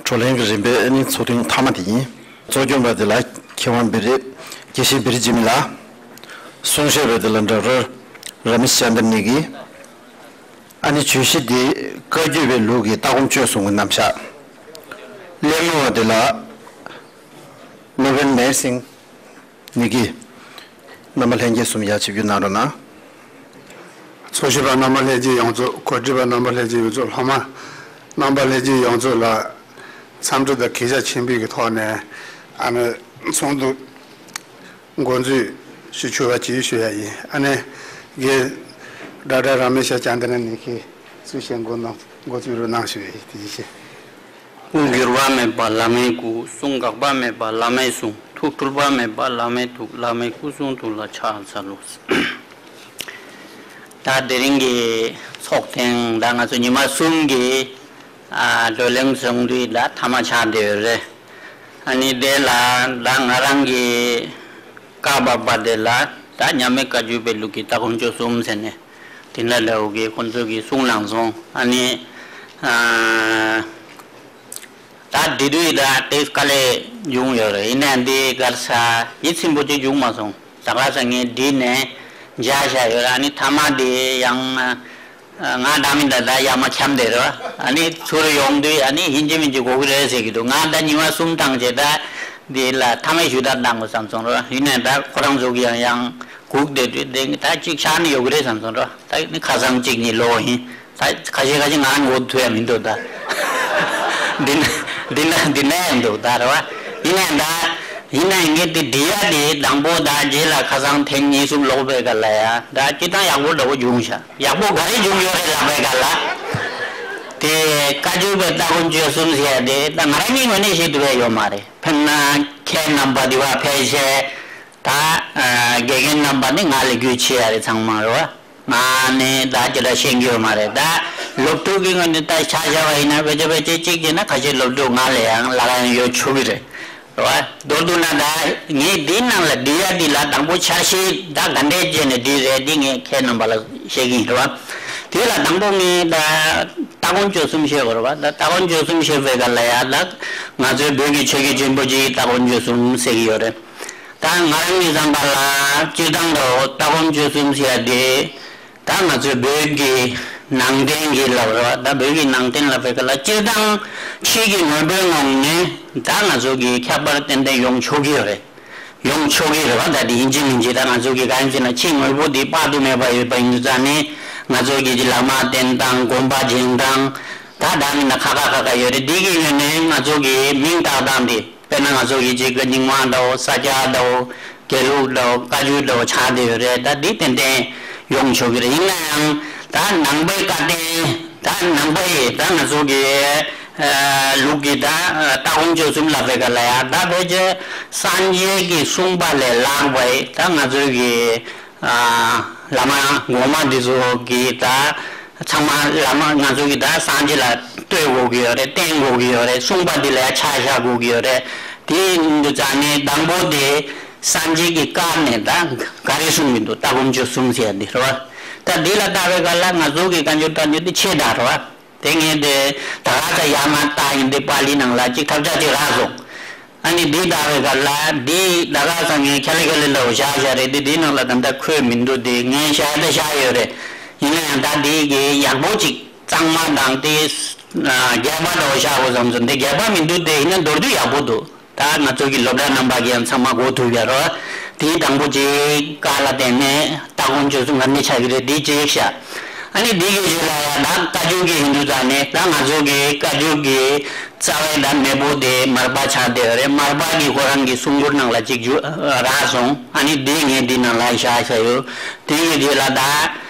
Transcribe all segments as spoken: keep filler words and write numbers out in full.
བགྲོ་གླེང་གི་རིམ་པའི་ཨ་ནི་ཚོགས་ཐེངས་མཐའ་མ་དེ་ཡིན། གཙོ་སྐྱོང་པ་དེ་ལ་མཁས་དབང་བེ་རི། དགེ་བཤེས་བེ་རི་འཇིགས་མེད་ལགས། གསུང་བཤད་པ་དེ་ལ་ཌོག་ཊར་ར་མེཤ་ཅན་དྲ་ནི་གི། ཨ་ནི་བརྗོད་གཞི་དེ་བཀའ་བརྒྱུད་པའི་ལུགས་ཀྱི་ལྟ་སྒོམ་སྤྱོད་གསུམ་གྱི་རྣམ་གཞག་གླེང་མོལ་བ་དེ་ལ་ནོ་བེལ་མེར་སིང་ནི་གི། རྣམ་པ་ལྷན་རྒྱས་གསུམ་ཡར་ཆིབས་བསྒྱུར་གནང་རོགས་གནང་། ཚོགས་ཞུགས་པ་རྣམ་པ་ལྷན་རྒྱས་ཡོངས་རྫོགས། གོ་སྒྲིག་པ་རྣམ་པ་ལྷན་རྒྱས་ཡོངས་རྫོགས། སློབ་མ་རྣམ་པ་ལྷན་རྒྱས་ཡོངས་རྫོགས་ལ་འཚམས་འདྲི་དང་གུས་ཞབས་ཆེན་པོའི་གི་ཐོག་ནས་ཨ་ནི་ཚོགས་འདུ་འགོ་འཛུགས་ཞུ་ཆོག་པ་ཅིག་ཞུ་ཡ་ཡིན། ཨ་ནི་རྒན་ཌོག་ཊར་ར་མེ་ཤ་ཅན་དྲ་ནི་གིས་གཙོ་བྱས་འགོ་གནང་འགོ་འཛུགས་རོགས་གནང་ཞུ་ཡ་ཡིན། དེ་བཞིན། སྐུ་འགྱུར་བ་མེད་པ་བླ་མའི་སྐུ། གསུང་འགག་པ་མེད་པ་བླ་མའི་གསུང་། ཐུགས་འཁྲུལ་པ་མེད་པ་བླ་མའི་ཐུགས། བླ་མའི་སྐུ་གསུང་ཐུགས་ལ་ཕྱག་འཚལ་ལོ། ད་དེ་རིང་གི་ཚོགས་ཐེངས་ད་ང་ཚོ་ཉི་མ་གསུམ་གྱི་ཨ་བགྲོ་གླེང་ཚོགས་འདུའི་ད་མཐའ་མ་ཆགས་བསྡད་ཡོད་རེད། ཨ་ནི་དེ་ལ་ད་ང་རང་གི་བཀའ་བབས་པ་དེ་ལ་ད་མཉམ་མེད་བཀའ་བརྒྱུད་པའི་ལུགས་ཀྱི་ལྟ་སྒོམ་སྤྱོད་གསུམ་ཟེར་ནས། དེ་འདྲ་འདྲ་བོ་གི་ཁོང་ཚོ་གིས་གསུངས་གནང་སོང་། ཨ་ནི་ཨ་ད་དེ་དུས་ད་དེ་དཀའ་ལས་བྱུང་ཡོད་རེད། ཡིན་ནའང་འདི་གར་ས་ཡིད་ཚིམ་པོ་ཅིག་བྱུང་མ་སོང་། ད་ག་ས་ངས་བྲིས་ནས་མཇལ་བཞག་ཡོད་རེད། ཨ་ནི་མཐའ་མ་དེ་ཡང་ང་འདྲ་མི་འདྲ་ད་ཡར་མར་འཁྱམས་བསྡད་རེད་བ། ཨ་ནི་ཚུར་ཡོང་དུས་ཨ་ནི་ཡིན་གཅིག་མིན་གཅིག་དགོས་ཀྱི་རེད་ཟེར་གྱི་འདུག་ང་ད་ཉི་མ་གསུམ་བཏང་བྱས་ད་འདི་ལ་མཐའ་མའི་ཞུ་དག་བཏང་དགོས་བསམ་སོང་རེད་བ། ཡིན་ནའང་ད་ཁོ་རང་ཚོ་གི་ཡང་ཡང་སྒུག་བསྡད་དུས་དེ་ད་གཅིག་ཆགས་ནས་ཡོད་ཀྱི་རེད་བསམ་སོང་རེད་བ། ད་ནི་ཁ་སང་གཅིག་གཉིས་ལོག་ཡིན། ད་ཁ་ཤས་ཁ་ཤས་ང་རང་ངོ་ཐུག་ཡ་མི་འདུག་ད། འདི་ན་འདི་ན་འདི་ན་ཡང་འདུག་ད་རེད་བ། ཡིན་ནའང་ད་ཡིན་ནའང་ངས་དེ་འབྲི་ཡ་དེ་དང་པོ་ད་རྗེས་ལ་ཁ་སང་ཐེངས་གཉིས་གསུམ་ལོག་པའི་སྐབས་ལ་ཡ་ད་སྤྱིར་བཏང་ཡག་པོ་འདྲ་པོ་བྱུང་ཤག་ཡག་པོ་ག་རེ་བྱུང་ཡོད་རེད་ལབ་པའི་སྐབས་ལ། དེ་བཀའ་བརྒྱུད་པའི་ལྟ་སྒོམ་སྤྱོད་གསུམ་ཟེར་ཡ་དེ་ད་ང་རང་གི་ངོས་ནས་བཤད་ཐུབ་ཡ་ཡོད་མ་རེད། དཔེར་ན་མཁན་རྣམ་པ་དེ་བ་ཕལ་ཆེར་ད་དགེ་རྒན་རྣམ་པ་ནི་ང་ལས་རྒྱུས་ཆེ་ཡ་རེད་ཚང་མ་རེད་བ། ང་ནི་ད་ཅི་འདྲ་ཤེས་ཀྱི་ཡོད་མ་རེད། ད་སློབ་ཕྲུག་གི་ངོས་ནས་ད་ཆ་བཞག་པ་ཡིན་ན་བེད་སྤྱོད་བེད་སྤྱོད་གཅིག་བྱས་ན་ཁ་ཤས་སློབ་ཕྲུག་ང་ལས་ཡང་ལག་ཡང་ཡོད་ཆོག་གི་རེད། རེད་བ། མདོར་བསྡུས་ན་ད་ངས་འདིའི་ནང་ལ་འབྲི་ཡ་འདི་ལ་དང་པོ་ཆ་ཤས་ད་ག་འདྲས་བྱས་ནས་འབྲི་རེད་འདི་ངས་མཁན་རྣམ་པ་ལ་བཤད་ཀྱི་ཡིན་རེད་བ། དེ་ལ་དང་པོ་ངས་ད་ལྟ་སྒོམ་སྤྱོད་གསུམ་བཤད་དགོས་རེད་བ། ད་ལྟ་སྒོམ་སྤྱོད་གསུམ་བཤད་པའི་སྐབས་ལ་ཡ་ད་ང་ཚོའི་བོད་ཀྱི་ཆོས་བརྒྱུད་ཆེན་པོ་བཞིའི་ལྟ་སྒོམ་སྤྱོད་གསུམ་ཟེར་གྱི་ཡོད་རེད། ད་ང་རང་གི་བསམ་པ་ལ་སྤྱིར་བཏང་དུ་ལྟ་སྒོམ་སྤྱོད་གསུམ་ཟེར་ཡ་དེ། ད་ང་ཚོའི་བོད་ཀྱི་ནང་བསྟན་གྱི་ལབ་རེད་བ། ད་བོད་ཀྱི་ནང་བསྟན་ལབ་པའི་སྐབས་ལ་སྤྱིར་བཏང་ཆོས་ཀྱི་དངོས་པོའི་ངང་ནས་ད་ང་ཚོ་གི་ཁྱད་པར་ཏན་ཏན་ཡོང་ཆོག་གི་ཡོད་རེད། ཡོང་ཆོག་གི་རེད་བ། ད་དེ་ཡིན་གཅིག་མིན་གཅིག་ད་ང་ཚོ་གི་གང་ཡིན་ཟེར་ན་ཆོས་དངོས་པོ་དེ་དཔག་ཏུ་མེད་པ་ཡོད་པ་ཡིན་དུས་ཙང་ནས་ང་ཚོ་གི་ལམ་སྟོན་སྟངས་སྒོམ་པ་སྦྱོང་སྟངས་ད་ད་མིན་ན་ཁ་ཁ་ཁ་ཁ་ཡོད་རེད། འདི་གི་ཡོད་ནས་ང་ཚོ་གི་མིང་བཏགས་སྟངས་དེ། དཔེར་ན་ང་ཚོ་གི་གཅིག་གི་རྙིང་མ་འདྲ་བོ་ས་སྐྱ་འདྲ་བོ་དགེ་ལུགས་འདྲ་བོ་བཀའ་བརྒྱུད་འདྲ་བོ་ཆགས་བསྡད་ཡོད་རེད། ད་འདི་ཏན་ཏན་ཡོང་ཆོག་གི་རེད། ཡིན་ན་ཡང་ད་ནང་པའི་བཀའ་བསྟན་ད་ནང་པ་ཡི་ད་ང་ཚོ་གི་ལུགས་ཀྱི་ད་ལྟ་སྒོམ་སྤྱོད་གསུམ་ལབ་པའི་སྐབས་ལ་ཡང་ད་ཕལ་ཆེར་སངས་རྒྱས་ཀྱིས་གསུངས་པ་ལས་ལྷག་པའི་ད་ང་ཚོ་གི་བླ་མ་གོང་མ་འདི་ཚོ་གིས་ད་ཚང་མ་བླ་མ་ང་ཚོ་གིས་ད་སངས་རྒྱས་ལ་ལྟོས་དགོས་ཀྱི་ཡོད་རེད། བརྟེན་དགོས་ཀྱི་ཡོད་རེད། གསུངས་པ་འདི་ལ་ཡང་ཆ་བཞག་དགོས་ཀྱི་ཡོད་རེད། དེ་ཡིན་དུས་ཙང་ནས་དང་པོ་དེ་སངས་རྒྱས་ཀྱི་བཀའ་ནས་ད་ག་རེ་གསུངས་ཀྱི་འདུག་ལྟ་སྒོམ་སྤྱོད་གསུམ་ཟེར་ཡ་འདི་རེད་བ། ད་འདི་ལ་ལྟ་བའི་སྐབས་ལ་ང་ཚོ་གི་བཀའ་འགྱུར་བཀའ་འགྱུར་དེ་ཆེ་དྲགས་རེད་བ། དེ་ངས་དེ་ད་ག་ས་ཡར་མར་བལྟས་ཡིན་དེ་པཱ་ལི་ནང་ལ་ཅིག་ཐབས་ཆག་ཅིག་རག་སོང་། ཨ་ནི་འདི་ལྟ་བའི་སྐབས་ལ་འདི་ད་ག་ས་ངས་ཁྱ་ལེ་ཁྱ་ལེ་ལབ་བཞག་བཞག་རེད། འདི་འདི་ནང་ལ་ད་ལྟ་འཁོད་མི་འདུག་དེ་ངས་བཞག་ད་བཞག་ཡོད་རེད། ཡིན་ན་ཡང་ད་འདི་གི་ཡག་པོ་ཅིག་གཙང་མ་དང་དེ་རྒྱས་པ་འདྲ་བོ་བཞག་དགོས་བསམ་སོང་། འདི་རྒྱས་པ་མི་འདུག་དེ་ཡིན་ན་མདོར་བསྡུས་ཡག་པོ་འདུག་ད་ང་ཚོ་གི་སློབ་གྲྭ་རྣམ་པ་གིས་ཡང་ཚང་མ་གོ་ཐུབ་ཡ་རོ། དེའི་དང་པོ་ཅིག་བཀའ་ལ་བརྟེན་ནས་ལྟ་སྒོམ་སྤྱོད་གསུམ་ང་ནི་ཆགས་ཀྱི་རེད། དེ་གཅིག་བཞག་ཨ་ནི་འདི་གི་རྗེས་ལ་ཡང་ད་བཀའ་བརྒྱུད་ཀྱི་ཡིན་དུས་ཙང་ནས་ད་ང་ཚོ་གི་བཀའ་བརྒྱུད་ཀྱི་རྩ་བའི་ད་མེས་པོ་དེ་མར་པ་ཆགས་བསྡད་ཡོད་རེད། མར་པ་གིས་ཁོ་རང་གི་གསུང་མགུར་ནང་ལ་ཅིག་བརྗོད་རག་སོང་། ཨ་ནི་འདི་ངས་འདི་ནང་ལ་བཞག་བཞག་ཡོད། དེ་གི་རྗེས་ལ་ད་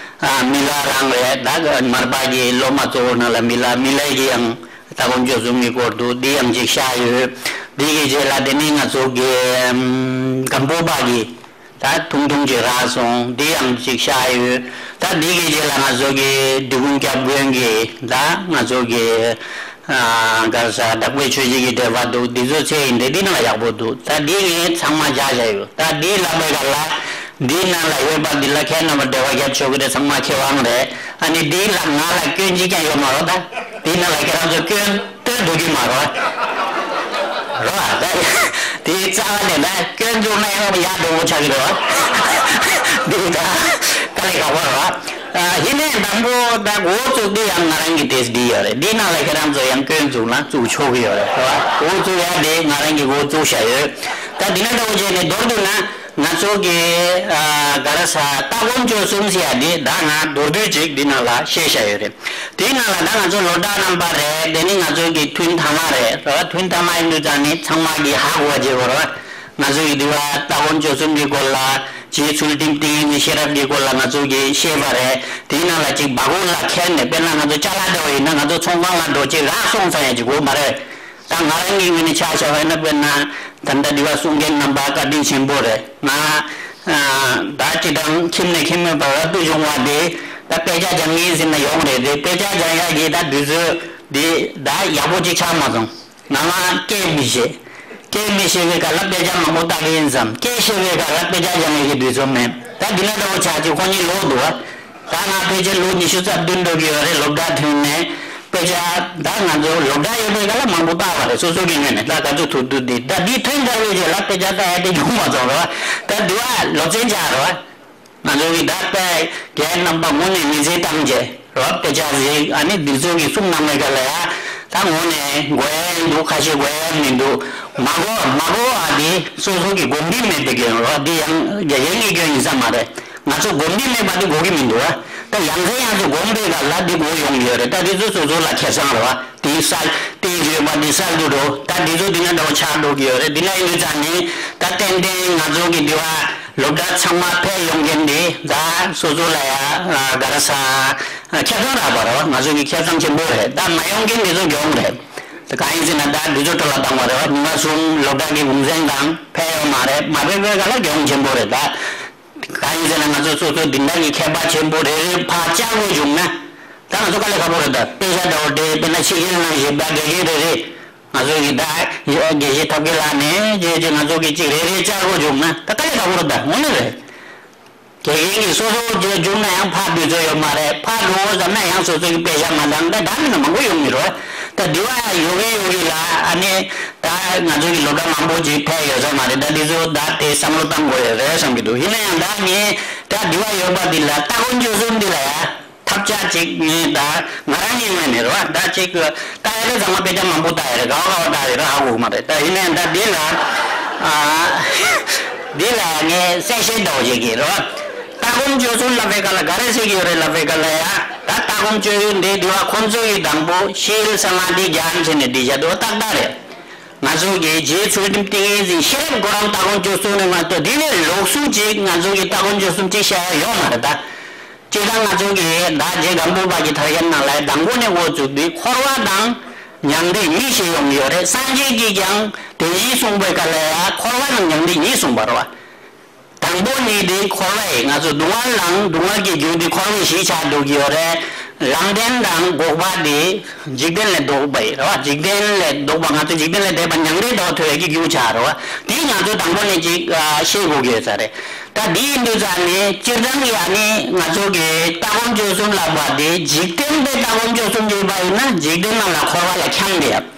མི་ལ་རང་རེད། ད་མར་པ་གི་སློབ་མ་གཙོ་བོ་ནང་ལ་མི་ལ་མི་ལ་གི་ཡང་ལྟ་སྒོམ་སྤྱོད་གསུམ་གྱི་སྐོར་དུ་འདི་ཡང་ཅིག་བཞག་ཡོད། འདི་གི་རྗེས་ལ་དེ་ནི་ང་ཚོ་གི་སྒམ་པོ་པ་གི་ད་ཐུང་ཐུང་ཅིག་རག་སོང་། འདི་ཡང་ཅིག་བཞག་ཡོད། ད་འདི་གི་རྗེས་ལ་ང་ཚོ་གི་འབྲི་གུང་སྐྱབས་མགོན་གྱི་ད་ང་ཚོ་གི་ག་ས་བདག་པོའི་ཆོས་བརྒྱུད་ཀྱི་འགྲེལ་པ་འདུག་འདི་ཚོ་ཚད་ཡིན་ཏེ་འདི་ནང་ཡག་པོ་འདུག་ད་འདི་ངས་ཚང་མ་བཞག་བཞག་ཡོད། ད་འདི་ལབ་པའི་སྐབས་ལ་འདི་ནང་ལ་ཡོད་པ་འདི་ལ་ཁྱེད་རྣམ་པ་འབྲེལ་བ་རྒྱབ་ཆོག་གི་རེད། ཚང་མ་མཁས་དབང་རེད། ཨ་ནི་འདི་ལ་ང་ལ་སྐྱོན་གཅིག་ཀྱང་ཡོད་མ་རེད། ད་འདི་ནང་ལ་ཁྱེད་རང་ཚོ་སྐྱོན། འགྲོ་རྒྱུ་མ་རེད། རེད་བ། ད་དེའི་རྩ་བ་ནས་ད་སྐྱོན་འཛུགས་ན་ཡང་ཡག་འགྲོ་བོ་ཆགས་ཀྱི་རེད་བ། འདི་ད་དཀའ་ལས་ཁག་པོ་རེད་བ། ཡིན་ནའི་དང་པོ་ད་འགོ་བཙུགས་དུས་ཡང་ང་རང་གི་དེ་འདི་ཡོད་རེད། འདི་ནང་ལ་ཁྱེད་རང་ཚོ་ཡང་སྐྱོན་འཛུགས་ན་བཙུགས་ཆོག་གི་ཡོད་རེད་བ། འགོ་བཙུགས་ཡ་དེ་ང་རང་གི་འགོ་བཙུགས་བཞག་ཡོད། ད་འདི་ན་འདྲ་བོ་བྱས་ནས་མདོར་བསྡུས་ན། ང་ཚོ་གི་ཨ་ག་རེ་ཟ་ལྟ་སྒོམ་སྤྱོད་གསུམ་ཟེར་ཡ་འདི་ད་ང་མདོར་བསྡུས་ཅིག་འདི་ནང་ལ་བཤད་བཞག་ཡོད་རེད། དེའི་ནང་ལ་ད་ང་ཚོ་སློབ་གྲྭ་རྣམ་པ་རེད། དེ་ནི་ང་ཚོ་གི་ཐུན་ཐ་མ་རེད་རེད་བ། ཐུན་ཐ་མ་ཡིན་དུས་ཙང་ནི་ཚང་མ་གི་ཧ་གོ་བ་བྱེད་དགོས་རེད་བ། ང་ཚོ་གི་འདི་བ་ལྟ་སྒོམ་སྤྱོད་གསུམ་གྱི་སྐོར་ལ་རྗེ་ཚུལ་ཁྲིམས་ཏིང་ངེ་འཛིན་ཤེས་རབ་ཀྱི་སྐོར་ལ་ང་ཚོ་གི་བཤད་པ་རེད། དེའི་ནང་ལ་ཅིག་སྦ་ཁུག་ལ་ཁྱེར་ནས་དཔེར་ན་ང་ཚོ་ཅ་ལག་འདྲ་བ་ཡིན་ན་ང་ཚོ་ཚོང་ཁང་ལ་འགྲོ་ཅིག་རག་སོང་ཙང་ཡང་ཅིག་དགོས་མ་རེད། ད་ང་རང་གི་ངོས་ནས་ཆ་བཞག་པ་ཡིན་ན་དཔེར་ན་ད་ལྟ་འདི་བ་གསུང་མཁན་རྣམ་པ་བཀའ་དྲིན་ཆེན་པོ་རེད། ང་ཨ་ད་སྤྱི་བཏང་ཁྱིམ་ནས་ཁྱིམ་མེད་པར་རབ་ཏུ་བྱུང་བ་དེ་ད་དཔེ་ཆ་སྦྱང་མཁན་ཟེར་ན་ཡོང་རེད་དེ། དཔེ་ཆ་སྦྱང་ཡག་གི་ད་དུས་ཚོད་འདི་ད་ཡག་པོ་ཅིག་ཆགས་མ་སོང་། ང་ང་སྐད་མི་ཤེས། སྐད་མི་ཤེས་པའི་སྐབས་ལ་དཔེ་ཆ་མང་པོ་ལྟ་གི་ཡིན་བསམ། སྐད་ཤེས་པའི་སྐབས་ལ་དཔེ་ཆ་སྦྱང་ཡག་གི་དུས་ཚོད་མེད། ད་འདི་ན་འདྲ་བོ་ཆགས་ཀྱི་ཁོ་གཉིས་ལོག་འདུག་བ། ད་ང་ཕལ་ཆེར་ལོ་ཉི་ཤུ་རྩ་བདུན་འགྲོ་གི་ཡོད་རེད། སློབ་གྲྭ་ཐོན་ནས་དཔེ་ཆ་ད་ང་ཚོ་སློབ་གྲྭ་ཡོད་པའི་སྐབས་ལ་མང་པོ་བལྟས་པ་རེད། སོ་སོ་གི་ངོས་ནས་ད་ག་ཚོད་ཐུབ་ཐུབ་དེ་ད་འདི་ཐོན་ཚར་བའི་རྗེས་ལ་དཔེ་ཆ་ལྟ་ཡ་དེ་བྱུང་མ་སོང་རེད་བ། ད་འདི་བ་སློབ་ཚན་ཆགས་རེད་བ། ང་ཚོ་གི་ད་དཔེ་རྒན་རྣམ་པ་ངོ་ནས་མི་ཚེ་བཏང་རྗེས་རེད་བ། དཔེ་ཆ་གཟིགས་ཨ་ནི་འདི་ཚོ་གི་གསུང་གནང་བའི་སྐབས་ལ་ཡ་ད་ངོ་ནས་གོ་ཡ་འདུག་ཁ་ཤས་གོ་ཡ་མི་འདུག་མ་གོ་མ་གོ་བ་དེ་སོ་སོ་གི་གོམས་འདྲིས་མེད་པའི་སྐྱོན་རེད་བ། འདི་ཡང་དགེ་རྒན་གྱི་སྐྱོན་ཡིན་ས་མ་རེད། ང་ཚོ་གོམས་འདྲིས་མེད་པ་དེ་གོ་གི་མི་འདུག་བ། ད་ཡང་སེ་ཡང་སེ་གོམས་པའི་སྐབས་ལ་འདི་གོ་ཡོང་གི་ཡོད་རེད། ད་འདི་ཚོ་སོ་སོ་ལ་ཁེ་བཟང་རེད་བ། དེའི་སལ་དེའི་ཡོད་པ་འདི་སལ་དུ་འགྲོ། ད་འདི་ཚོ་འདི་ན་འདྲ་བོ་ཆགས་འགྲོ་གི་ཡོད་རེད། འདི་ན་ཡིན་དུས་ཙང་ནི་ད་ཏན་ཏན་ང་ཚོ་གི་འདི་བ་སློབ་གྲྭ་ཚང་མ་ཕེབས་ཡོང་མཁན་འདི་ད་སོ་སོ་ལ་ཡ་ག་རེ་ཟ་ཁེ་བཟང་རག་པ་རེད་བ། ང་ཚོ་གི་ཁེ་བཟང་ཆེན་པོ་རེད། ད་མ་ཡོང་མཁན་འདི་ཚོ་གྱོང་རེད། ད་གང་ཡིན་ཟེར་ན་ད་འདི་ཚོ་སྤྲོ་ལ་བཏང་བ་རེད་བ། ཉི་མ་གསུམ་སློབ་གྲྭ་གི་གུང་སེང་དང་ཕེབས་ཡོང་མ་རེད། མ་ཕེབས་པའི་སྐབས་ལ་གྱོང་ཆེན་པོ་རེད་ད། གང་ཡིན་ཟེར་ན་ང་ཚོ་སོ་སོ་འདི་འདྲ་གི་མཁས་པ་ཆེན་པོ་རེ་རེ་ཕར་བཅར་དགོས་བྱུང་ན། ད་ང་ཚོ་དཀའ་ལས་ཁག་པོ་རེད་ད། དཔེ་ཆ་འདྲ་བོ་དེ་དཔེར་ན་ཕྱི་རྒྱལ་ནང་བཞིན་ད་དགེ་རྒན་རེ་རེ་ང་ཚོ་གི་ད་དགེ་བཤེས་ཐབས་མཁས་ལགས་ནས་ཅེ་ཅེ་ང་ཚོ་གི་ཅིག་རེ་རེ་བཅར་དགོས་བྱུང་ན་ད་དཀའ་ལས་ཁག་པོ་རེད་ད། དངོས་གནས་རེད། དགེ་རྒན་གྱིས་སོ་སོ་བརྗོད་བྱུང་ན་ཡང་ཕར་དུས་ཚོད་ཡོད་མ་རེད། ཕར་འགྲོ་འོ་བསམ་ན་ཡང་སོ་སོ་གི་དཔེ་ཆ་མ་འདང་ད་ད་མི་ན་མང་པོ་ཡོང་གི་རེད། ད་འདི་བ་ཡོད་གི་ཡོད་གི་ལ་ཨ་ནི་ད་ང་ཚོ་གི་སློབ་གྲྭ་མང་པོ་ཅིག་ཕེབས་ཡོད་ས་མ་རེད། ད་འདི་ཚོ་ད་དེ་བསམ་བློ་བཏང་དགོས་ཡོད་རེད་བསམ་གི་འདུག་ཡིན་ན་ཡང་ད་ངས་ད་འདི་བ་ཡོད་པ་འདི་ལ་ལྟ་སྒོམ་སྤྱོད་གསུམ་འདི་ལ་ཡ་ཐབས་ཆག་ཅིག་ངས་ད་ང་རང་ཉིད་ངོས་ནས་རེད་བ། ད་ཅིག་ལྟ་ཡ་ལས་ཚང་མ་དཔེ་ཆ་མང་པོ་ལྟ་ཡ་རེད། ག་བ་ག་བ་ལྟ་ཡ་རེད་ཧ་གོ་གི་མ་རེད། ད་ཡིན་ན་ཡང་ད་འདི་ལ་ཨ་འདི་ལ་ངས་གསལ་བཤད་འདྲ་བོ་བྱེད་ཀྱི་རེད་བ། ལྟ་སྒོམ་སྤྱོད་གསུམ་ལབ་པའི་སྐབས་ལ་ག་རེ་ཟེར་གྱི་ཡོད་རེད་ལབ་པའི་སྐབས་ལ་ཡ་ད་ལྟ་སྒོམ་སྤྱོད་ཡུལ་འདི་འདི་བ་ཁོང་ཚོ་ཡི་དང་པོ་ཤིལ་ས་མ་དི་རྒྱན་བྱས་ནས་འདི་བཞག་འདུག་བ། ཏག་ཏག་རེད། ང་ཚོ་གི་རྗེ་ཚུལ་ཁྲིམས་ཏིང་ངེ་འཛིན་ཤེས་རབ་སྒོམ་རམ་ལྟ་སྒོམ་སྤྱོད་གསུམ་ནས་མ་གཏོགས་འདི་ལས་ལོགས་སུ་ཅིག་ང་ཚོ་གི་ལྟ་སྒོམ་སྤྱོད་གསུམ་ཅིག་བཤད་ཡ་ཡོད་མ་རེད་ད། སྤྱིར་བཏང་ང་ཚོ་གི་ད་རྗེ་སྒམ་པོ་པ་གི་ཐར་ཡན་ནང་ལ་དང་པོ་ནས་འགོ་བཙུགས་དུས་འཁོར་བ་དང་མྱང་འདས་གཉིས་བཤད་ཡོང་གི་ཡོད་རེད། སངས་རྒྱས་ཀྱིས་ཀྱང་དོན་བཞི་གསུངས་པའི་སྐབས་ལ་ཡང་འཁོར་བ་དང་མྱང་འདས་གཉིས་གསུངས་པ་རེད་བ། དང་པོ་ནི་དེ་འཁོར་བ་ཡིན། ང་ཚོ་སྡུག་བསྔལ་དང་སྡུག་བསྔལ་གྱི་རྒྱུ་དེ་འཁོར་བའི་གཞི་ཆགས་འགྲོ་གི་ཡོད་རེད། ལམ་བདེན་དང་འགོག་པ་དེ་འཇིག་རྟེན་ལས་ལྡོག་པ་ཡིན་རེད་བ། འཇིག་རྟེན་ལས་ལྡོག་པ་ང་ཚོ་འཇིག་རྟེན་ལས་འདས་པ་མྱང་འདས་ཐོབ་ཡག་གི་རྒྱུ་ཆགས་རེད་བ། དེ་ང་ཚོ་དང་པོ་ནས་ཅིག་ཤེས་དགོས་ཀྱི་ཡོད་ས་རེད། ད་འདི་ཡིན་དུས་ཙང་ནས་སྤྱིར་བཏང་གི་ཨ་ནི་ང་ཚོ་གི་ལྟ་སྒོམ་སྤྱོད་གསུམ་ལབ་པ་དེ་འཇིག་རྟེན་པའི་ལྟ་སྒོམ་སྤྱོད་གསུམ་བྱས་པ་ཡིན་ན་འཇིག་རྟེན་ནང་ལ་འཁོར་བ་ལ་འཁྱམས་བསྡད་ཡ།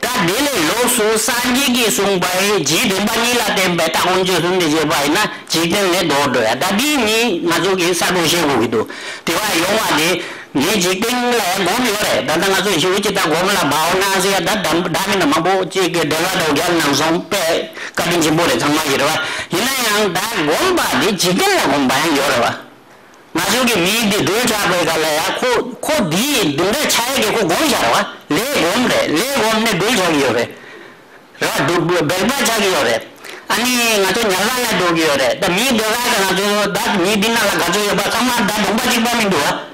ད་དེ་ལས་ལོགས་སུ་སངས་རྒྱས་ཀྱིས་གསུངས་པའི་རྗེ་བདེན་པ་གཉིས་ལ་བརྟེན་པའི་ལྟ་སྒོམ་སྤྱོད་གསུམ་དེ་བྱས་པ་ཡིན་ན་འཇིག་རྟེན་ལས་ལྡོག་འགྲོ་ཡ། ད་འདི་གཉིས་ང་ཚོ་གིས་གསལ་པོ་ཤེས་དགོས་ཀྱི་འདུག་དེ་བ་ཡོང་བ་དེ་ངས་འཇིག་རྟེན་ལ་ཡང་སྒོམ་ཡོད་རེད། ད་ལྟ་ང་ཚོ་ཞི་བ་ཅི་ད་སྒོམ་ལ་བའོ་སྣང་ཟེར་ཡ་ད་ད་མི་ན་མང་པོ་ཅིག་གི་འགྲེལ་བ་དང་རྒྱབ་ནང་སོང་པས་བཀའ་དྲིན་ཆེན་པོ་རེད། ཚང་མ་ཡིན་རེད་བ། ཡིན་ན་ཡང་ད་སྒོམ་པ་དེ་འཇིག་རྟེན་ལ་སྒོམ་པ་ཡང་ཡོད་རེད་བ། ང་ཚོ་གི་མི་འདི་སྦྲུལ་ཆགས་པའི་སྐབས་ལ་ཡ་ཁོ་ཁོ་འདིའི་དུག་འདྲ་ཆགས་ཡས་ཀྱི་ཁོ་སྒོམ་བཞག་རེད་བ། ལས་སྒོམ་རེད། ལས་སྒོམ་ནས་སྦྲུལ་ཆགས་ཀྱི་ཡོད་རེད། རེད་བ། སྡུག་སྦལ་པ་ཆགས་ཀྱི་ཡོད་རེད། ཨ་ནི་ང་ཚོ་ཉལ་ཁང་ལ་འགྲོ་གི་ཡོད་རེད། ད་མི་སྡོད་ཁང་དང་ང་ཚོ་ད་མི་འདི་ནང་ལ་ག་ཚོད་ཡོད་པ་ཚང་མ་ད་གདོང་པ་གཅིག་པ་མི་འདུག་བ།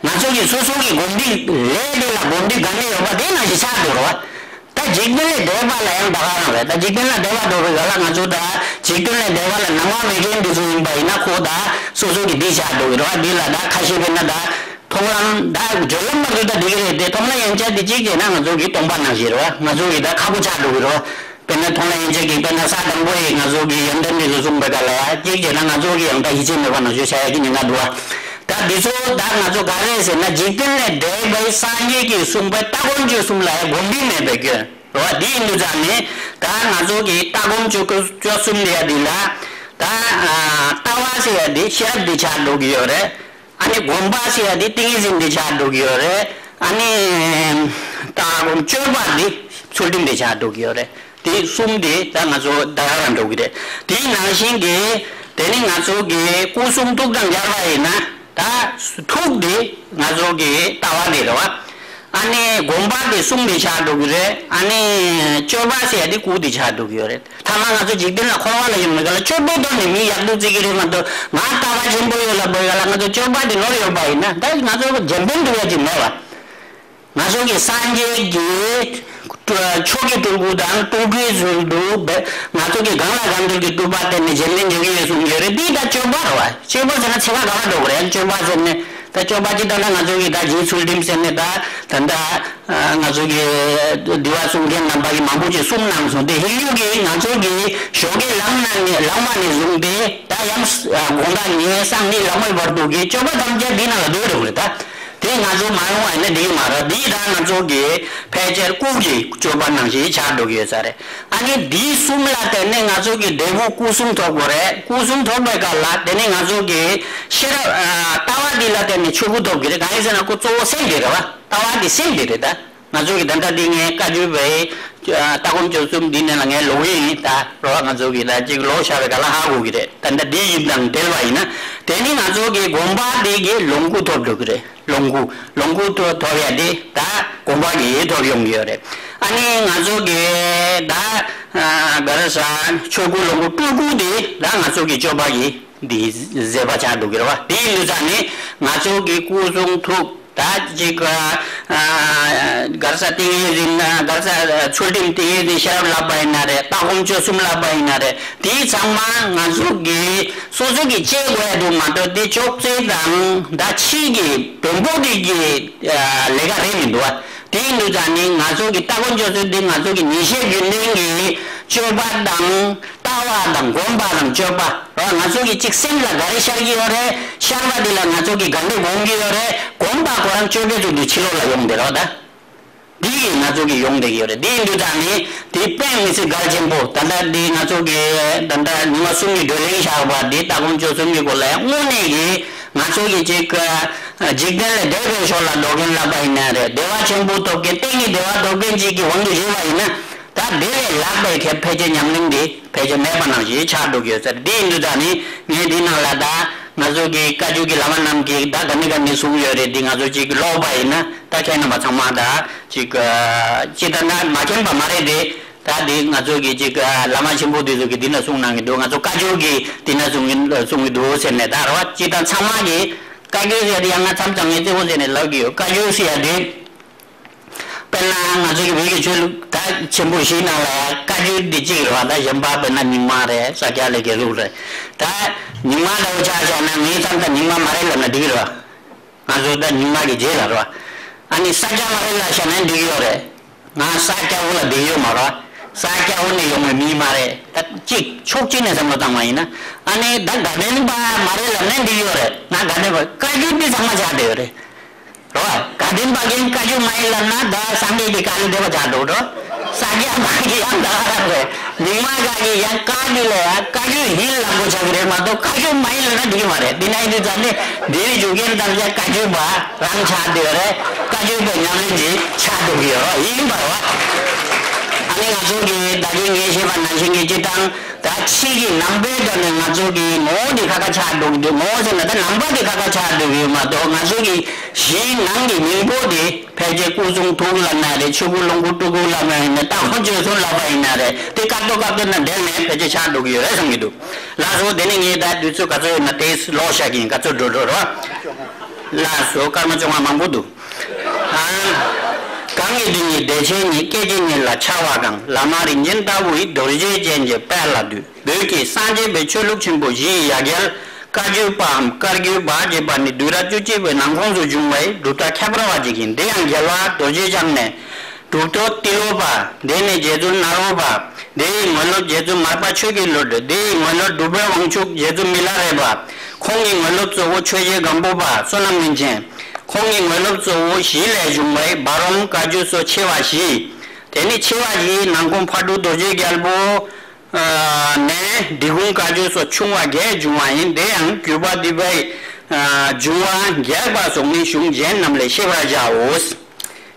ང་ཚོ་གི་སོ་སོ་གི་སྒོམ་སྒྲིག་ལས་དེ་ལ་སྒོམ་སྒྲིག་ག་འདྲ་ཡོད་པ་དེ་ནང་བཞིན་ཆགས་འགྲོ་རེད་བ། ད་འཇིག་རྟེན་ལས་འདས་པ་ལ་ཡང་ད་ག་རང་རེད། ད་འཇིག་རྟེན་ལ་འདས་པ་འགྲོ་བའི་སྐབས་ལ་ང་ཚོ་ད་འཇིག་རྟེན་ལས་འདས་པ་ལ་སྣང་བ་མེད་མཁན་འདི་ཚོ་ཡིན་པ་ཡིན་ན་ཁོ་ད་སོ་སོ་གི་འདི་ཆགས་འགྲོ་གི་རེད་བ། འདི་ལ་ད་ཁ་ཤས་དཔེར་ན་ད་མཐོང་ལམ་ད་སྤྱོད་ལམ་མ་གཏོགས་ད་འགྲིག་གི་རེད་དེ། མཐོང་ལམ་ཡན་ཆད་དེ་གཅིག་བྱས་ན་ང་ཚོ་གི་སྟོང་པ་ནང་བཞིན་རེད་བ། ང་ཚོ་གི་ད་ཁག་པོ་ཆགས་འགྲོ་གི་རེད་བ། དཔེར་ན་མཐོང་ལམ་ཡན་ཆད་ཀྱི་དཔེར་ན་ས་དང་པོ་ཡི་ང་ཚོ་གི་ཡོན་ཏན་འདི་ཚོ་གསུངས་པའི་སྐབས་ལ་ཡ་གཅིག་བྱས་ན་ང་ཚོ་གི་ཡང་ད་ཡིད་ཆེས་མེད་པ་ནང་བཞིན་བྱ་ཡ་གི་ཉེན་ཁ་འདུག་བ། ད་ ད་འདི་ཚོ་ད་ང་ཚོ་ག་རེ་ཟེར་ན། འཇིག་རྟེན་ལས་འདས་པའི་སངས་རྒྱས་ཀྱིས་གསུངས་པའི་ལྟ་སྒོམ་སྤྱོད་གསུམ་ལ་ཡང་གོམས་འདྲིས་མེད་པའི་སྐྱོན་རེད་བ། འདི་ཡིན་དུས་ཙང་ནས་ད་ང་ཚོ་གི་ལྟ་སྒོམ་སྤྱོད་གསུམ་ལ་ཡ་འདི་ལ་ད་ལྟ་བ་ཟེར་ཡ་འདི་ཤེས་རབ་འདི་ཆགས་འགྲོ་གི་ཡོད་རེད། ཨ་ནི་སྒོམ་པ་ཟེར་ཡ་འདི་ཏིང་ངེ་འཛིན་འདི་ཆགས་འགྲོ་གི་ཡོད་རེད། ཨ་ནི་ལྟ་སྒོམ་སྤྱོད་པ་འདི་ཚུལ་ཁྲིམས་འདི་ཆགས་འགྲོ་གི་ཡོད་རེད། དེ་གསུམ་དེ་ད་ང་ཚོ་ད་ག་རང་འགྲོ་གི་རེད། དེའི་ནང་བཞིན་གྱི་དེ་ནི་ང་ཚོ་གི་སྐུ་གསུང་ཐུགས་དང་སྦྱར་བ་ཡིན་ན་ད་ཐུགས་དེ་ང་ཚོ་གི་ལྟ་བ་དེ་རེད་བ། ཨ་ནི་སྒོམ་པ་དེ་གསུང་དེ་ཆགས་འགྲོ་གི་རེད། ཨ་ནི་སྤྱོད་པ་ཟེར་ཡ་དེ་སྐུ་དེ་ཆགས་འགྲོ་གི་ཡོད་རེད། ཐ་མ་ང་ཚོ་འཇིག་རྟེན་ལ་འཁོར་བ་ལ་ཡོང་བའི་སྐབས་ལ་སྤྱོད་པའི་ཐོག་ནས་མི་ཡག་སྡུག་བརྩི་གི་རེད་མ་གཏོགས། ང་ལྟ་བ་ཆེན་པོ་ཡོད་ལབ་པའི་སྐབས་ལ་ང་ཚོ་སྤྱོད་པ་དེ་ནོར་ཡོད་པ་ཡིན་ན་ད་ང་ཚོ་འཇམ་དཔལ་འདུལ་བ་ཅིག་མེད་བ། ང་ཚོ་གི་སངས་རྒྱས་ཀྱི་ཆོས་ཀྱི་སྤྲུལ་སྐུ་དང་སྤྲུལ་སྐུའི་ཚུལ་དུ་ང་ཚོ་གི་གང་ལ་གང་འདུལ་གྱི་སྤྲུལ་པ་བསྟན་ནས་འཇམ་དཔལ་འཇོག་གི་ཡོད་གསུངས་ཡོད་རེད། འདི་ད་སྤྱོད་པ་རེད་བ། སྤྱོད་པ་ཟེར་ན་ཚེ་ཁ་ག་ལ་འགྲོ་གི་རེད། སྤྱོད་པ་ཟེར་ནས་ད་སྤྱོད་པ་ཅི་ལྟར་ན་ང་ཚོ་གི་ད་རྗེའི་ཚུལ་ཁྲིམས་ཟེར་ནས་ད་ད་ལྟ་ང་ཚོ་གི་འདུལ་བ་གསུང་མཁན་རྣམ་པ་གི་མང་པོ་ཅིག་གསུངས་གནང་སོང་། དེ་ཧིན་དུ་གི་ང་ཚོ་གི་ཞོགས་ཀའི་ལངས་ནས་ལངས་པ་ནས་བཟུང་སྟེ་ད་ཡང་དགོང་དག་ངས་སང་ནི་ལངས་པའི་བར་དུ་གི་སྤྱོད་པ་ཐམས་ཅད་འདི་ནང་ལ་འདུས་འགྲོ་གི་རེད་ད། དེ་ང་ཚོ་མ་ཡོང་བ་ཡིན་ན་འགྲིག་གི་མ་རེད། འདི་ད་ང་ཚོ་གི་ཕལ་ཆེར་སྐུ་གི་སྤྱོད་པ་ནང་བཞིན་ཆགས་འགྲོ་གི་ཡོད་ས་རེད། ཨ་ནི་འདི་གསུམ་ལ་བརྟེན་ནས་ང་ཚོ་གི་འབྲས་བུ་སྐུ་གསུང་ཐོབ་དགོས་རེད། སྐུ་གསུང་ཐོབ་པའི་སྐབས་ལ་དེ་ནས་ང་ཚོ་གི་ཤེས་རབ་ལྟ་བ་འདི་ལ་བརྟེན་ནས་ཆོས་སྐུ་ཐོབ་གི་རེད། གང་ཡིན་ཟེར་ན་ཁོ་གཙོ་བོ་སེམས་དེ་རེད་བ། ལྟ་བ་འདི་སེམས་དེ་རེད་ད། ང་ཚོ་གི་ད་ལྟ་འདི་ངས་བཀའ་བརྒྱུད་པའི་ལྟ་སྒོམ་སྤྱོད་གསུམ་འདི་ནས་ལ་ངས་ལོག་གི་ཡིན་ད་རོ། ང་ཚོ་གི་ད་ཅིག་ལོག་བཞག་པའི་སྐབས་ལ་ཧ་གོ་གི་རེད། ད་ལྟ་འདི་ཡིན་དང་འབྲེལ་བ་ཡིན་ན་དེ་ནི་ང་ཚོ་གི་སྒོམ་པ་འདི་གི་ལོངས་སྐུ་ཐོབ་འགྲོ་གི་རེད། ལོངས་སྐུ་ལོངས་སྐུ་ཐོབ་ཐོབ་ཡ་དེ་ད་སྒོམ་པ་གིས་ཐོབ་ཡོང་གི་ཡོད་རེད། ཨ་ནི་ང་ཚོ་གི་ད་ག་རེ་ཟ་ཆོས་སྐུ་ལོངས་སྐུ་སྤྲུལ་སྐུ་དེ་ད་ང་ཚོ་གི་སྤྱོད་པ་གིས་འདི་མཛད་པ་ཆགས་འགྲོ་གི་རེད་བ། དེ་ཡིན་དུས་ཙང་ནི་ང་ཚོ་གི་སྐུ་གསུང་ཐུགས་ད་ཅིག་ག་རེ་ཟ་ཏིང་ངེ་འཛིན་ག་རེ་ཟ་ཚུལ་ཁྲིམས་ཏིང་ངེ་འཛིན་ཤེས་རབ་ལབ་པ་ཡིན་ན་རེད། ལྟ་སྒོམ་སྤྱོད་གསུམ་ལབ་པ་ཡིན་ན་རེད། དེ་ཚང་མ་ང་ཚོ་གི་སོ་སོ་གི་བྱེད་དགོས་ཡ་དུ་མ་གཏོགས་དེ་ཅོག་ཙེ་དང་ད་ཕྱི་གི་བེམ་པོ་དེ་གི་ལས་ཀ་རེད་མི་འདུག་བ། དེ་ཡིན་དུས་ཙང་ནི་ང་ཚོ་གི་ལྟ་སྒོམ་སྤྱོད་གསུམ་འདི་ང་ཚོ་གི་ཉིན་ཤས་རྒྱུན་ལྡན་གྱི་སྤྱོད་པ་དང་ལྟ་བ་དང་སྒོམ་པ་དང་སྤྱོད་པ་ར། ང་ཚོ་གི་གཅིག་སེམས་ལ་ག་རེ་ཤར་གྱི་ཡོད་རེད། ཤར་བ་འདི་ལ་ང་ཚོ་གི་ག་འདྲས་སྒོམ་གྱི་ཡོད་རེད། སྒོམ་པ་ཁོ་རང་སྤྱོད་པའི་ཚུལ་དུ་ཕྱི་ལོགས་ལ་ཡོང་བསྡད་རོགས་ད། འདི་ཡིས་ང་ཚོ་གི་ཡོང་བསྡད་ཀྱི་ཡོད་རེད། འདི་ཡིན་དུས་ཙང་ནི་འདི་དཔེ་མི་སྲིད་གལ་ཆེན་པོ། ད་ལྟ་འདི་ང་ཚོ་གི་ད་ལྟ་ཉི་མ་གསུམ་གྱི་བགྲོ་གླེང་བཞག་པ་འདི་ལྟ་སྒོམ་སྤྱོད་གསུམ་གྱི་སྐོར་ལ་ཡང་དངོས་གནས་ཀྱི་ང་ཚོ་གི་ཅིག་འཇིག་རྟེན་ལས་འདས་པའི་ཕྱོགས་ལ་འགྲོ་མཁན་ལབ་པ་ཡིན་ན་རེད། བདེ་བ་ཆེན་པོ་ཐོབ་མཁན་གཏན་གྱི་བདེ་བ་ཐོབ་མཁན་ཅིག་གི་དབང་དུ་བྱས་པ་ཡིན་ན། ད་དེ་ལས་ལྷག་པའི་ཁྱད་ཕལ་ཆེར་ཉམས་ལེན་འདི་ཕལ་ཆེར་མེད་པ་ནང་བཞིན་ཆགས་འགྲོ་གི་ཡོད་ཟེར། འདི་ཡིན་དུས་ད་ནི་ངས་འདི་ནང་ལ་ད་ང་ཚོ་གི་བཀའ་བརྒྱུད་ཀྱི་བླ་མ་རྣམས་ཀྱིས་ད་ག་ནི་ག་ནི་གསུངས་ཡོད་རེད། འདི་ང་ཚོ་ཅིག་ཀློག་པ་ཡིན་ན་ད་ཁྱེད་རྣམ་པ་ཚང་མ་ད་ཅིག་ཅི་ལྟར་ན་མ་མཁྱེན་པ་མ་རེད་དེ། ད་འདི་ང་ཚོ་གི་ཅིག་བླ་མ་ཆེན་པོ་འདི་ཚོ་གིས་འདི་ན་གསུངས་གནང་གི་འདུག་ང་ཚོ་བཀའ་བརྒྱུད་ཀྱིས་འདི་ན་གསུང་གི་གསུང་གི་འདུག་ཟེར་ནས་ད་ར་བ་ཅི་ལྟར་ཚང་མ་གིས་བཀའ་བརྒྱུད་ཟེར་དེ་ཡང་ང་མཚམས་མཚམས་ངས་གཙོ་བོ་ཟེར་ནས་ལབ་ཀྱི་ཡོད། བཀའ་བརྒྱུད་ཟེར་ཡ་དེ། དཔེར་ན་ང་ཚོ་གི་བོད་ཀྱི་ཆོས་ལུགས་ད་ཆེན་པོ་བཞི་ནང་ལ་ཡང་བཀའ་བརྒྱུད་འདི་གཅིག་རེད་བ། ད་གཞན་པ་དཔེར་ན་རྙིང་མ་རེད། ས་སྐྱ་ལས་རྒྱལ་ལུགས་རེད། ད་རྙིང་མ་ལྟ་བུ་ཆ་བཞག་ན་ངའི་མཚམས་ད་རྙིང་མ་མ་རེད་ལབ་ན་འགྲིག་གི་རེད་བ། ང་ཚོ་ད་རྙིང་མ་གི་རྗེས་ལ་རེད་བ། ཨ་ནི་ས་སྐྱ་མ་རེད་ལབ་བཞག་ན་འགྲིག་གི་ཡོད་རེད། ང་ས་སྐྱ་བོ་ལ་འགྲིག་གི་ཡོད་མ་རེད་བ། ས་སྐྱ་བོ་ནས་ཡོང་བའི་མི་མ་རེད། ད་གཅིག་ཕྱོགས་གཅིག་ནས་བསམ་བློ་བཏང་བ་ཡིན་ན། ཨ་ནི་ད་དགའ་ལྡན་པ་མ་རེད་ལབ་ན་འགྲིག་གི་ཡོད་རེད། ང་དགའ་ལྡན་པ། བཀའ་བརྒྱུད་འདི་ཚང་མ་ཆགས་བསྡད་ཡོད་རེད། རོ། དགའ་ལྡན་པ་གིས་བཀའ་བརྒྱུད་མ་ཡིན་ལབ་ན་ད་སངས་རྒྱས་ཀྱི་བཀའ་ལས་འདས་པ་ཆགས་འགྲོ་འགྲོ། ས་སྐྱ་པ་གིས་ཡང་ད་ག་རང་རེད། རྙིང་མ་ག་གིས་ཡང་བཀའ་བརྒྱུད་ལ་ཡང་བཀའ་བརྒྱུད་ཡིན་ལབ་དགོས་ཆགས་ཀྱི་རེད་མ་གཏོགས་བཀའ་བརྒྱུད་མ་ཡིན་ལབ་ན་འགྲིག་གི་མ་རེད། འདི་ན་ཡིན་དུས་ཙམ་ནས་འདིར་བཞུགས་མཁན་ཐམས་ཅད་བཀའ་བརྒྱུད་པ་རང་ཆགས་བསྡད་ཡོད་རེད། བཀའ་བརྒྱུད་པའི་ཉམས་ལེན་གྱི་ཆགས་འགྲོ་གི་ཡོད་རེད། ཡིན་པ་རེད་བ། ཨ་ནི་ང་ཚོ་གིས་ད་གིན་ངས་བཤད་པ་ནང་བཞིན་གྱི་སྤྱིར་བཏང་ད་ཕྱི་གི་ནང་པའི་སྒང་ནས་ང་ཚོ་གི་ངོ་བོ་འདི་ཁ་ཁ་ཆགས་འགྲོ་གི་འདུག་ངོ་བོ་ཟེར་ན་ད་ནང་པ་འདི་ཁ་ཁ་ཆགས་འགྲོ་གི་ཡོད་མ་གཏོགས་ང་ཚོ་གི་གཞི་ནང་གི་སྙིང་པོ་དེ་ཕལ་ཆེར་སྐུ་གསུང་ཐུགས་ལབ་ན་རེད། ཆོས་སྐུ་ལོངས་སྐུ་སྤྲུལ་སྐུ་ལབ་ན་ཡིན་ན་ལྟ་སྒོམ་སྤྱོད་གསུམ་ལབ་པ་ཡིན་ན་རེད། དེ་སྐབས་ཐོག་སྐབས་ཐོག་ན་འབྲེལ་ནས་ཕལ་ཆེར་ཆགས་འགྲོ་གི་ཡོད་རེད་བསམ་གྱི་འདུག་ལགས་སོ། དེ་ནས་ངས་ད་དུས་ཚོད་ག་ཚོད་ཡོད་ན་དེ་ལོག་བཞག་གི་ཡིན། ག་ཚོད་འགྲོ་འགྲོ་རེད་བ། ལགས་སོ། སྐར་མ་བཅོ་ལྔ་མང་པོ་འདུག་གང་གི་དུས་ཉིད་བདེ་ཆེན་ཉིད། སྐད་ཅིག་ཉིད་ལ་འཆར་བ་གང་། བླ་མ་རིན་ཆེན་ལྟ་བུ་ཡི། རྡོ་རྗེ་ཅན་གྱི་དཔལ་ལ་འདུད། བོད་ཀྱི་སངས་རྒྱས་པའི་ཆོས་ལུགས་ཆེན་པོ་བཞི་ཡི་ཡ་གྱལ་བཀའ་བརྒྱུད་པའམ་བཀའ་བརྒྱུད་པ་ཞེས་པ་ནི་བདུན་ཕྲག་བཅུ་གཅིག་པའི་ནང་ཁོངས་སུ་འབྱུང་བའི་གྲུབ་མཐའ་ཁྱད་པར་བ་ཅིག་ཡིན། དེ་ཡང་རྒྱལ་བ་རྡོ་རྗེ་འཆང་ནས་གྲུབ་ཐོབ་ཏི་ལོ་པ། དེ་ནས་རྗེ་བཙུན་ནཱ་རོ་པ། དེ་ཡི་ངོ་ལོག་རྗེ་བཙུན་མར་པ་ཆོས་ཀྱི་བློ་གྲོས། དེ་ཡི་ངོ་ལོག་གྲུབ་པའི་དབང་ཕྱུག་རྗེ་བཙུན་མི་ལ་རས་པ། ཁོང་གི་དངོས་སློབ་གཙོ་བོ་ཆོས་རྗེ་སྒམ་པོ་པ་བསོད་ནམས་རིན་ཆེན། ཁོང་གི་དངོས་སློབ་གཙོ་བོ་བཞི་ལས་བྱུང་བའི་འབའ་རོམ་བཀའ་བརྒྱུད་སོགས་ཆེ་བ་བཞི། དེ་ནི་ཆེ་བ་བཞིའི་ནང་ཁོངས་ཕག་གྲུ་རྡོ་རྗེ་རྒྱལ་པོ་ནས་འབྲི་གུང་བཀའ་བརྒྱུད་སོགས་ཆུང་བ་བརྒྱད་བྱུང་བ་ཡིན། དེ་ཡང་བརྒྱུད་པ་འདི་པའི་འབྱུང་བ་རྒྱས་པ་སོགས་ནི་གཞུང་གཞན་རྣམས་ལས་ཤེས་པར་བྱའོ།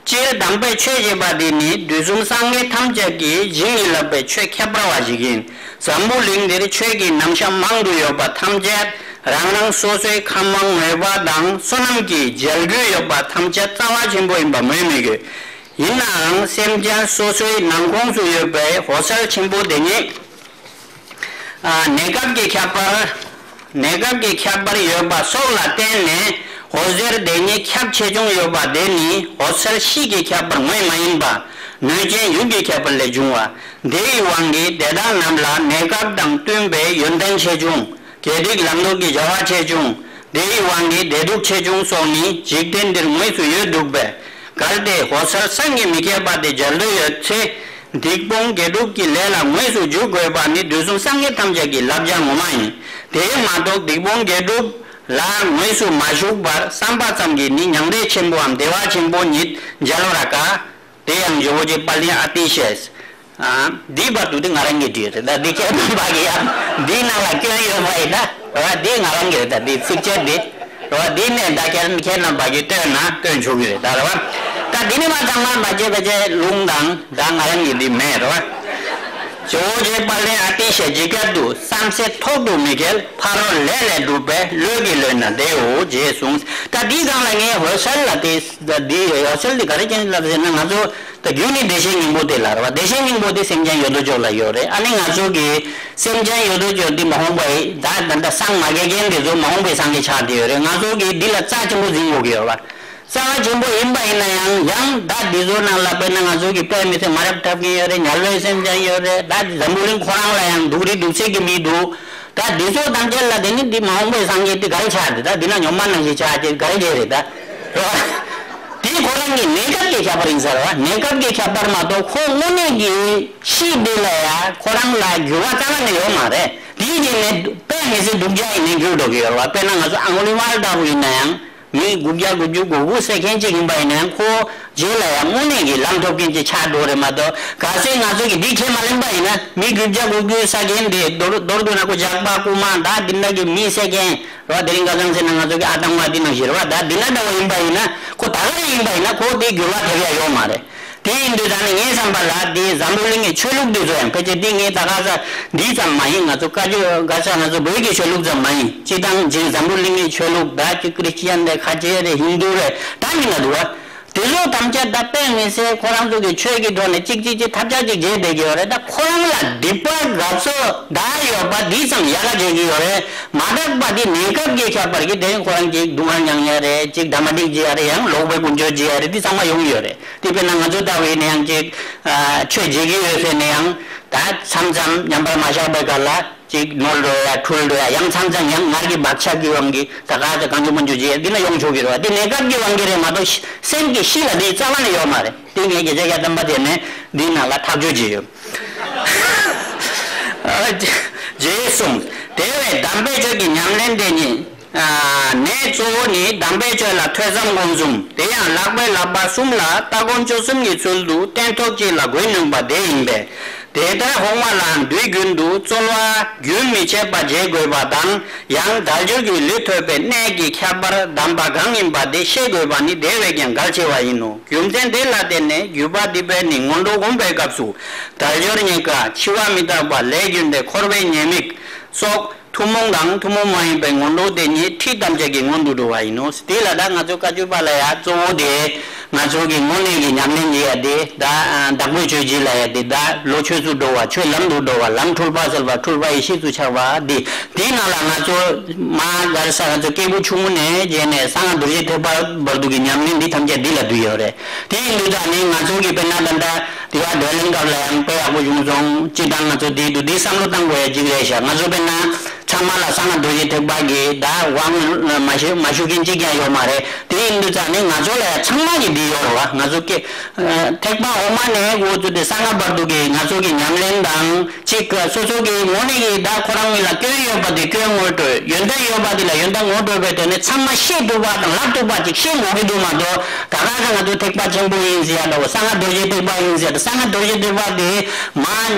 སྤྱིར་དམ་པའི་ཆོས་ཅེས་པ་འདི་ནི་དུས་གསུམ་སངས་རྒྱས་ཐམས་ཅད་ཀྱིས་བྱིན་གྱིས་བརླབས་པའི་ཆོས་ཁྱད་པར་བ་ཞིག་ཡིན། འཛམ་བུ་གླིང་འདིར་ཆོས་ཀྱི་རྣམ་གཞག་མང་དུ་ཡོད་པ་ཐམས་ཅད་རང་རང་སོ་སོའི་ཁམས་དབང་མོས་པ་དང་བསོད་ནམས་ཀྱི་འཇལ་རྒྱུ་ཡོད་པ་ཐམས་ཅད་རྩ་བ་ཆེན་པོ་ཡིན་པ་སྨོས་མི་དགོས། ཡིན་ནའང་སེམས་ཅན་སོ་སོའི་ནང་ཁོངས་སུ་ཡོད་པའི་འོད་གསལ་ཆེན་པོ་དེ་ཉིད། གནས་སྐབས་ཀྱི་ཁྱད་པར། གནས་སྐབས་ཀྱི་ཁྱད་པར་ཡོད་པ་སོགས་ལ་བརྟེན་ནས་འོད་གསལ་དེ་ཉིད་ཁྱབ་ཆེ་ཆུང་ཡོད་པ་དེ་ནི་འོད་གསལ་གཤིས་ཀྱི་ཁྱད་པར་ངོས་མ་ཡིན་པ། སྣོད་ཅན་ཡུལ་གྱི་ཁྱད་པར་ལས་བྱུང་བ། དེ་ཡི་དབང་གིས་དེ་དག་རྣམས་ལ་གནས་སྐབས་དང་བསྟུན་པའི་ཡོན་ཏན་ཆེ་ཆུང་། དགེ་སྡིག་ལམ་ལྡོག་གི་བྱ་བ་ཆེ་ཆུང་། དེ་ཡི་དབང་གིས་བདེ་སྡུག་ཆེ་ཆུང་སོགས་ནི་འཇིག་རྟེན་འདིར་དངོས་སུ་ཡོད་འདུག་པས། གལ་ཏེ་འོད་གསལ་བསམ་གྱིས་མི་ཁྱབ་པ་དེ་འཇལ་འདོད་ཡོད་ཚེ། སྡིག་སྤོང་དགེ་སྒྲུབ་ཀྱི་ལས་ལ་དངོས་སུ་འཇུག་དགོས་པ་ནི་དུས་གསུམ་སངས་རྒྱས་ཐམས་ཅད་ཀྱི་བསླབ་བྱ་ངོ་མ་ཡིན། དེ་མ་གཏོགས་སྡིག་སྤོང་དགེ་སྒྲུབ་ལ་དངོས་སུ་མ་ཞུགས་པར་བསམ་པ་ཙམ་གྱིས་ནི་མྱང་འདས་ཆེན་པོའམ་བདེ་བ་ཆེན་པོ་ཉིད་འཇལ་བར་དཀའ། དེ་ཡང་ཇོ་བོ་རྗེ་དཔལ་ལྡན་ཨ་ཏི་ཤས། ཨ། འདིའི་བར་དུ་དེ་ང་རང་གིས་བྲིས་རེད། ད་འདི་ཁྱེད་རྣམ་པ་གིས་ཡང་འདིའི་ནང་ལ་སྐྱོན་ཡོད་པ་ཡིན་ན་རེད་བ། འདི་ང་རང་གི་རེད། ད་འདི་ཚིགས་བཅད་འདི་རེད་བ། འདི་ནས་ད་ཁྱེད་ཁྱེད་རྣམ་པ་གིས་བཏོན་ན་བཏོན་ཆོག་གི་རེད། ད་རེད་བ། ད་འདི་ནི་མ་ཚང་མ་མ་བརྗེད་པ་བྱས་ལུང་དང་ད་ང་རང་གི་འདི་མེད་རེད་བ། ཇོ་བོ་རྗེ་དཔལ་ལྡན་ཨ་ཏི་ཤས་ཇི་སྐད་དུ། བསམ་ཚེ་ཐོག་ཏུ་མི་འགལ་ཕ་རོལ་ལས་ལས་གྲུབ་པའི་བློ་གི་ལུས་ན་བདེའོ་ཞེས་གསུངས། ད་འདིའི་སྒང་ལ་ངས་འོད་གསལ་ལ་དེ་ད་འདི་འོད་གསལ་འདི་ག་རེ་ཅན་ལབ་ཟེར་ན་ང་ཚོ། ད་རྒྱུ་ནི་བདེ་གཤེགས་སྙིང་པོ་དེ་ལ་རེད་བ། བདེ་གཤེགས་སྙིང་པོ་དེ་སེམས་ཅན་ཡོད་དོ་ཅོག་ལ་ཡོད་རེད། ཨ་ནི་ང་ཚོ་གི་སེམས་ཅན་ཡོད་དོ་ཅོག་འདི་མ་འོངས་པ་ཡི་ད་ད་ད་སངས་མ་རྒྱས་མཁན་དེ་ཚོ་མ་འོངས་པའི་སངས་རྒྱས་ཆགས་བསྡད་ཡོད་རེད། ང་ཚོ་གི་འདི་ལ་རྩ་ཆེན་པོ་འཛིན་དགོས་ཀྱི་ཡོད་བ། རྩ་བ་ཆེན་པོ་ཡིན་པ་ཡིན་ན་ཡང་ཡང་ད་འདི་ཚོ་ནང་ལ་དཔེར་ན་ང་ཚོ་གི་དཔེ་མི་སྲིད་མ་རབས་འཁྲབ་མཁན་ཡོད་རེད། ཉལ་བའི་སེམས་ཅན་ཡོད་རེད། ད་འཛམ་བུ་གླིང་ཁོ་རང་ལ་ཡང་སྡུག་རུས་སྡུག་ཚད་ཀྱི་མི་འདུག་ད་འདི་ཚོ་ཐམས་ཅད་ལ་དེ་ནི་འདི་མ་འོངས་པའི་སངས་རྒྱས་འདི་ག་རེ་ཆགས་འདི་ད་འདི་ན་ཉོན་མ་ནང་བཞིན་ཆགས་ཀྱི་ག་རེ་བྱས་རེད་ད། རེད་བ། དེ་ཁོ་རང་གི་གནས་སྐབས་ཀྱི་ཁྱད་པར་ཡིན་ས་རེད་བ། གནས་སྐབས་ཀྱི་ཁྱད་པར་མ་གཏོགས་ཁོ་དངོས་གནས་ཀྱི་གཤིས་འདི་ལ་ཡ་ཁོ་རང་ལ་འགྱུར་བ་རྩ་བ་ནས་ཡོད་མ་རེད། དེའི་རྗེས་ནས་དཔེ་མི་སྲིད་སྡུག་ཅག་ཡིན་ནས་འགྱུར་འགྲོ་གི་ཡོད་རེད་བ། དཔེར་ན་ང་ཚོ་ཨང་གུ་ལི་མ་ལ་ལྟ་བུ་ཡིན་ན་ཡང་། མི་དགུ་བརྒྱ་དགུ་བཅུ་གོ་དགུ་བསད་མཁན་གཅིག་ཡིན་པ་ཡིན་ན་ཡང་ཁོ་རྗེས་ལ་ཡང་དངོས་གནས་ཀྱི་ལམ་ཐོབ་མཁན་གཅིག་ཆགས་འགྲོ་རེད་མ་གཏོགས། གལ་སྲིད་ང་ཚོ་གིས་འདི་ཁས་མ་ལེན་པ་ཡིན་ན་མི་དགུ་བརྒྱ་དགུ་བཅུ་བསད་མཁན་དེ་མདོར་མདོར་བསྡུ་ན་ཁོ་ཇག་པ་རྐུན་མ་ད་འདི་འདྲ་གི་མི་བསད་མཁན་རེད་བ། དེ་རིང་ཁ་སང་ཟེར་ན་ང་ཚོ་གི་ཨ་ཐང་བ་འདི་ནང་བཞིན་རེད་བ། ད་འདི་འདྲ་འདྲ་བོ་ཡིན་པ་ཡིན་ན་ཁོ་ད་ག་རེ་ཡིན་པ་ཡིན་ན་ཁོ་དེ་འགྱུར་བ་ཐེབས་ཡ་ཡོད་མ་རེད། དེ་ཡིན་དུས་ད་ནི་ངའི་བསམ་པ་ལ་འདི་འཛམ་བུ་གླིང་གི་ཆོས་ལུགས་འདི་ཚོ་ཡང་ཕལ་ཆེར་འདི་ངའི་ད་ག་ས་འདི་ཙམ་མ་ཡིན། ང་ཚོ་བཀའ་བརྒྱུད་ག་ས་ང་ཚོ་བོད་ཀྱི་ཆོས་ལུགས་ཙམ་མ་ཡིན། སྤྱི་བཏང་ཅིག་འཛམ་བུ་གླིང་གི་ཆོས་ལུགས་ད་ཅིག་ཀྲི་སི་ཅན་རེད། ཁ་ཆེ་རེད། ཧིན་དུ་རེད། ད་མི་ན་འདུག་བ། དེ་ཚོ་ཐམས་ཅད་ད་དཔེ་མི་སྲིད་ཁོ་རང་ཚོ་གི་ཆོས་ཀྱི་ཐོག་ནས་ཅིག་ཅིག་ཅིག་ཐབས་ཆག་ཅིག་བྱས་བསྡད་ཀྱི་ཡོད་རེད། ད་ཁོ་རང་ལ་སྡིག་པ་དགའ་ཚོར་ད་ཡོད་པ་འདི་ཙམ་ཡག་ག་བྱེད་ཀྱི་ཡོད་རེད། མ་དག་པ་འདི་གནས་སྐབས་ཀྱི་ཁྱད་པར་གྱིས་དེ་ཁོ་རང་ཅིག་སྡུག་བསྔལ་མྱངས་ཡ་རེད། ཅིག་དྲ་མ་འགྲིག་བྱེད་ཡ་རེད། ཡང་ལོག་པའི་ཀུན་སྤྱོད་བྱེད་ཡ་རེད། འདི་ཚང་མ་ཡོང་གི་ཡོད་རེད། དེ་དཔེར་ན་ང་ཚོ་ལྟ་བུ་ཡིན་ན་ཡང་ཅིག་ཨ་ཆོས་བྱེད་ཀྱི་ཡོད་ཟེར་ནས་ཡང་ད་མཚམས་མཚམས་ཉམས་པར་མ་བཞག་པའི་སྐབས་ལ་ཅིག་ནོར་འགྲོ་ཡ་འཁྲུལ་འགྲོ་ཡ་ཡང་མཚམས་མཚམས་ཡང་ངར་གྱི་བག་ཆགས་ཀྱི་དབང་གིས་ད་ག་ཚོད་གང་བྱུང་མང་བྱུང་བྱེད་ཡ་འདི་ན་ཡོང་ཆོག་གི་རེད་བ། འདི་གནས་སྐབས་ཀྱི་དབང་གིས་རེད་མ་གཏོགས་སེམས་ཀྱི་གཤིས་ལ་འདི་རྩ་བ་ནས་ཡོད་མ་རེད། འདི་ངས་རྒྱལ་སྲས་བསྐྱེད་དམན་པ་དེ་ནས་འདིའི་ནང་ལ་ཐག་གཅོད་བྱས་ཡོད། ཨ་ཅེ། ཞེས་གསུངས། དེ་བས་དམ་པའི་ཆོས་ཀྱི་ཉམས་ལེན་དེ་ཉིད། ཨ་ནས་གཙོ་བོ་ནི་དམ་པའི་ཆོས་ལ་ཐོས་བསམ་སྒོམ་གསུམ། དེ་ཡང་ལྷག་པའི་ལྷག་པ་གསུམ་ལ་ལྟ་སྒོམ་སྤྱོད་གསུམ་གྱི་ཚུལ་དུ་སྟན་ཐོག་གཅིག་ལ་འགོད་ནུས་པ་དེ་ཡིན་པས། དེ་ལྟར་འོག་མ་ལའང་དུས་རྒྱུན་དུ་རྩོལ་བ་རྒྱུན་མི་ཆད་པ་བྱེད་དགོས་པ་དང་། ཡང་དལ་འབྱོར་གྱི་ལུས་ཐོབ་པའི་གནས་ཀྱི་ཁྱད་པར་གདམས་པ་གང་ཡིན་པ་དེ་ཤེས་དགོས་པ་ནི་དེ་བས་ཀྱང་གལ་ཆེ་བ་ཡིན་ནོ། རྒྱུ་མཚན་དེ་ལ་བརྟེན་ནས་བརྒྱུད་པ་འདི་པས་ནི་སྔོན་འགྲོ་སྒོམ་པའི་སྐབས་སུ་དལ་འབྱོར་རྙེད་དཀའ། འཆི་བ་མི་རྟག་པ། ལས་རྒྱུ་འབྲས། འཁོར་བའི་ཉེས་དམིགས་སོགས་ཐུན་མོང་དང་ཐུན་མོང་མ་ཡིན་པའི་སྔོན་འགྲོ་དེ་ཉིད་ཁྲིད་ཐམས་ཅད་ཀྱི་སྔོན་དུ་འགྲོ་བ་ཡིན་ནོ། དེ་ལ་ད་ང་ཚོ་བཀའ་བརྒྱུད་པ་ལ་ཡང་གཙོ་བོ་དེ་ང་ཚོ་གི་དངོས་གནས་ཀྱི་ཉམས་ལེན་བྱེད་ཡ་དེ་ད་བདག་པོའི་ཆོས་བྱེད་ལ་ཡ་དེ་ད་བློ་ཆོས་སུ་འགྲོ་བ། ཆོས་ལམ་དུ་འགྲོ་བ། ལམ་འཁྲུལ་པ་སེལ་བ། འཁྲུལ་པ་ཡེ་ཤེས་སུ་འཆར་བ་དེ། དེའི་ནང་ལ་ང་ཚོ་མ་ག་རེ་ཟ་ང་ཚོ་སྐྱེས་བུ་ཆུང་ངུ་ནས་བྱས་ནས་གསང་སྔགས་རྡོ་རྗེ་ཐེག་པ་བར་དུ་གི་ཉམས་ལེན་འདི་ཐམས་ཅད་འདི་ལ་འདུས་ཡོད་རེད། དེ་ཡིན་དུས་ད་ནི་ང་ཚོ་གི་དཔེར་ན་ད་ལྟ་དེ་བ་བགྲོ་གླེང་སྐབས་ལ་ཡང་དཔེ་ཡག་པོ་བྱུང་སོང་། སྤྱིར་བཏང་ང་ཚོ་དེའི་དུས་འདི་བསམ་བློ་བཏང་དགོས་ཡ་གཅིག་རེད་ཤག་ང་ཚོ་དཔེར་ན། ཚང་མ་ལ་གསང་སྔགས་རྡོ་རྗེ་ཐེག་པ་གི་ད་དབང་མ་ཞུ་མ་ཞུ་མཁན་གཅིག་ཀྱང་ཡོད་མ་རེད། དེ་ཡིན་དུས་ཙང་ནས་ང་ཚོ་ལ་ཡང་ཚང་མ་གི་འདི་ཡོད་རེད་བ། ང་ཚོ་སྐད་ཐེག་པ་འོག་མ་ནས་འོ་ཚོ་དེ་གསང་སྔགས་བར་དུ་གི་ང་ཚོ་གི་ཉམས་ལེན་དང་གཅིག་སོ་སོ་གི་ངོས་ནས་གི་ད་ཁོ་རང་ངོས་ལ་སྐྱོན་ཡོད་པ་དེ་སྐྱོན་ངོ་སྤྲོད། ཡོན་ཏན་ཡོད་པ་དེ་ལ་ཡོན་ཏན་ངོ་སྤྲོད་པའི་ཐོག་ནས་ཚང་མ་ཤེས་ཐུབ་པ་དང་ལབ་ཐུབ་པ་ཅིག་ཤེས་དགོས་ཀྱི་འདུག་མ་གཏོགས་ད་ག་ས་ང་ཚོ་ཐེག་པ་ཆེན་པོ་ཡིན་ཟེར་ཡ་འདྲ་བོ། གསང་སྔགས་རྡོ་རྗེ་ཐེག་པ་ཡིན་ཟེར་ཡ་ད་གསང་སྔགས་རྡོ་རྗེ་ཐེག་པ་དེ་མ་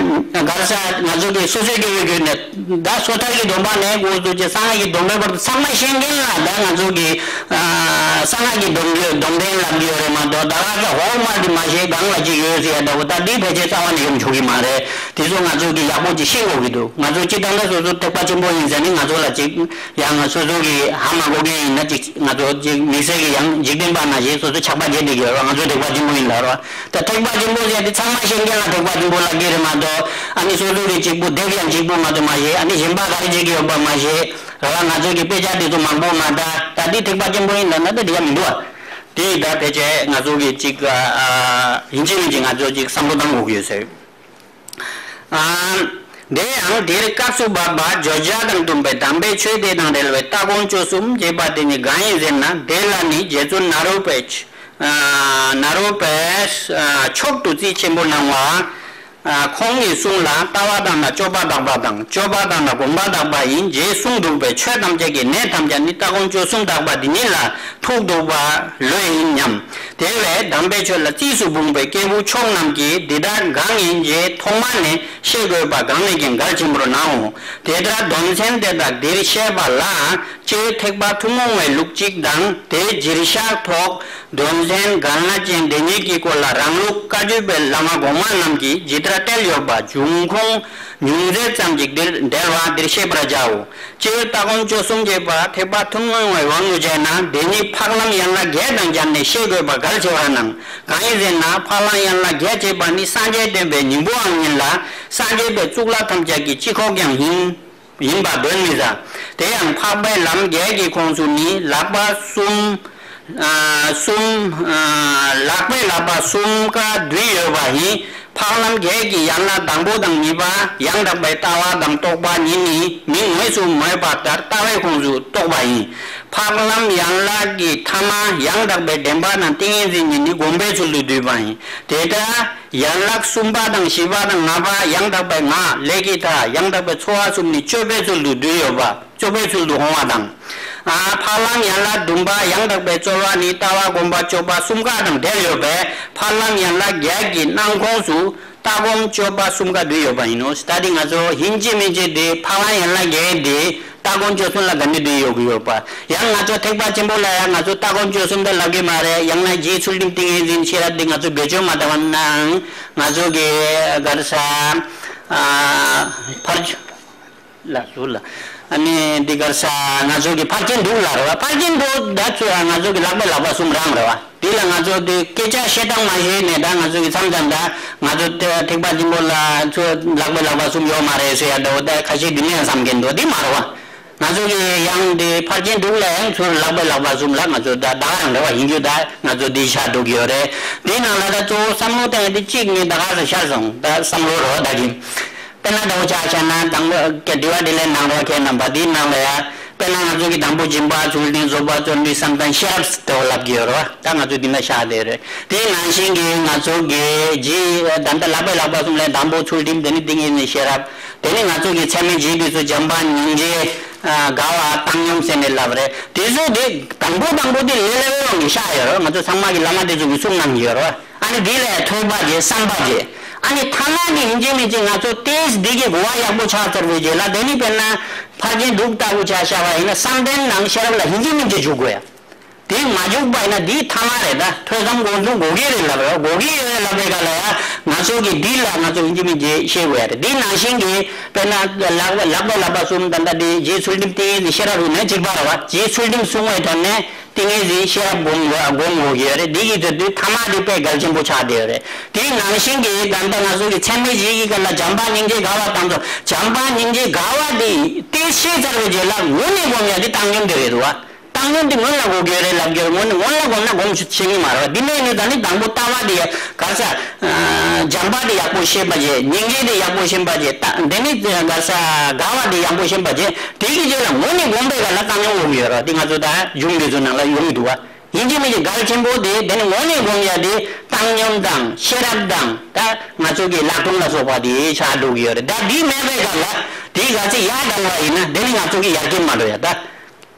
ག་རེ་ཟ་ང་ཚོ་གི་སོ་སོའི་སྐྱེ་བོའི་ཁྱོན་ནས། ད་སོ་ཐར་གྱི་སྡོམ་པ་ནས་འགོ་བཙུགས་ཀྱི་གསང་སྔགས་ཀྱི་སྡོམ་པའི་བར་དུ་ཚང་མ་ཤེས་མཁན་ལ་ད་ང་ཚོ་གི་ཨ་གསང་སྔགས་ཀྱི་སྡོམ་རྒྱུ་སྡོམ་ལྡན་ལབ་ཀྱི་ཡོད་རེད་མ་གཏོགས་ད་ག་ས་འོག་མ་དེ་མ་ཤེས་སྒང་ལ་ཅིག་ཡོད་ཟེར་ཡ་འདྲ་བོ། ད་འདི་ཕལ་ཆེར་རྩ་བ་ནས་ཡོང་ཆོག་གི་མ་རེད། དེ་ཚོ་ང་ཚོ་གི་ཡག་པོ་ཅིག་ཤེས་དགོས་ཀྱི་འདུག་ང་ཚོ་སྤྱིར་བཏང་ད་སོ་སོ་ཐེག་པ་ཆེན་པོ་ཡིན་ཟེར་ནས་ང་ཚོ་ལ་ཅིག་ཡང་སོ་སོ་གི་ཧ་མ་གོ་མཁན་ཡིན་ན་ཅིག་ང་ཚོ་ཅིག་དམིགས་བསལ་གྱི་ཡང་འཇིག་རྟེན་པ་ནང་བཞིན་སོ་སོ་ཆགས་པ་བརྗེད་བསྡད་ཀྱི་ཡོད་རེད། ང་ཚོ་ཐེག་པ་ཆེན་པོ་ཡིན་ལབ་རེད། ད་ཐེག་པ་ཆེན་པོ་ཟེར་དེ་ཚང་མ་ཤེས་མཁན་ལ་ཐེག་པ་ཆེན་པོ་ལབ་ཀྱི་རེད་མ་གཏོགས། ཨ་ནི་སོ་སོ་གི་གཅིག་པུ་སྡེབ་ཡང་གཅིག་པུ་མ་གཏོགས་མ་ཤེས། ཨ་ནི་གཞན་པ་ག་རེ་བྱེད་ཀྱི་ཡོད་པ་མ་ཤེས། ར་བ་ང་ཚོ་གི་དཔེ་ཆ་དེ་ཚོ་མང་པོ་མ་ད་ད་འདི་ཐེག་པ་ཆེན་པོ་ཡིན་ལབ་ན་ད་འགྲིག་ཡ་མི་འདུག་ཨ། དེ་ཡིན་ད་ཕལ་ཆེར་ང་ཚོ་གི་གཅིག་ཨ་ཡིན་གཅིག་མིན་གཅིག་ང་ཚོ་གཅིག་བསམ་བློ་བཏང་དགོས་ཀྱི་ཡོད་ཟེར། ཨ། དེ་ཡང་འདིར་སྐབས་སུ་བབ་པ་བརྗོད་བྱ་དང་བསྟུན་པའི་དམ་པའི་ཆོས་དེ་དང་འབྲེལ་བའི་ལྟ་སྒོམ་སྤྱོད་གསུམ་ཅེས་པ་དེ་ནི་གང་ཡིན་ཟེར་ན། དེ་ལ་ནི་རྗེ་བཙུན་ནཱ་རོ་པས་ཨ་ནཱ་རོ་པས་ཨ་མཆོག་ཏུ་རྩིས་ཆེན་པོ་གནང་བ། ཨ་ཁོང་གི་གསུང་ལ་ལྟ་བ་དང་ན་སྤྱོད་པ་དག་པ་དང་། སྤྱོད་པ་དང་ན་སྒོམ་པ་དག་པ་ཡིན། རྗེས་གསུངས་འདུག་པས། ཆོས་ཐམས་ཅད་ཀྱི་གནད་ཐམས་ཅད་ནི་ལྟ་སྒོམ་སྤྱོད་གསུམ་དག་པ་འདི་ཉིད་ལ་ཐུག་འདུག་པ་ལོས་ཡིན་སྙམ། དེ་བས་དམ་པའི་ཆོས་ལ་རྩིས་སུ་འབུངས་པའི་སྐྱེས་བུ་མཆོག་རྣམས་ཀྱིས་འདི་དག་གང་ཡིན་ཞེས་ཐོག་མ་ནས་ཤེས་དགོས་པ་གང་ལས་ཀྱང་གལ་ཆེན་པོར་སྣང་ངོ་། དེ་ལྟར་དོན་ཚན་དེ་དག་འདིར་བཤད་པ་ལ་སྤྱིར་ཐེག་པ་ཐུན་མོང་བའི་ལུགས་གཅིག་དང་། དེའི་རྗེས་བཞག་ཐོག་དོན་ཚན་ག་ལྔ་ཅན་དེ་ཉིད་ཀྱི་སྐོར་ལ་རང་ལུགས་བཀའ་བརྒྱུད་པའི་བླ་མ་གོང་མ་རྣམས་ཀྱིས་ཇི་ལྟར་བཀྲལ་ཡོད་པ་འབྱུང་ཁུངས་ཉུང་ཙེ་ཙམ་ཅིག་འདིར་འགྲེལ་བ་འདིར་བཤད་པར་བྱའོ། སྤྱིར་ལྟ་སྒོམ་སྤྱོད་གསུམ་ཅེས་པ་ཐེག་པ་ཐུན་མོང་བའི་དབང་དུ་བྱས་ན་དེ་ཉིད་འཕགས་ལམ་ཡན་ལག་བརྒྱད་དང་སྦྱར་ནས་ཤེས་དགོས་པ་གལ་ཆེ་བར་སྣང་། གང་ཡིན་ཟེར་ན་འཕགས་ལམ་ཡན་ལག་བརྒྱད་ཅེས་པ་ནི་སངས་རྒྱས་བསྟན་པའི་སྙིང་པོའང་ཡིན་ལ། སངས་རྒྱས་པའི་གཙུག་ལག་ཐམས་ཅད་ཀྱི་སྤྱི་ཁོག་ཀྱང་ཡིན། ཡིན་པ་གདོན་མི་ཟ། དེ་ཡང་འཕགས་པའི་ལམ་བརྒྱད་ཀྱི་ཁོངས་སུ་ནི་ལག་པ་གསུམ། ཨ་གསུམ། ཨ་ལག་པའི་ལག་པ་གསུམ་ཀ་འདུས་ཡོད་པ་ཡིན། འཕགས་ལམ་བརྒྱད་ཀྱི་ཡན་ལག་དང་པོ་དང་གཉིས་པ་ཡང་དག་པའི་ལྟ་བ་དང་རྟོགས་པ་ཉིད་ནི་མིང་དངོས་སུ་མོས་པ་ལྟར་ལྟ་བའི་ཁོངས་སུ་གཏོགས་པ་ཡིན། འཕགས་ལམ་ཡན་ལག་གི་ཐ་མ་ཡང་དག་པའི་དྲན་པ་དང་ཏིང་ངེ་འཛིན་ཉིད་ནི་སྒོམ་པའི་ཚུལ་དུ་བསྡུས་པ་ཡིན། དེ་ལྟར། ཡན་ལག་གསུམ་པ་དང་བཞི་པ་དང་ལྔ་པ་ཡང་དག་པའི་ངག་ལས་ཀྱི་མཐའ་ཡང་དག་པའི་ཚོར་བ་གསུམ་ནི་སྤྱོད་པའི་ཚུལ་དུ་བསྡུས་ཡོད་པ་སྤྱོད་པའི་ཚུལ་དུ་འོང་བ་དང་། ཨ་འཕགས་ལམ་ཡན་ལག་བདུན་པ་ཡང་དག་པའི་རྩོལ་བ་ནི་ལྟ་བ་སྒོམ་པ་སྤྱོད་པ་གསུམ་ཀ་དང་འབྲེལ་ཡོད་པས་འཕགས་ལམ་ཡན་ལག་བརྒྱད་ཀྱི་སྣང་ཁོངས་སུ་ལྟ་སྒོམ་སྤྱོད་པ་གསུམ་ཀ་འདུས་ཡོད་པ་ཡིན་ནོ། ད་འདི་ང་ཚོ་ཡིན་གཅིག་མིན་གཅིག་འདི་འཕགས་ལམ་ཡན་ལག་བརྒྱད་འདི། ལྟ་སྒོམ་སྤྱོད་གསུམ་ལ་དགའ་ནི་འདི་ཡོད་ཀྱི་ཡོད་པ། ཡང་ང་ཚོ་ཐེག་པ་ཆེན་པོ་ལ་ཡང་ང་ཚོ་ལྟ་སྒོམ་སྤྱོད་གསུམ་དེ་ལབ་ཀྱི་མ་རེད། ཡང་ན་རྗེའི་ཚུལ་ཁྲིམས་ཏིང་ངེ་འཛིན་ཤེས་རབ་འདི་ང་ཚོ་བེད་སྤྱོད་མ་བཏང་བ་ནའང་ང་ཚོ་གི་ག་རེ་ཟ། ཨ་ཕར་ལ་ཟུར་ལ། ཨ་ནི་འདི་ག་རེ་ཟ་ང་ཚོ་གི་ཕར་ཕྱིན་དྲུག་ལ་རེད་བ། ཕར་ཕྱིན་དྲུག་ད་ཚོ་ང་ཚོ་གི་ལག་པའི་ལག་པ་གསུམ་རང་རེད་བ། འདི་ལ་ང་ཚོ་འདི་སྐད་ཆ་བཤད་སྟངས་མ་ཤེས་ནས་ད་ང་ཚོ་གི་མཚམས་མཚམས་ད་ང་ཚོ་ཐེག་པ་ཆེན་པོ་ལ་ཚོ་ལག་པའི་ལག་པ་གསུམ་ཡོད་མ་རེད་ཟེར་ཡ་འདྲ་བོ་ད་ཁ་ཤས་འདི་ནས་བསམ་གྱི་འདུག་འདི་མ་རེད་བ། ང་ཚོ་གི་ཡང་འདི་ཕར་ཕྱིན་དྲུག་ལ་ཡང་ཚུར་ལག་པའི་ལག་པ་གསུམ་ལ་ང་ཚོ་ད་ད་ག་རང་རེད་བ། ཡིན་རྒྱུ་ད་ང་ཚོ་འདི་ཤར་འགྲོ་གི་ཡོད་རེད། འདི་ནང་ལ་ད་གཙོ་བོ་བསམ་བློ་བཏང་ཡ་འདི་གཅིག་ནི་ད་ག་ས་ཤར་སོང་ད་བསམ་བློ་རོ་ད་གི། དཔེར་ན་ད་འོ་ཆ་བཞག་ན་དང་པོ་དྲི་བ་དྲིས་ལན་གནང་རོགས་མཁན་རྣམ་པ་འདིའི་ནང་ལ་ཡ། དཔེར་ན་ང་ཚོ་གི་དང་པོ་སྦྱིན་པ་ཚུལ་ཁྲིམས་བཟོད་པ་བརྩོན་འགྲུས་བསམ་གཏན་ཤེས་རབ་ཟེར་བ་ལབ་ཀྱི་ཡོད་རེད་བ། ད་ང་ཚོ་འདི་ན་བཞག་བསྡད་རེད། དེ་ནང་བཞིན་གྱི་ང་ཚོ་གི་རྗེས་ད་ལྟ་ལག་པའི་ལག་པ་གསུམ་ལས་དང་པོ་ཚུལ་ཁྲིམས། དེ་ནི་ཏིང་ངེ་འཛིན་ཤེས་རབ། དེ་ནི་ང་ཚོ་གི་ཚད་མེད་བཞི་འདི་ཚོ་བྱམས་པ་སྙིང་རྗེ། དགའ་བ་བཏང་སྙོམས་ཟེར་ནས་ལབ་རེད། དེ་ཚོ་དེ་དང་པོ་དང་པོ་དེ་ལས་སླ་བོའི་དབང་གིས་བཞག་ཡོད་རེད། ང་ཚོ་ཚང་མ་གི་བླ་མ་དེ་ཚོ་གི་གསུང་གནང་གི་ཡོད་རེད་བ། ཨ་ནི་དེ་ལས་ཐོས་པ་བྱས་བསམ་པ་བྱས། ཨ་ནི་ཐ་མ་ནི་ཡིན་གཅིག་མིན་གཅིག་ང་ཚོ་ཏོག་ཙམ་འདི་གི་གོ་བ་ཡག་པོ་ཆགས་ཚར་བའི་རྗེས་ལ་དེ་ནི་དཔེར་ན་ཕར་ཕྱིན་དྲུག་ལྟ་བུ་ཆ་བཞག་པ་ཡིན་ན་བསམ་གཏན་ནང་ཤེས་རབ་ལ་ཡིན་གཅིག་མིན་གཅིག་འཇུག་དགོས་ཡ། དེ་མ་འཇུག་པ་ཡིན་ན་དེའི་ཐ་མ་རེད། ད་ཐོས་བསམ་སྒོམ་གསུམ་དགོས་ཀྱི་རེད་ལབ་རེད། དགོས་ཀྱི་ཡོད་ལབ་པའི་སྐབས་ལ་ཡ་ང་ཚོ་གི་འདི་ལ་ང་ཚོ་ཡིན་གཅིག་མིན་གཅིག་ཤེས་དགོས་ཡ་རེད། དེ་ནང་བཞིན་གྱི་དཔེར་ན་ལག་ལག་པ་ལག་པ་གསུམ་ད་ལྟ་དེ་རྗེའི་ཚུལ་ཁྲིམས་ཏིང་ངེ་འཛིན་ཤེས་རབ་ཡིན་ན་གཅིག་པ་རེད་བ། རྗེའི་ཚུལ་ཁྲིམས་བསྲུང་བའི་ཐོག་ནས། ཏིང་ངེ་འཛིན་ཤེས་རབ་སྒོམ་དགོས་སྒོམ་དགོས་ཀྱི་ཡོད་རེད། འདི་གི་དོན་དུ་ཐ་མ་འདི་དཔེ་གལ་ཆེན་པོ་ཆགས་བསྡད་ཡོད་རེད། དེའི་ནང་བཞིན་གྱི་ད་ལྟ་ང་ཚོ་གི་ཚད་མེད་བཞི་གི་སྐབས་ལ་བྱམས་པ་སྙིང་རྗེ་དགའ་བ་དང་ཚོ། བྱམས་པ་སྙིང་རྗེ་དགའ་བ་འདི་དེ་ཤེས་ཚར་བའི་རྗེས་ལ་ངོས་ནས་སྒོམ་ཡ་འདི་བཏང་སྙོམས་དེ་རེད་འདུག་བ། བཏང་སྙོམས་འདི་སྔོན་ལ་དགོས་ཀྱི་ཡོད་རེད་ལབ་ཀྱི་ཡོད་རེད། སྔོན་ནས་སྔོན་ལ་སྒོམ་ཤེས་ཀྱི་མ་རེད་བ། འདི་མེད་ནས་ད་ནི་དང་པོ་ལྟ་བ་འདི་ཡ་ག་ས། དྲན་པ་དེ་ཡག་པོ་ཤེས་པ་བྱས། ཉིན་གྱི་དེ་ཡག་པོ་ཤེས་པ་བྱས། ད་དེ་ནི་ག་ས་དགའ་བ་དེ་ཡག་པོ་ཤེས་པ་བྱས། དེ་གི་རྗེས་ལ་དངོས་གནས་སྒོམ་པའི་སྐབས་ལ་བཏང་སྙོམས་འོང་གི་ཡོད་རེད། དེ་ང་ཚོ་ད་གཞུང་འདི་ཚོ་ནང་ལ་ཡོང་གི་འདུག་བ། ཡིན་གཅིག་མིན་གཅིག་གལ་ཆེན་པོ་དེ་དེ་ནི་དངོས་གནས་སྒོམ་ཡ་དེ་བཏང་སྙོམས་དང་ཤེས་རབ་དང་ད་ང་ཚོ་གི་ལྷག་མཐོང་ལ་སོགས་པ་དེ་ཆགས་འགྲོ་གི་ཡོད་རེད། ད་དེ་མེད་པའི་སྐབས་ལ་དེ་ག་ཚོད་ཡར་བཏང་བ་ཡིན་ན་དེ་ནི་ང་ཚོ་གི་ཡར་རྒྱས་མ་འགྲོ་ཡ། ད་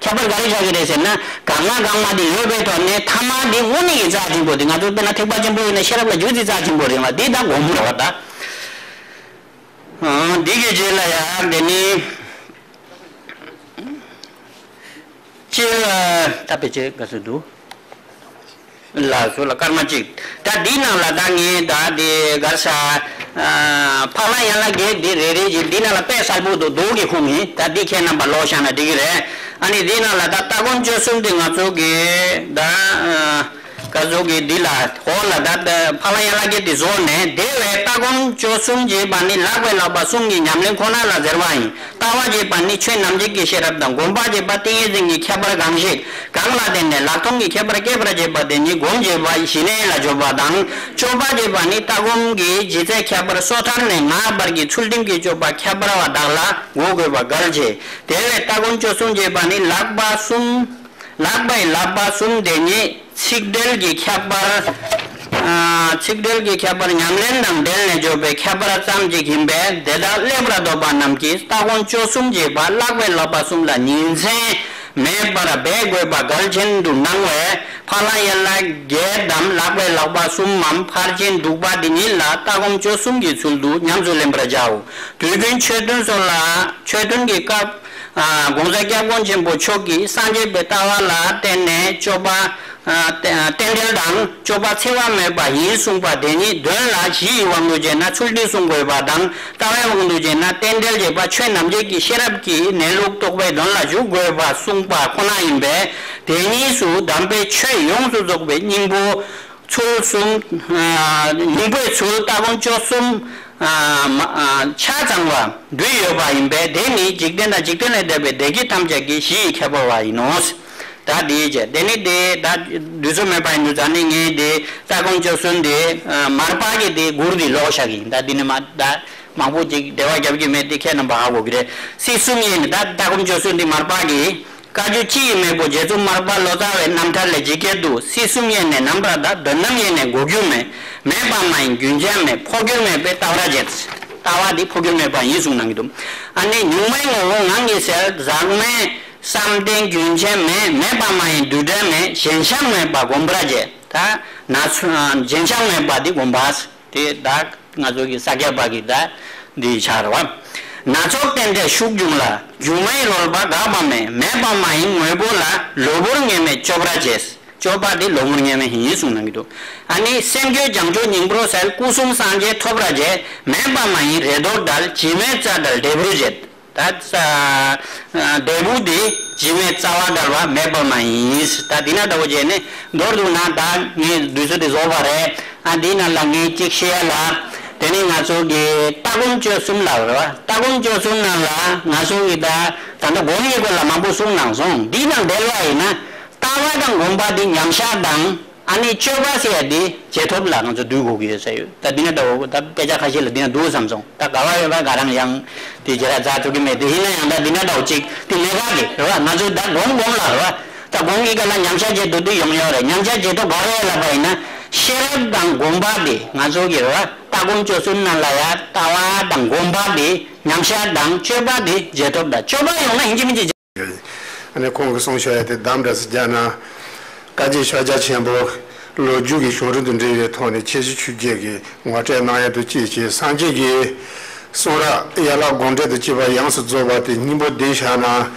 ཁྱད་པར་ག་རེ་ཆགས་ཀྱི་རེད་ཟེར་ན། གང་ང་གང་མ་དེ་ཡོད་པའི་ཐོག་ནས་ཐ་མ་དེ་དངོས་གནས་ཀྱི་རྩ་ཆེན་པོ་དེ། ང་ཚོ་དཔེར་ན་ཐེག་པ་ཆེན་པོ་ཡིན་ན་ཤེས་རབ་ལ་རྒྱུད་དེ་རྩ་ཆེན་པོ་རེད་ལ། དེ་ད་སྒོམ་རེད་བ། ད་འདི་གི་རྗེས་ལ་ཡང་དེ་ནི་སྤྱིར་ད་ཕལ་ཆེར་ག་ཚོད་འདུག་ལགས་སོ། ལ་སྐར་མ་གཅིག་ད་འདི་ནང་ལ་ད་ངས་ད་འདི་ག་ས་ཨ་ཕ་ལ་ཡན་ལག་བརྒྱད་འདི་རེ་རེ་བཞིན་འདི་ནང་ལ་དཔེ་གསལ་པོ་འདུག་མདོ་གི་ཁུངས་ཡིན། ད་འདི་ཁྱེད་རྣམ་པ་ཀློག་བཞག་ན་འགྲིག་གི་རེད། ཨ་ནི་འདི་ནང་ལ་ད་ལྟ་སྒོམ་སྤྱོད་གསུམ་འདི་ང་ཚོ་གི་ད་ཨ་ག་ཚོད་ཀྱི་འདི་ལ་འོག་ལ་ད་ཕ་ལ་ཡན་ལག་བརྒྱད་འདི་བཟོ་ནས། དེ་བས་ལྟ་སྒོམ་སྤྱོད་གསུམ་ཅེས་པ་ནི་ལག་པས་ལག་པ་གསུམ་གྱི་ཉམས་ལེན་ཁོ་ན་ལ་ཟེར་བ་ཡིན། ལྟ་བ་ཅེས་པ་ནི་ཆོས་རྣམ་འབྱེད་ཀྱི་ཤེས་རབ་དང་། སྒོམ་པ་ཅེས་པ་ཏིང་ངེ་འཛིན་གྱི་ཁྱད་པར་གང་ཞིག་གང་ལ་བརྟེན་ནས་ལྷག་མཐོང་གི་ཁྱད་པར་སྐྱེད་པར་བྱེད་པ་དེ་ཉིད་སྒོམ་ཅེས་པ་ཞི་གནས་ལ་བརྗོད་པ་དང་། སྤྱོད་པ་ཅེས་པ་ནི་ལྟ་སྒོམ་གྱི་ལྗིད་ཚད་ཁྱད་པར་སོ་ཐར་ནས་ངག་བར་གྱི་ཚུལ་ཁྲིམས་ཀྱི་སྤྱོད་པ་ཁྱད་པར་བ་དག་ལ་གོ་དགོས་པ་གལ་ཆེ། དེ་བས་ལྟ་སྒོམ་སྤྱོད་གསུམ་ཅེས་པ་ནི་ལག་པ་གསུམ། ལག་པའི་ལག་པ་གསུམ་དེ་ཉིད་ཚིག་འགྲེལ་གྱི་ཁྱད་པར། ཨ་ཚིག་འགྲེལ་གྱི་ཁྱད་པར་ཉམས་ལེན་དང་འབྲེལ་ནས་འཇོག་པའི་ཁྱད་པར་ཙམ་ཅིག་ཡིན་པས། དེ་དག་སླེབས་པར་འདོད་པ་རྣམས་ཀྱིས་ལྟ་སྒོམ་སྤྱོད་གསུམ་ཅེས་པ་ལག་པའི་ལག་པ་གསུམ་ལ་ཉིན་མཚན་མེད་པར་འབད་དགོས་པ་གལ་ཆེན་དུ་སྣང་བས། ཕ་ལ་ཡན་ལག་བརྒྱད་དམ་ལག་པའི་ལག་པ་གསུམ་མམ་ཕར་ཕྱིན་དྲུག་པ་འདི་ཉིད་ལ་ལྟ་སྒོམ་སྤྱོད་གསུམ་གྱི་ཚུལ་དུ་ཉམས་སུ་ལེན་པར་བྱའོ། དུས་རྒྱུན་ཆོས་ཐུན་སོགས་ལ་ཆོས་ཐུན་གྱི་སྐབས། ཨ་༸གོང་ས་༸སྐྱབས་མགོན་ཆེན་པོ་མཆོག་གིས་སངས་རྒྱས་པའི་ལྟ་བ་ལ་བརྟེན་ནས་སྤྱོད་པ་ཨ་རྟེན་འབྲེལ་དང་སྤྱོད་པ་འཚེ་བ་མེད་པ་ཡིན་གསུངས་པ་དེ་ཉིད་དོན་ལ་གཞི་ཡི་དབང་དུ་བྱས་ན་ཚུལ་ཁྲིམས་སྲུང་དགོས་པ་དང་། ལྟ་བའི་དབང་དུ་བྱས་ན་རྟེན་འབྲེལ་བྱེད་པ་ཆོས་རྣམ་འབྱེད་ཀྱི་ཤེས་རབ་ཀྱིས་གནས་ལུགས་རྟོགས་པའི་དོན་ལ་འཇུག་དགོས་པ་གསུངས་པ་ཁོ་ན་ཡིན་པས། དེ་གཉིས་སུ་གདམས་པའི་ཆོས་ཡོངས་སུ་རྫོགས་པའི་སྙིང་པོ། ཚུལ་གསུམ། ཨ་སྙིང་པོའི་ཚུལ་ལྟ་སྒོམ་སྤྱོད་གསུམ། ཨ་མ་ཨ་ཆ་ཚང་བ་འདུས་ཡོད་པ་ཡིན་པས། དེ་ནི་འཇིག་རྟེན་དང་འཇིག་རྟེན་ལས་འདས་པའི་བདེ་སྐྱིད་ཐམས་ཅད་ཀྱི་གཞི་ཡི་ཁྱད་པར་བ་ཡིན་ནོ། ད་དེའི་རྗེས་དེ་ནི་དེ་ད་དུས་ཚོད་མེད་པ་ཡིན་དུས་ཙང་ནི་ངས་དེ་ལྟ་སྒོམ་སྤྱོད་གསུམ་དེ་ཨ་མར་པ་གི་དེ་མགུར་དེ་ཀློག་བཞག་གི་ཡིན། ད་དེ་ནི་མ་ད་མང་པོ་ཅིག་འགྲེལ་བ་རྒྱབ་ཀྱི་མེད། དེ་ཁྱེད་རྣམ་པ་ཧ་གོ་གི་རེད། སྲིད་གསུམ་ཡེ་ནས་ད་ལྟ་སྒོམ་སྤྱོད་གསུམ་དེ་མར་པ་གི་བཀའ་བརྒྱུད་སྤྱི་ཡི་མེས་པོ་རྗེ་བཙུན་མར་པ་ལོ་ཙཱ་བའི་རྣམ་ཐར་ལས། ཇི་སྐད་དུ། སྲིད་གསུམ་ཡེ་ནས་རྣམ་པར་དག་དོན་རྣམས་ཡེ་ནས་འགོག་རྒྱུ་མེད། མེད་པ་མ་ཡིན་རྒྱུན་ཆད་མེད། འཕོ་འགྱུར་མེད་པས་ལྟ་བར་བྱེད། ལྟ་བ་འདི་འཕོ་འགྱུར་མེད་པ་ཡིན་གསུངས་གནང་གི་འདུག་ཨ་ནི་གཉུག་མའི་ངོ་བོ་ངང་ཉིད་གསལ། ཟག་མེད་བསམ་གཏན་རྒྱུན་ཆད་མེད། མེད་པ་མ་ཡིན་རྡུལ་བྲལ་མེད། ཞེན་ཆགས་མེད་པ་སྒོམ་པར་བྱེད། ད་ན་ཚོད་ཞེན་ཆགས་མེད་པ་འདི་སྒོམ་པ། དེ་ད་ང་ཚོ་གི་ས་སྐྱ་པ་གི་ད་འདི་ཆགས་རེད་བ། སྣ་ཚོགས་རྟེན་འབྲེལ་ཤུགས་འབྱུང་ལ། སྒྱུ་མའི་རོལ་པ་འགག་པ་མེད། མེད་པ་མ་ཡིན་དངོས་པོ་ལ། གློ་བུར་ངེས་མེད་སྤྱོད་པར་བྱེད། སྤྱོད་པ་འདི་གློ་བུར་ངེས་མེད་ཡིན་གསུངས་གནང་གི་འདུག་ཨ་ནི་སེམས་རྒྱུད་བྱང་ཆུབ་སྙིང་པོར་གསལ། སྐུ་གསུམ་སངས་རྒྱས་ཐོབ་པར་བྱེད། མེད་པ་མ་ཡིན་རེ་དོགས་བྲལ། འཇིགས་མེད་རྩ་བྲལ་འབྲས་བུར་བྱེད། ད་ས་ཨ་འབྲས་བུ་འདི་འཇིགས་མེད་རྩ་བ་བྲལ་བ་མེད་པ་མ་ཡིན། ད་འདི་ན་འདྲ་བོ་བྱས་ནས་མདོར་བསྡུ་ན་ད་ངས་དུས་ཚོད་འདི་རྫོགས་པ་རེད། ཨ་འདི་ནང་ལ་ངས་གཅིག་བཤད་ཡ་ལ། དེ་ནི་ང་ཚོ་གི་ལྟ་སྒོམ་སྤྱོད་གསུམ་ལ་རེད་བ། ལྟ་སྒོམ་སྤྱོད་གསུམ་ནང་ལ་ང་ཚོ་གི་ད་ད་ལྟ་སྒོམ་གྱི་སྐོར་ལ་མང་པོ་གསུངས་གནང་སོང་། འདི་དང་འབྲེལ་བ་ཡིན་ན་ལྟ་བ་དང་སྒོམ་པ་འདི་མཉམ་བཞག་དང་། ཨ་ནི་སྤྱོད་པ་ཟེར་ཡ་འདི་རྗེས་ཐོབ་ལ་ང་ཚོ་འདུས་དགོས་ཀྱི་ཡོད་ས་ཡོད། ད་འདི་ན་འདྲ་བོ་ད་དཔེ་ཆ་ཁ་ཤས་ལ་འདི་ན་འདུག་བསམ་སོང་། ད་ག་བ་ཡོད་པ་ག་རང་ཡང་དེ་བྱེ་བྲག་རྩ་ཐུབ་ཀྱི་མེད། དེ་ཡིན་ན་ཡང་ད་འདི་ན་འདྲ་བོ་ཅིག་དེ་ལས་ཀ་དེ་རེད་བ། ང་ཚོ་ད་སྒོམ་སྒོམ་ལ་རེད་བ། ད་སྒོམ་གྱི་སྐབས་ལ་མཉམ་བཞག་རྗེས་ཐོབ་དེ་ཡོང་ཡོད་རེད། མཉམ་བཞག་རྗེས་ཐོབ་ག་རེ་ལབ་པ་ཡིན་ན་ཤེས་རབ་དང་སྒོམ་པ་དེ་ང་ཚོ་གི་རེད་བ། ལྟ་སྒོམ་སྤྱོད་གསུམ་ནང་ལ་ཡ་ལྟ་བ་དང་སྒོམ་པ་དེ་མཉམ་བཞག་དང་སྤྱོད་པ་དེ་རྗེས་ཐོབ་དང་སྤྱོད་པ་ཡོང་ན་ཡིན་གཅིག་མིན་གཅིག་ཨ་ནི་ཁོང་གིས་གསུངས་བཞག་ཡ་དེ་དམ་འདྲ་སི་རྒྱ་ན། བཀའ་བརྒྱུད་ཕྱག་རྒྱ་ཆེན་པོ་ལོ་རྒྱུས་ཀྱི་བྱུང་རིམ་དང་འབྲེལ་བའི་ཐོག་ནས་ཁྱད་གཞི་ཆོས་བརྒྱད་ཀྱི་ངོ་སྤྲོད་གནང་ཡ་དང་བཅས་ཀྱི་སངས་རྒྱས་ཀྱི་གསུང་རབ་ཡན་ལག་སྒོམ་འགྲེལ་དང་བཅས་པ་ཡོངས་སུ་རྫོགས་པ་དེ་སྙིང་པོ་བསྡུས་བཞག་ན་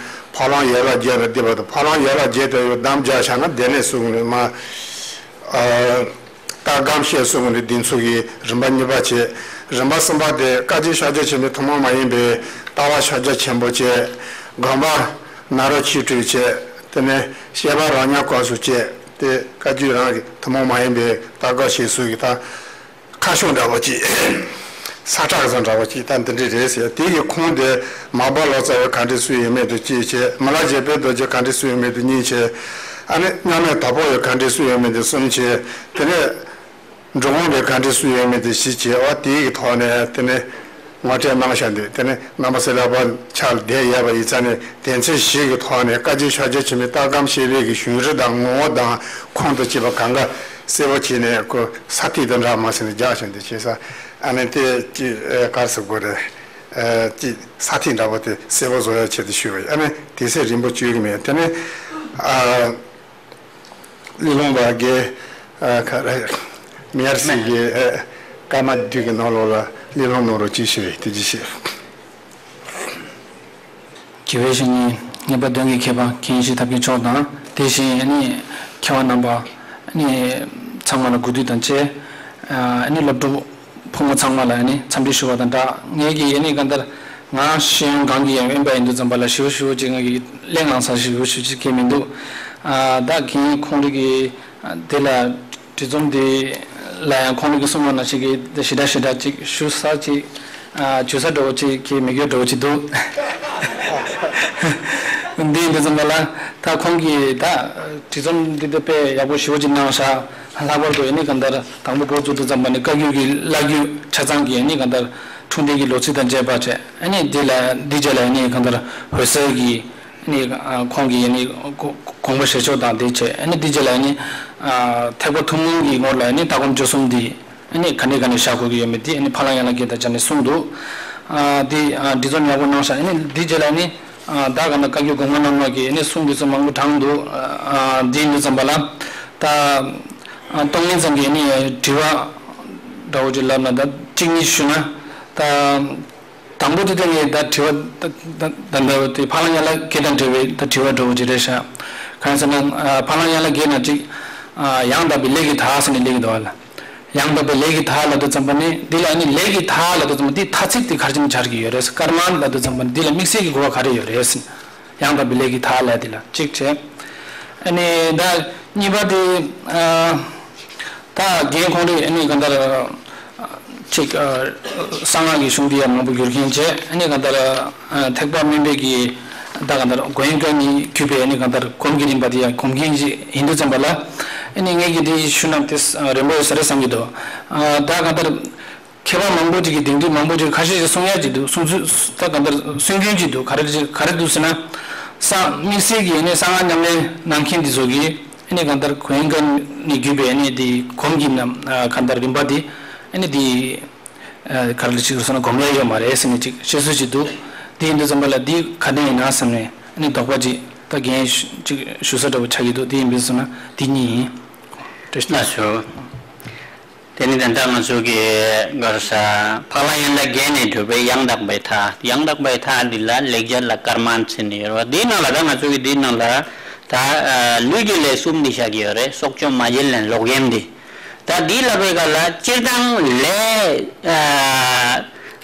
ཕ་ལམ་ཡན་ལག་བརྒྱད་ལ་བསྡུས་པ་དང་། ཕ་ལམ་ཡན་ལག་བརྒྱད་དེ་ཡོད་དམ་རྒྱ་བཞག་ན་དེ་ནས་གསུངས་ནས་མ། ཨ། ལྟ་སྒོམ་བཤད་གསུམ་ནི་འདི་ཚོ་གི་རིམ་པ་གཉིས་པ་བྱས། རིམ་པ་གསུམ་པ་དེ་བཀའ་བརྒྱུད་ཕྱག་རྒྱ་ཆེན་པོའི་ཐུན་མོང་མ་ཡིན་པའི་ལྟ་བ་ཕྱག་རྒྱ་ཆེན་པོ་བྱས། སྒོམ་པ་ནཱ་རོ་ཆོས་དྲུག་བྱས། དེ་ནས་བཤད་པ་རང་ཉིད་སྐབས་སུ་བྱས། དེ་བཀའ་བརྒྱུད་རང་གི་ཐུན་མོང་མ་ཡིན་པའི་ལྟ་སྒོམ་བཤད་གསུམ་གྱི་ད་ཁ་ཕྱོགས་འདྲ་བོ་ཅིག་ས་ཁྲ་གི་ས་འདྲ་བོ་ཅིག་ད་འདི་འདྲ་རེད་ཟེར། དེ་ཡི་ཁུངས་དེ་མར་པ་ལོ་ཙཱ་བས་ག་འདྲ་གསུངས་ཡོད་མེད་དུ་གཅིག་བྱས། མི་ལ་བཞད་པའི་རྡོ་རྗེས་ག་འདྲ་གསུངས་ཡོད་མེད་དུ་གཉིས་བྱས། ཨ་ནི་མཉམ་མེད་དྭགས་པོ་ཡིས་ག་འདྲ་གསུངས་ཡོད་མེད་དུ་གསུམ་བྱས། དེ་ནས། འགྲོ་འོང་པའི་བཀའ་འདྲི་སུ་ཡོད་མེད་དེ་གཞི་བྱས་པ་དེའི་གི་ཐོག་ནས་དེ་ནས་ངོ་སྤྲོད་གནང་བཞག་འདུག་དེ་ནས་རྣམ་པ་སེར་ལ་པ་ཕྱག་ལ་བསྡད་ཡོད་པ་ཡིན་ཙང་ནས་དོན་ཚན་བཞི་གི་ཐོག་ནས་བཀའ་བརྒྱུད་ཕྱག་རྒྱ་ཆེན་མོའི་ལྟ་སྒོམ་ཤེས་རིག་གི་གཞུང་རིགས་དང་ངོ་བོ་དང་ཁུངས་དང་བཅས་པ་གང་ག་གསལ་པོ་བྱས་ནས་ཁོ་ས་ཐིག་དང་འདྲ་མ་ཟེར་ནས་རྒྱག་བཞག་འདུག་བྱས་ཙང་ཨ་ནི་དེ་ཅི་ག་རེ་ཟེར་དགོས་རེད། ཅི་ས་ཐིག་འདྲ་པོ་དེ་གསལ་པོ་བཟོ་ཡ་ཆེད་དུ་ཞུས་པ་ཡིན། ཨ་ནི་དེ་ཚེ་རིང་པོ་བཅོས་ཀྱི་མེད། དེ་ནས་ཨ། ཀླུ་ལུང་པ་དགེ་ཨ་ཁ་རེ་མི་ཡར་སི་གི་ཨ་ཀརྨ་འདུས་ཀྱི་ནང་ལོགས་ལ་ཀླུ་ལུང་ནོར་བུ་ཅི་ཞེས་དེ་ཅི་ཞེས། དགེ་བའི་བཤེས་གཉེན་ངེས་པར་དོན་གྱི་མཁས་པ་མཁན་ཞིག་ཐབས་མཁས་མཆོག་དང་དེ་བཞིན་ཨ་ནི་མཁས་པ་རྣམ་པ་ཨ་ནི་ཚང་མ་ལ་གུས་འདུད་དང་བཅས་ཨ་ནི་སློབ་ཕྲུག་ཕོ་མོ་ཚང་མ་ལ་ཨ་ནི་འཚམས་འདྲི་ཞུ་བ་དང་སྦྲགས་ངེད་ཀྱི་ཨ་ནི་གང་ལྟར་ང་ཤེས་ཡོན་སྒང་གི་ཡང་དབེན་པ་ཡིན་དུས་ཙམ་པ་ལ་ཞིབ་ཞིབ་ཅིག་ང་གི་གླེང་བསླང་ས་ཞིབ་ཞིབ་ཅིག་གང་མི་འདུག་ཨ་ད་གིན་ཁོང་རིགས་ཀྱི་དེ་ལ་བྲིས་རྩོམ་དེ་ལ་ཡང་ཁོང་རིགས་ཀྱི་གསུང་བ་ནང་བཞིན་གྱི་ཞེ་དྲག་ཞེ་དྲག་ཅིག་ཞུ་ས་ཅིག་ཨ་བྱུས་ས་འདྲ་བོ་ཅིག་གི་མི་དགོས་འདྲ་བོ་ཅིག་འདུག་འདི་ཡིན་དུས་ཙམ་པ་ལ་ད་ཁོང་གིས་ད་བྲིས་རྩོམ་འདི་ད་དཔེ་ཡག་པོ་ཞེ་པོ་ཅིག་གནང་ཤག་ལྷག་པར་དུ་ཨ་ནི་གང་ལྟར་དང་པོ་འགོ་བཙུགས་དུས་ཙམ་པ་ནས་བཀའ་བརྒྱུད་ཀྱི་བླ་བརྒྱུད་ཆ་ཚང་གི་ཨ་ནི་གང་ལྟར་འཁྲུངས་འདས་ཀྱི་ལོ་ཚིགས་དང་བཅས་པ་བྱས་ཨ་ནི་འདི་ལ་འདི་རྗེས་ལ་ཨ་ནི་གང་ལྟར་འོད་གསལ་གྱི་ཨ་ནི་ཁོང་གི་ཨ་ནི་དགོངས་པ་བཞེས་ཕྱོགས་དང་འདི་བྱས་ཨ་ནི་འདི་རྗེས་ལ་ཨ་ནི་ཐེག་པ་ཐུན་མོང་གི་ངོར་ལ་ཨ་ནི་ལྟ་སྒོམ་སྤྱོད་གསུམ་འདི། ཨ་ནི་ག་ནས་ག་ནས་བཞག་དགོས་ཀྱི་ཡོད་མེད་དེ་ཨ་ནི་ཕ་ལྷ་ཡན་ལག་བརྒྱད་དང་སྦྱར་ནས་གསུངས་འདུག་ཨ་དེ་ཨ་འབྲི་རྩོམ་ཡག་པོ་གནང་ཤག་ཨ་ནི་འདི་རྗེས་ལ་ཨ་ནི་ཨ་ད་ག་ན་བཀའ་བརྒྱུད་གོང་མ་རྣམ་གཉིས་ཀྱི་ཨ་ནི་གསུང་འབྲི་རྩོམ་མང་པོ་དྲངས་འདུག་ཨ་འདི་ཡིན་དུས་ཙམ་པ་ལ་ད་ཨ་གཏོང་ལེན་ཙམ་གྱི་ཨ་ནི་དྲི་བ་འདྲ་བོ་ཅིག་ལབ་ན་ད་གཅིག་གཉིས་ཞུ་ན་ད། དང་པོ་དེ་དེ་ངས་ད་དྲི་བ་ད་ད་ད་ད་དེ་ཕ་ལྷ་ཡན་ལག་བརྒྱད་དང་འབྲེལ་བའི་ད་དྲི་བ་འདྲ་བོ་ཅིག་རེད་ཤག་གང་ཟེར་ན་ཨ་ཕ་ལྷ་ཡན་ལག་བརྒྱད་ནང་གཅིག་ཨ་ཡང་དག་པའི་ལས་ཀྱི་མཐའ་ཟེར་ནས་སླེབས་ཀྱི་འདུག་ཨ་ལ། ཡང་དག་པའི་ལས་ཀྱི་མཐའ་ལབ་དུས་ཙམ་པ་ནི་འདི་ལ་ནི་ལས་ཀྱི་མཐའ་ལབ་དུས་ཙམ་པ་འདི་མཐའ་ཚིག་དེ་ག་རེ་བྱས་ནས་སྦྱར་གྱི་ཡོད་རེད་ཟེར། ཀརྨ་ལབ་དུས་ཙམ་པ་ནི་འདི་ལ་དམིགས་བསལ་གྱི་གོ་བ་ག་རེ་ཡོད་རེད་ཟེར། ཡང་དག་པའི་ལས་ཀྱི་མཐའ་ལབ་དེ་ལ་གཅིག་བྱས། ཨ་ནི་ད་གཉིས་པ་དེ་ཨ། ད་རྒན་ཁོང་རེ་ཨ་ནི་གང་ལྟར་ཅིག་གསང་སྔགས་ཀྱི་གཞུང་འདི་ཡང་མང་པོ་བསྒྱུར་མཁན་བྱས་ཨ་ནི་གང་ལྟར་ཐེག་པ་དམན་པའི་གི་ད་གང་ལྟར་སྒོ་ཡན་ག་གཉིས་བརྒྱུད་པའི་ཨ་ནི་གང་ལྟར་སྒོམ་གྱི་རིམ་པ་འདི་ཡང་སྒོམ་མཁན་ཅིག་ཡིན་དུས་ཙམ་པ་ལ་ཨ་ནི་ངས་ཀྱི་འདི་ཞུ་ན་དེ་རན་པོ་ཡོད་ས་རེད་བསམ་གྱི་འདུག་ད་གང་ལྟར། མཁས་པ་མང་པོ་ཅིག་གིས་དེང་དུས་མང་པོ་ཅིག་ཁ་ཤས་ཤིག་གསུང་ཡ་ཅིག་འདུག་གསུང་ཚུལ་ད་ག་འདིར་སུན་སྐྱོན་ཅིག་འདུག་ག་རེ་ཅིག་ག་རེ་འདུག་ཟེར་ན། ས་དམིགས་བསལ་གྱི་ནི་གསང་སྔགས་ཉམས་ལེན་གནང་མཁན་འདི་ཚོ་གིས་ཨ་ནི་གང་ལྟར་གོ་ཡན་ག་ནས་བརྒྱུད་པའི་ཨ་ནི་དེ་སྒོམ་གྱི་རྣམ་གང་ལྟར་རིམ་པ་དེ་ཨ་ནི་དེ་ག་རེ་ཅིག་ཟེར་ན་སྒོམ་ཡ་ཡོད་མ་རེད་ཟེར་ནས་ཅིག་བཤད་སྲོལ་ཅིག་འདུག་དེ་ཡིན་དུས་ཙམ་པ་ལ་འདི་ག་འདྲ་ཡིན་ན་བསམ་ནས་ཨ་ནི་དོགས་པ་ཅིག་ད་རྒན་ཅིག་ཞུ་ས་འདྲ་བོ་ཆགས་ཀྱི་འདུག་དེ་ཡིན་པས་སོང་ན་འདི་གཉིས་ཡིན། བཀྲ་ཤིས་བདེ་ལེགས། ལགས་སོ། དེ་ནི་ད་ལྟ་ང་ཚོ་གི་ག་རེ་ཟེར་ཕ་ལྷ་ཡན་ལག་བརྒྱད་ནས་གྲུབ་པའི་ཡང་དག་པའི་མཐའ། ཡང་དག་པའི་མཐའ་འདི་ལ་ལེགས་སྦྱར་ལ་ཀརྨ་ཟེར་ནས་ཡོད་རེད་བ། འདིའི་ནང་ལ་ད་ང་ཚོ་གི་འདིའི་ནང་ལ་ད་ལུས་ཀྱི་ལས་གསུམ་འདི་བཞག་གི་ཡོད་རེད། སྲོག་གཅོད་མ་བྱིན་ལེན་ལོག་གཡེམ་འདི། ད་འདི་ལབ་པའི་སྐབས་ལ་སྤྱིར་བཏང་ལས་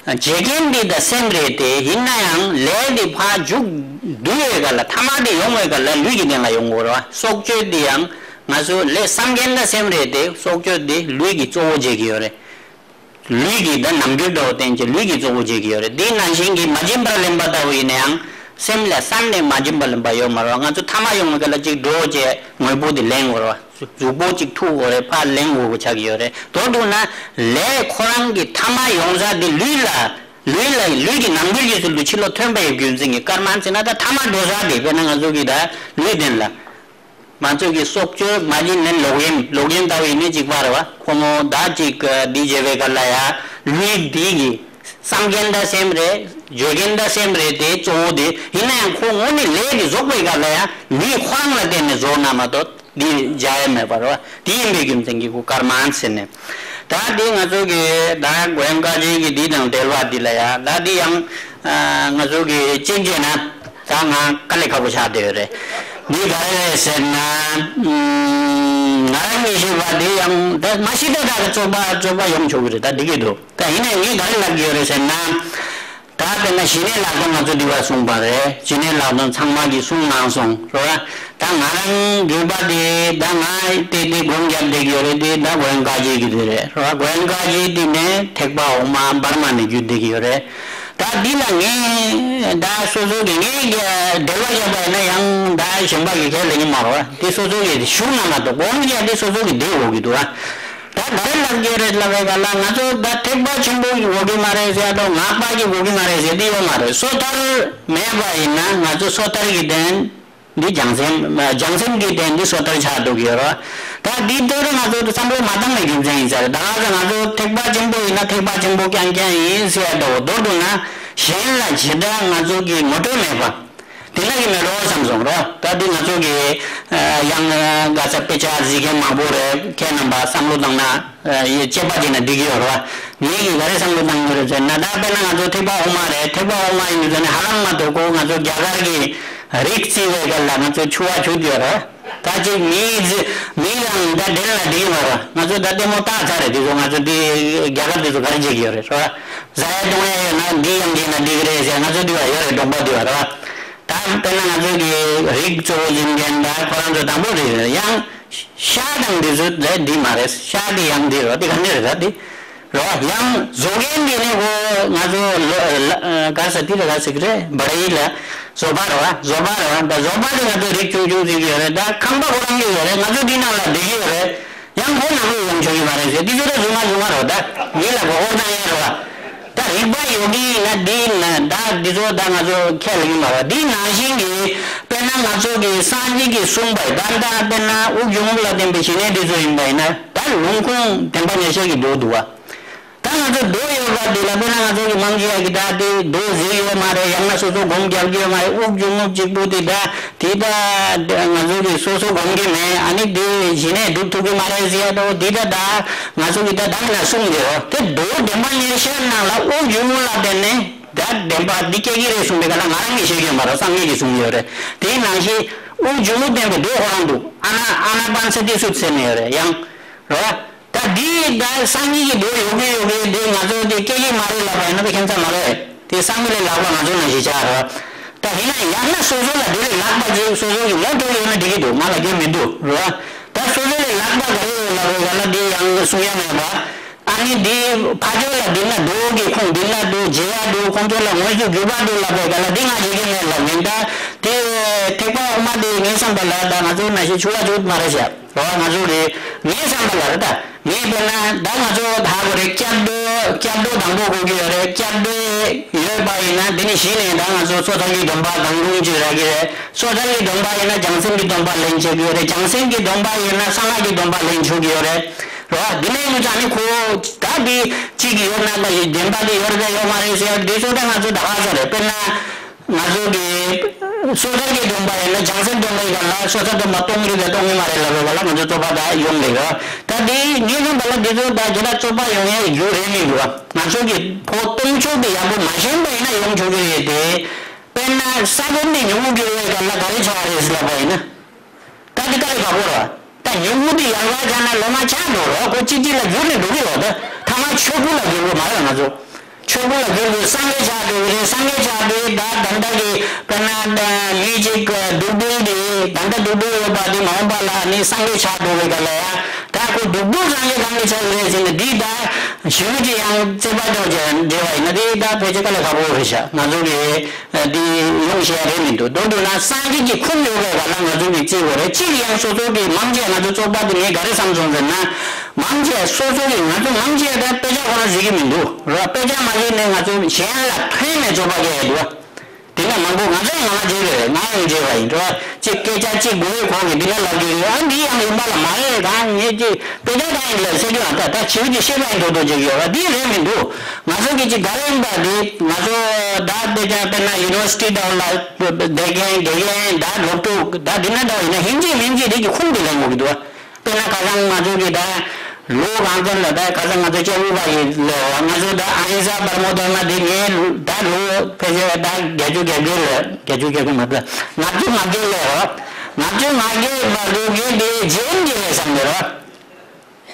བྱེད་མཁན་འདི་ད་སེམས་རེད་དེ། ཡིན་ན་ཡང་ལས་འདི་ཕར་མཇུག་བསྡུ་བའི་སྐབས་ལ་ཐ་མ་འདི་ཡོང་བའི་སྐབས་ལ་ལུས་ཀྱི་སྟེང་ལ་ཡོང་དགོས་རེད་བ། སྲོག་གཅོད་འདི་ཡང་ང་ཚོ་ལས་བསམ་མཁན་ད་སེམས་རེད་དེ། སྲོག་གཅོད་འདི་ལུས་ཀྱིས་གཙོ་བོ་བྱེད་ཀྱི་ཡོད་རེད། ལུས་ཀྱིས་ད་རྣམ་འགྱུར་འདྲ་བོ་བསྟན་བྱས་ལུས་ཀྱིས་གཙོ་བོ་བྱེད་ཀྱི་ཡོད་རེད། དེ་ནང་བཞིན་གྱི་མ་བྱིན་པར་ལེན་པ་ལྟ་བུ་ཡིན་ན་ཡང་སེམས་ལ་བསམ་ནས་མ་བྱིན་པར་ལེན་པ་ཡོད་མ་རེད་བ། ང་ཚོ་ཐ་མ་ཡོང་བའི་སྐབས་ལ་གཅིག་འགྲོ་བྱས་དངོས་པོ་དེ་ལེན་དགོས་རེད་བ། གཟུགས་པོ་གཅིག་ཐུག་དགོས་རེད། ཕར་ལེན་དགོས་པ་ཆགས་ཀྱི་ཡོད་རེད། མདོར་བསྡུ་ན་ལས་ཁོ་རང་གི་ཐ་མ་ཡོང་ས་དེ་ལུས་ལ་ལུས་ལ་ལུས་ཀྱི་རྣམ་འགྱུར་གྱི་ཚུལ་དུ་ཕྱི་ལོགས་ཐོན་པ་ཡི་རྒྱུ་མཚན་གྱིས་ཀརྨ་ཟེར་ན་ད་ཐ་མ་འགྲོ་ས་དེ་དཔེར་ན་ང་ཚོ་གི་ད་ལུས་ལྡན་ལ། ང་ཚོ་གི་སྲོག་གཅོད་མ་བྱིན་ལེན་ལོག་གཡེམ། ལོག་གཡེམ་ལྟ་བུ་ཡིན་ནའི་གཅིག་པ་རེད་བ། ཁོ་མོ་ད་ཅིག་འདི་བྱེད་པའི་སྐབས་ལ་ཡ་ལུས་འདི་གི་བསམ་མཁན་ད་སེམས་རེད། བརྗོད་མཁན་ད་སེམས་རེད་དེ་གཙོ་བོ་དེ། ཡིན་ན་ཡང་ཁོ་དངོས་གནས་ལས་དེ་རྫོགས་པའི་སྐབས་ལ་ཡ་ལུས་ཁོ་རང་ལ་བརྟེན་ནས་རྫོགས་ན་མ་གཏོགས་འདི་བྱ་ཡ་མེད་པ་རེད་བ། དེ་ཡིན་པའི་རྒྱུ་མཚན་གྱིས་ཁོ་ཀརྨ་ཟེར་ནས། ད་འདི་ང་ཚོ་གི་ད་གོ་ཡན་དཀར་ཆེན་གྱི་འདི་དང་འབྲེལ་བ་འདི་ལ་ཡ་ད་འདི་ཡང་ང་ཚོ་གི་གཅིག་བྱས་ན། ད་ང་དཀའ་ལས་ཁག་པོ་ཆགས་བསྡད་ཡོད་རེད། འདི་ག་རེ་རེད་ཟེར་ན། ང་རང་གིས་ཤེས་པ་འདི་ཡང་ད་མ་ཤི་ད་ད་རྩོད་པ་རྩོད་པ་ཡོང་ཆོག་གི་རེད། ད་འགྲིག་གི་འདུག་ད་ཡིན་ནའི་ངས་ག་རེ་ལབ་ཀྱི་ཡོད་རེད་ཟེར་ན། ད་དཔེར་ན་ཞི་གནས་ལྷག་མཐོང་ང་ཚོ་འདི་བ་གསུངས་པ་རེད། ཞི་གནས་ལྷག་མཐོང་ཚང་མ་གིས་གསུངས་གནང་སོང་རེད་བ། ད་ང་རང་འགྲུལ་པ་དེ་ད་ང་ཏེ་ཏེ་སྒོམ་རྒྱབ་བསྡད་ཀྱི་ཡོད་རེད་དེ། ད་གོ་ཡན་དཀར་ཆེན་གྱི་དེ་རེད་རེད་བ། གོ་ཡན་དཀར་ཆེན་དེ་ནས་ཐེག་པ་འོག་མ་བར་མ་ནས་བརྒྱུད་བསྡད་ཀྱི་ཡོད་རེད། ད་འདི་ལ་ངས་ད་སོ་སོ་གི་ངས་ཀྱི་འགྲེལ་བ་བརྒྱབ་པ་ཡིན་ན་ཡང་ད་གཞན་པ་གི་ཁས་ལེན་གྱི་མ་རེད་བ། དེ་སོ་སོ་གི་ཞུགས་ན་མ་གཏོགས་སྒོམ་རྒྱག་དེ་སོ་སོ་གི་འདི་འོག་གི་འདུག་བ། ད་ ད་ག་རེ་ལབ་ཀྱི་རེད་ལབ་པའི་སྐབས་ལ་ང་ཚོ་ད་ཐེག་པ་ཆེན་པོ་གི་གོ་གི་མ་རེད་ཟེར་དང་སྔགས་པ་གི་གོ་གི་མ་རེད་ཟེར་དེ་ཡོད་མ་རེད། སོ་ཐར་མེད་པ་ཡིན་ན་ང་ཚོ་སོ་ཐར་གྱི་དོན་འདི་བྱང་སེམས་བྱང་སེམས་ཀྱི་དོན་འདི་སོ་ཐར་ཆགས་འགྲོ་གི་ཡོད་རེད། ད་འདི་ལྟར་ང་ཚོ་བསམ་བློ་མ་བཏང་བའི་རྒྱུ་མཚན་ཡིན་ས་རེད། ད་ག་ཚོད་ང་ཚོ་ཐེག་པ་ཆེན་པོ་ཡིན་ན་ཐེག་པ་ཆེན་པོ་རྐྱང་རྐྱང་ཡིན་ཟེར་དང་མདོར་བསྡུ་ན་གཞན་ལ་ཇི་ལྟར་ང་ཚོ་གི་ངོ་སྤྲོད་མེད་པ། དེ་འདྲ་གི་མེད་རོགས་བསམ་སོང་རོ། ད་འདི་ང་ཚོ་གི་ཡང་ག་ས་དཔེ་ཆ་གཟིགས་མཁན་མང་པོ་རེད། ཁྱེད་རྣམ་པ་བསམ་བློ་བཏང་ན་ཡི་དཔྱད་པ་བྱས་ན་འགྲིག་གི་ཡོད་རོ། ངས་གི་ག་རེ་བསམ་བློ་བཏང་གི་རེད་ཟེར་ན། ད་དཔེར་ན་ང་ཚོ་ཐེག་པ་དབུ་མ་རེད། ཐེག་པ་དབུ་མ་ཡིན་དུས་ཙང་ནས་ཧ་ལམ་མ་གཏོགས་ཁོ་ང་ཚོ་རྒྱ་གར་གི་རིགས་བརྩི་བའི་སྐབས་ལ་ང་ཚོ་ཕྱུ་པ་ཕྱུག་གི་ཡོད་རོ། ད་ཅིག་མི་མི་རང་ད་འདྲེན་ལ་འགྲིག་ཡོད་རོ། ང་ཚོ་ད་ལྟད་མོ་བལྟས་ཚར་རེད། དེ་ཚོ་ང་ཚོ་འདི་རྒྱ་གར་དེ་ཚོ་ག་རེ་བྱེད་ཀྱི་ཡོད་རེད་རོ། ཟ་ཡ་བཏུང་ཡ་ཡོད་ན་འདི་ཡང་བྱས་ན་འགྲིག་གི་རེད་ཟེར། ང་ཚོ་འདི་བ་ཡོད་རེད། གདོང་པ་འདི་བ་རེད་བ། ད་དཔེར་ན་ང་ཚོ་གི་རིགས་གཙོ་བོ་འཛིན་མཁན་ད་ཁོ་རང་ཚོ་དང་པོ་རེད། ཡང་ཤ་དང་འདི་ཚོ་ད་འདི་མ་རེད། ཤ་འདི་ཡང་འདི་རེད་བ། འདི་ག་འདི་རེད་ད་འདི་རེད་བ། ཡང་བཟོ་མཁན་འདི་ནི་ཁོ་ང་ཚོ་ལ་ལ་ག་ས་འདི་ལ་ག་ཟེར་གི་རེད། བ་ར་ཡི་ལ་བཟོ་པ་རེད་བ། བཟོ་པ་རེད་བ། ད་བཟོ་པ་འདི་ང་ཚོ་རིགས་ཆུང་ཆུང་ཟེར་གི་ཡོད་རེད། ད་ཁང་པ་ཁོ་རང་གི་ཡོད་རེད། ང་ཚོ་འདི་ནང་ལ་བསྡད་ཀྱི་ཡོད་རེད། ཡང་ཁོ་ནང་ལ་ཡོང་ཆོག་གི་མ་རེད་ཟེར། འདི་ཚོ་ད་རྫུན་མ་རྫུན་མ་རེད་བ། ད་མི་ལ་མགོ་སྐོར་བཏང་ཡ་རེད་བ། ད་རིག་པ་ཡོད་ཀྱི་ཡིན་ན་འདི་ཡིན་ན་ད་འདི་ཚོ་ད་ང་ཚོ་ཁས་ལེན་གྱི་མ་རེད། འདི་ནང་བཞིན་གྱི་དཔེར་ན་ང་ཚོ་གི་སངས་རྒྱས་ཀྱིས་གསུངས་པ་ད་ལྟ་དཔེར་ན་དབུགས་དབྱུང་རྔུབ་ལ་བརྟེན་པའི་ཞི་གནས་འདི་ཚོ་ཡིན་པ་ཡིན་ན་ད་ལུང་ཁུངས་བདེན་པ་ཉེར་བཞག་གི་མདོ་འདུག་བ། ད་ང་ཚོ་མདོ་ཡོད་པ་འདི་ལ་དཔེར་ན་ང་ཚོ་གི་མང་ཆེ་བ་གི་ད་དེ་མདོ་གཟིགས་ཡོད་མ་རེད། ཡང་ན་སོ་སོ་སྒོམ་རྒྱབ་ཀྱི་ཡོད་མ་རེད། དབུགས་དབྱུང་རྔུབ་གཅིག་པུ་དེ་ད་དེ་ད་ང་ཚོ་གི་སོ་སོ་སྒོམ་གྱི་མེད། ཨ་ནི་དེ་གཞི་ནས་སྒྲུབ་ཐུབ་ཀྱི་མ་རེད་ཟེར་ཡ་དོ་དེ་ད་ད་ང་ཚོ་གི་ད་ད་ན་གསུང་གི་རོ། དེ་མདོ་བདེན་པ་ཉེར་བཞག་ནང་ལ་དབུགས་དབྱུང་རྔུབ་ལ་བརྟེན་ནས་ད་བདེན་པ་འདི་སྐྱེ་གི་རེད་གསུངས་པའི་ཁ་ལ་ང་རང་གིས་བཤད་ཀྱི་ཡོད་མ་རེད། སངས་རྒྱས་ཀྱིས་གསུངས་ཡོད་རེད། དེའི་ནང་བཞིན་དབུགས་དབྱུང་རྔུབ་བསྟན་པའི་མདོ་ཁོ་རང་འདུག་ཨ་ན་ཨ་ན་པ་ན་སི་ཏི་སུ་ཟེར་ནས་ཡོད་རེད། ཡང་རོ། ད་འདི་ད་སངས་རྒྱས་ཀྱི་མདོ་ཡོད་གི་ཡོད་གི་འདི་ང་ཚོ་འདི་སྐད་ཡིག་མ་རེད་ལབ་པ་ཡིན་ན་ད་ཁྱད་མཚར་མ་རེད། དེ་སངས་རྒྱས་ལས་ལྷག་པ་ང་ཚོ་ནང་བཞིན་ཆགས་རེད། ད་ཡིན་ན་ཡང་ན་སོ་སོ་ལ་འདི་ལས་ལྷག་པ་ཅིག་སོ་སོ་གི་ངོ་སྤྲོད་ཡོད་ན་འགྲིག་གི་འདུག་ང་ལ་འགན་མི་འདུག་རེད་བ། ད་སོ་སོ་ལས་ལྷག་པ་ག་རེ་ཡོད་ལབ་རེད་ག་ལ་འདི་ཡང་གསུང་ཡ་མེད་པ། ཨ་ནི་འདི་ཕ་ཇོ་ལ་འདི་ན་འདུག་གི་ཁུངས་འདི་ན་འདུག་བརྗེ་ཡ་འདུག་ཁོང་ཚོ་ལ་ངོས་སུ་འགྱུར་བ་འདུག་ལབ་རེད་ག་ལ་འདི་ང་བྱེད་ཀྱི་མེད་ལབ་མིན། ད་དེ་ཐེག་པ་དབུ་མ་དེ་ངའི་བསམ་པ་ལ་ད་ང་ཚོ་ན་ཞིག་ཆུ་བ་ཆུ་མ་རེད་བྱ། རོ། ང་ཚོ་རེད། ངའི་བསམ་པ་ལ་རེད་ད། ངས་དཔེར་ན་ད་ང་ཚོ་ཧ་གོ་རེད། སྐྱབས་འགྲོ་སྐྱབས་འགྲོ་དང་པོ་དགོས་ཀྱི་ཡོད་རེད། སྐྱབས་འགྲོ་ཡོད་པ་ཡིན་ན་དེ་ནི་གཞི་ནས་ད་ང་ཚོ་སོ་ཐར་གྱི་སྡོམ་པ་དང་ལུང་གཅིག་རག་གི་རེད། སོ་ཐར་གྱི་སྡོམ་པ་ཡིན་ན་བྱང་སེམས་ཀྱི་སྡོམ་པ་ལེན་བྱེད་ཀྱི་ཡོད་རེད། བྱང་སེམས་ཀྱི་སྡོམ་པ་ཡིན་ན་གསང་སྔགས་ཀྱི་སྡོམ་པ་ལེན་ཆོག་གི་ཡོད་རེད། རོ། འདི་ནས་ཡོད་ཙང་ནི་ཁོ་ད་འདི་གཅིག་ཡོད་ན་ད་ཡི་བདེན་པ་འདི་ཡོད་རེད་ཡོད་མ་རེད་ཟེར་འདི་ཚོ་ད་ང་ཚོ་ད་ག་ཚོད་རེད། དཔེར་ན། ང་ཚོ་གི་སོ་ཐར་གྱི་སྡོམ་པ་ཡིན་ན་བྱང་སེམས་སྡོམ་པ་ཡིན་ན་སོ་ཐར་སྡོམ་པ་གཏོང་གི་རེད་པས་གཏོང་གི་མ་རེད་ལབ་པའི་བར་ལ་ང་ཚོ་རྩོད་པ་ད་ཡོང་གི་ཡོད། ད་དེ་ངས་བསམ་པ་ལ་འདི་ཚོ་ད་དེ་འདྲ་རྩོད་པ་ཡོང་ཡའི་རྒྱུ་རེད་མི་འདུག་ང་ཚོ་གི་ཕོ་སྟོང་ཕྱོགས་དེ་ཡག་པོ་མ་ཤེས་པ་ཡིན་ན་ཡོང་ཆོག་གི་རེད་དེ། དཔེར་ན་ས་བོན་དེ་ཉུང་ངུ་གྱུར་བའི་སྐབས་ལ་ག་རེ་ཆགས་རེད་ཟེར་ལབ་པ་ཡིན་ན། ད་འདི་ཀ་ལས་ཁག་པོ་ར། ད་ཉུང་ངུ་དེ་ཡར་བ་ཆགས་ན་ལོ་མ་ཆགས་འགྲོ་ར། ཁོ་གཅིག་གཅིག་ལ་འགྱུར་ནས་འགྲོ་གི་ཡོད། ད་ཐ་མ་ཆོས་སྐུ་ལ་འགྱུར་དགོས་མ་རེད། ང་ཚོ་ཆོས་སྐུ་ལ་འགྱུར་དགོས། སངས་རྒྱས་ཆགས་འགྲོ་གི་རེད། སངས་རྒྱས་ཆགས་འགྲོ་གི་ད་ད་ལྟ་གི་དཔེར་ན་ད་མི་གཅིག་སྡུག་སྡུག་དེ་ད་ལྟ་སྡུག་སྡུག་ཡོད་པ་དེ་མ་འོངས་པ་ལ་ནི་སངས་རྒྱས་ཆགས་འགྲོ་བའི་སྐབས་ལ་ཡ་ད་ཁོ་སྡུག་སྡུག་སངས་རྒྱས་གང་གི་ཆགས་ཀྱི་རེད་ཟེར་ནས་འདི་ད་ཞུ་རྒྱུ་ཅི་ཡང་རྩོད་པ་འགྲོ་བྱས་འབྲེལ་བ་ཡིན་ན་དེ་ད་ཕལ་ཆེར་དཀའ་ལས་ཁག་པོ་རེད་ཤག་ང་ཚོ་གི་འདི་ཡོང་བཤད་རེད་མི་འདུག་མདོར་བསྡུ་ན་སངས་རྒྱས་ཀྱི་ཁུངས་ཡོད་པའི་སྒང་ལ་ང་ཚོ་གི་རྩིས་དགོས་རེད། གཅིག་ཡང་སོ་སོ་གི་མང་ཆེ་ང་ཚོ་རྩོད་པ་འདི་ངས་ག་རེ་བསམ་སོང་ཟེར་ན། མང་ཆེ་སོ་སོ་གི་ང་ཚོ་མང་ཆེ་ད་དཔེ་ཆ་ཁོ་རང་གཟིགས་ཀྱི་མི་འདུག་ར། དཔེ་ཆ་མ་གཟིགས་ནས་ང་ཚོ་གཞན་ལ་ཕན་ནས་རྩོད་པ་རྒྱག་ཡ་འདུག་བ། དེ་འདྲ་མང་པོ་ང་ཚོ་ཡང་ང་བརྗེད་པ་རེད། ང་ཡང་བརྗེད་པ་ཡིན་འགྲོ། གཅིག་སྐད་ཆ་གཅིག་དགོས་ཡོད་ཁོང་གིས་འདི་འདྲ་ལབ་ཀྱི་ཡོད། ཨ་འདི་ཡང་ཡིན་པ་ལ་མ་རེད། གང་ངེད་ཀྱི་དཔེ་ཆ་གང་ཡིན་ལ་ཟེར་གྱི་ཡང་ད་ད་བྱིའུ་གྱི་ཤེས་པ་ཡིན་འགྲོ་འགྲོ་བྱེད་ཀྱི་ཡོད་པ་འདི་རེད་མི་འདུག་ང་ཚོ་གི་གཅིག་ག་རེ་ཡིན་པ་འདི་ང་ཚོ་ད་དཔེ་ཆ་དཔེར་ན་ཡུ་ནི་ཝར་སི་ཊི་དང་ལ་བསྡད་མཁན་དགེ་རྒན་ད་སློབ་ཕྲུག་ད་འདི་འདྲ་འདྲ་ཡིན་ན་ཡིན་གཅིག་མིན་གཅིག་རིགས་ཀྱི་ཁུངས་འདི་ལེན་དགོས་ཀྱི་འདུག་དཔེར་ན་ཁ་སང་ང་ཚོ་གི་ད་ལོ་གང་ཙམ་ལ་ད་ཁ་སང་ང་ཚོ་སྐྱབས་བཅོལ་བ་ཡི་ལོ་ང་ཚོ་ད་ཨ་ཧིང་ས་པར་མོ་དར་མ་འདི་ངས་ད་ལོ་ཕལ་ཆེར་ད་བརྒྱད་ཅུ་གྱ་བརྒྱད་ལ་བརྒྱད་ཅུ་གྱ་བརྒྱད་མ་ད་ལྔ་བཅུ་ང་བརྒྱད་ལ་རོ། ལྔ་བཅུ་ང་བརྒྱད་བར་དུ་གི་འདི་རྗེས་འདི་རེད་བསམ་གི་རོ།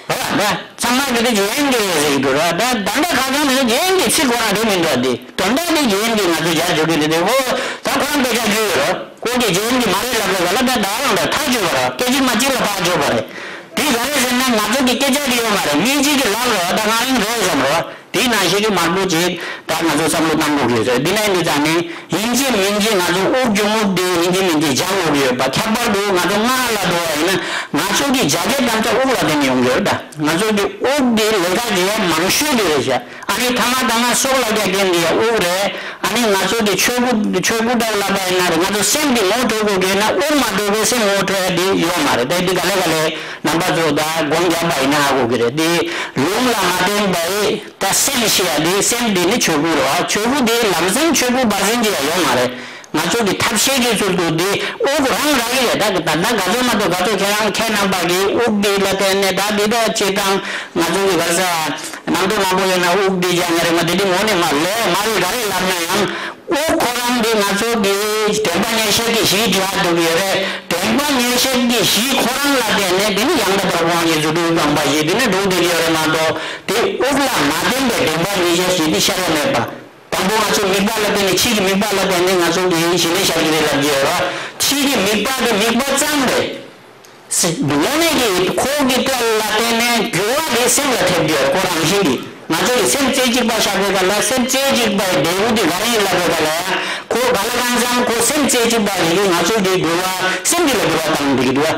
རོ་ད་ཚང་མ་གི་འདི་རྗེས་འདི་རེད་ཟེར་གི་འདུག་རོ། ད་ད་ལྟ་ཁ་སང་འདི་རྗེས་འདི་ཚིག་ཁོ་རང་རེད་མི་འདུག་འདི་དོན་དག་འདི་རྗེས་འདི་ང་ཚོ་རྒྱག་འཇུག་གི་འདི་འདི་འོ་ད་ཁོ་རང་དཔེ་ཆ་བརྒྱུད་ཡོད་རོ། ཁོང་གིས་རྗེས་འདི་མ་རེད་ལབ་པའི་སྐབས་ལ་ད་ད་རང་ལ་ཐག་ཆོད་པ་རེད། སྐད་ཅིག་མ་གཅིག་ལ་ཐག་ཆོད་པ་རེད། དེ་ག་རེ་ཟེར་ན་ང་ཚོ་གི་སྐད་ཆ་དེ་ཡོད་མ་རེད། མི་གཅིག་གིས་ལབ་རོགས་ད་ང་རང་རེད་བསམ་རོགས། དེ་ནང་བཞིན་གྱི་མང་པོ་ཅིག་ད་ང་ཚོ་བསམ་བློ་བཏང་དགོས་ཀྱི་ཡོད་ཟེར། འདི་ནས་འདི་ཙང་ནི་ཡིན་གཅིག་མིན་གཅིག་ང་ཚོ་དབུགས་རྒྱུན་མུར་དེ་ཡིན་གཅིག་མིན་གཅིག་སྦྱང་དགོས་ཀྱི་ཡོད་པ། ཁྱད་པར་དུ་ང་ཚོ་སྔགས་ལ་འགྲོ་བ་ཡིན་ན་ང་ཚོ་གི་རྒྱ་སྐད་དམ་བཅའ་དབུགས་ལ་བརྟེན་ནས་ཡོང་གི་ཡོད་ད། ང་ཚོ་གི་དབུགས་དེ་ལས་ཀ་བྱེད་ཡ་མང་ཤོས་དེ་རེད་ཤག་ཨ་ནི་ཐ་མ་ཐ་མ་སྲོག་ལ་རྒྱག་མཁན་དེ་ཡ་དབུགས་རེད། ཨ་ནི་ང་ཚོ་གི་ཆོས་སྐུ་ཆོས་སྐུ་འདྲ་ལབ་པ་ཡིན་ན་རེད། ང་ཚོ་སེམས་དེ་ངོ་སྤྲོད་དགོས་ཀྱི་ཡོད་ན་དབུགས་མ་སྤྲོད་པའི་སེམས་ངོ་སྤྲོད་ཡ་དེ་ཡོད་མ་རེད། དེ་འདི་ག་ལེ་ག་ལེ་རྣམ་པ་ཚོ་ད་སྒོམ་རྒྱག་པ་ཡིན་ན་ཧ་གོ་གི་རེད། དེ་ལུང་ལ་མ་བརྟེན་པའི་ད་སེམས་ཤེས་ཡ་དེ། སེམས་དེ་ནི་ཆོས་སྐུ་རེད་བ། ཆོས་སྐུ་དེ་ལམ་སེང་ཆོས་སྐུ་བར་སེང་ཅི་ཡང་ཡོད་མ་རེད། ང་ཚོ་གི་ཐབས་ཤེས་ཀྱི་ཚུལ་དུ་དེ་དབུགས་རང་རག་གི་རེད། ད་ད་ད་ག་ཚོད་མ་གཏོགས་ག་ཚོད་ཁྱེད་རང་ཁྱེད་རྣམ་པ་གི་དབུགས་དེ་ལ་བརྟེན་ནས་ད་དེ་འདྲ་བྱེད་སྟངས། ང་ཚོ་གི་ག་ས་ནང་དུ་མང་པོ་ཡོད་ན་དབུགས་དེ་སྦྱང་ཡ་རེད། ང་དེ་དེ་ངོ་ནས་མ་ལས་མ་རེད། ག་རེ་ལབ་ན་ཡང་དབུགས་ཁོ་རང་དེ་ང་ཚོ་གི་དྲན་པ་ཉེར་ཞག་གི་གཞི་འདྲ་འདུག་ཡོད་རེད། དྲན་པ་ཉེར་ཞག་གི་གཞི་ཁོ་རང་ལ་བརྟེན་ནས་དེ་ནི་ཡང་དག་པར་དབང་གིས་རྫུ་འཕྲུལ་རྐང་པ་བཞི་དེ་ནི་འགྲུབ་བསྡད་ཀྱི་ཡོད་རེད་མ་གཏོགས། དེ་དབུགས་ལ་མ་བརྟེན་པའི་དྲན་པ་ཉེར་ཞག་ཞེས་དེ་ཤར་ཡ་མེད་པ། དང་པོ་ང་ཚོ་དམིགས་པ་ལ་བརྟེན་ནས། ཕྱི་གི་དམིགས་པ་ལ་བརྟེན་ནས་ང་ཚོ་གི་ཞི་གནས་ཤར་གྱི་རེད་ལབ་ཀྱི་ཡོད་རེད། ཕྱི་གི་དམིགས་པ་དེ་དམིགས་པ་ཙམ་རེད། སེ་དངོས་གནས་ཀྱི་ཁོ་གི་དོན་ལ་བརྟེན་ནས་འགྱུར་བ་དེ་སེམས་ལ་ཐེབས་ཀྱི་ཡོད་རེད། ཁོ་རང་བཞིན་གྱིས། ང་ཚོ་གི་སེམས་རྩེ་གཅིག་པ་ཆགས་པའི་སྐབས་ལ། སེམས་རྩེ་གཅིག་པའི་འབྲས་བུ་དེ་ག་རེ་ཡིན་ལབ་པའི་སྐབས་ལ། ཁོ་ག་ལ་གང་འཚམ་ཁོ་སེམས་རྩེ་གཅིག་པ་ཡིན་དུས་ང་ཚོ་གི་འགྱུར་བ་སེམས་ཀྱི་ལ་འགྱུར་བ་བཏང་འདུག་གི་འདུག་བ།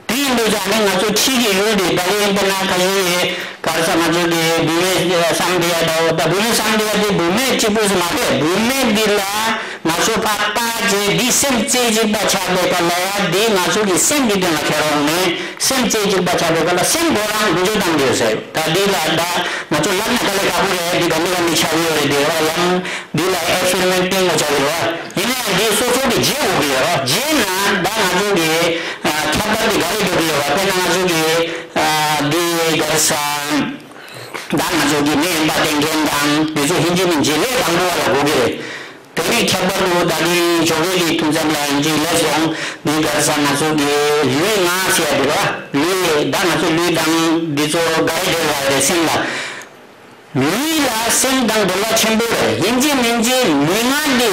དེ་ཡིན་དུས་ཀྱང་ནི་ང་ཚོ་ཕྱི་གི་ཡུལ་དེ་ད་རེས་དཔེར་ན་ཁ་ཤས་ཡོད། ག་རེ་ཟེར། ང་ཚོ་གི་བུད་མེད་བསམ་གཏན་འདྲ་བོ། ད་བུད་མེད་བསམ་གཏན་དེ་བུད་མེད་གཅིག་པུ་ཟེར་མ་རེད། བུད་མེད་འདི་ལ་ང་ཚོ་ཕར་བལྟས་རྗེས་འདི་སེམས་རྩེ་གཅིག་པ་ཆགས་པའི་སྐབས་ལ་ཡང་འདི་ང་ཚོ་གི་སེམས་ཀྱི་དོན་ལ་ཁྱེར་འོང་ནས་སེམས་རྩེ་གཅིག་པ་ཆགས་པའི་སྐབས་ལ་སེམས་ཁོ་རང་འགུལ་སྐྱོད་བཏང་གི་ཡོད་ཟེར། ད་འདི་ལ་ད་ང་ཚོ་ལབ་ན་དཀའ་ལས་ཁག་པོ་རེད། འདི་ག་འདི་ག་མི་ཆགས་ཡོད་རེད། དེ་བ་ཡང་འདི་ལ་ཨེག་སི་པེ་རི་མེན་ཊི་བཏང་དགོས་ཆགས་ཀྱི་རེད་བ། ཡིན་ནའང་འདི་སོ་སོ་གི་བརྗེད་དགོས་ཀྱི་ཡོད་རེད་བ། བརྗེད་ན་ད་ང་ཚོ་གི་ཨ་ཁྱད་པར་དེ་ག་རེ་འགྲོ་གི་ཡོད་པ། དཔེར་ན་ང་ཚོ་གི་ཨ་འདི་ག་རེ་ཟེར། ད་ང་ཚོ་གི་མི་ཡོན་པ་བསྟེན་མཁན་དང་དེ་ཚོ་ཡིན་གཅིག་མིན་གཅིག་ལས་དང་པོ་བ་ལ་དགོས་ཀྱི་རེད། དེ་ནས་ཁྱད་པར་དུ་ད་གིན་ཇོ་བོ་རྗེ་ཐུགས་བསམ་ལ་ཡིན་གཅིག་ལས་སོང་། འདི་ག་རེ་ཟེར། ང་ཚོ་གི་ལུས་ངག་ཟེར་ཡ་དེ་རེད་བ། ལུས་ད་ང་ཚོ་ལུས་དང་འདི་ཚོ་ག་རེ་འབྲེལ་བ་རེད། སེམས་ལ། ལུས་ལ་སེམས་དང་འབྲེལ་བ་ཆེན་པོ་རེད། ཡིན་གཅིག་མིན་གཅིག་ལུས་ངག་འདི་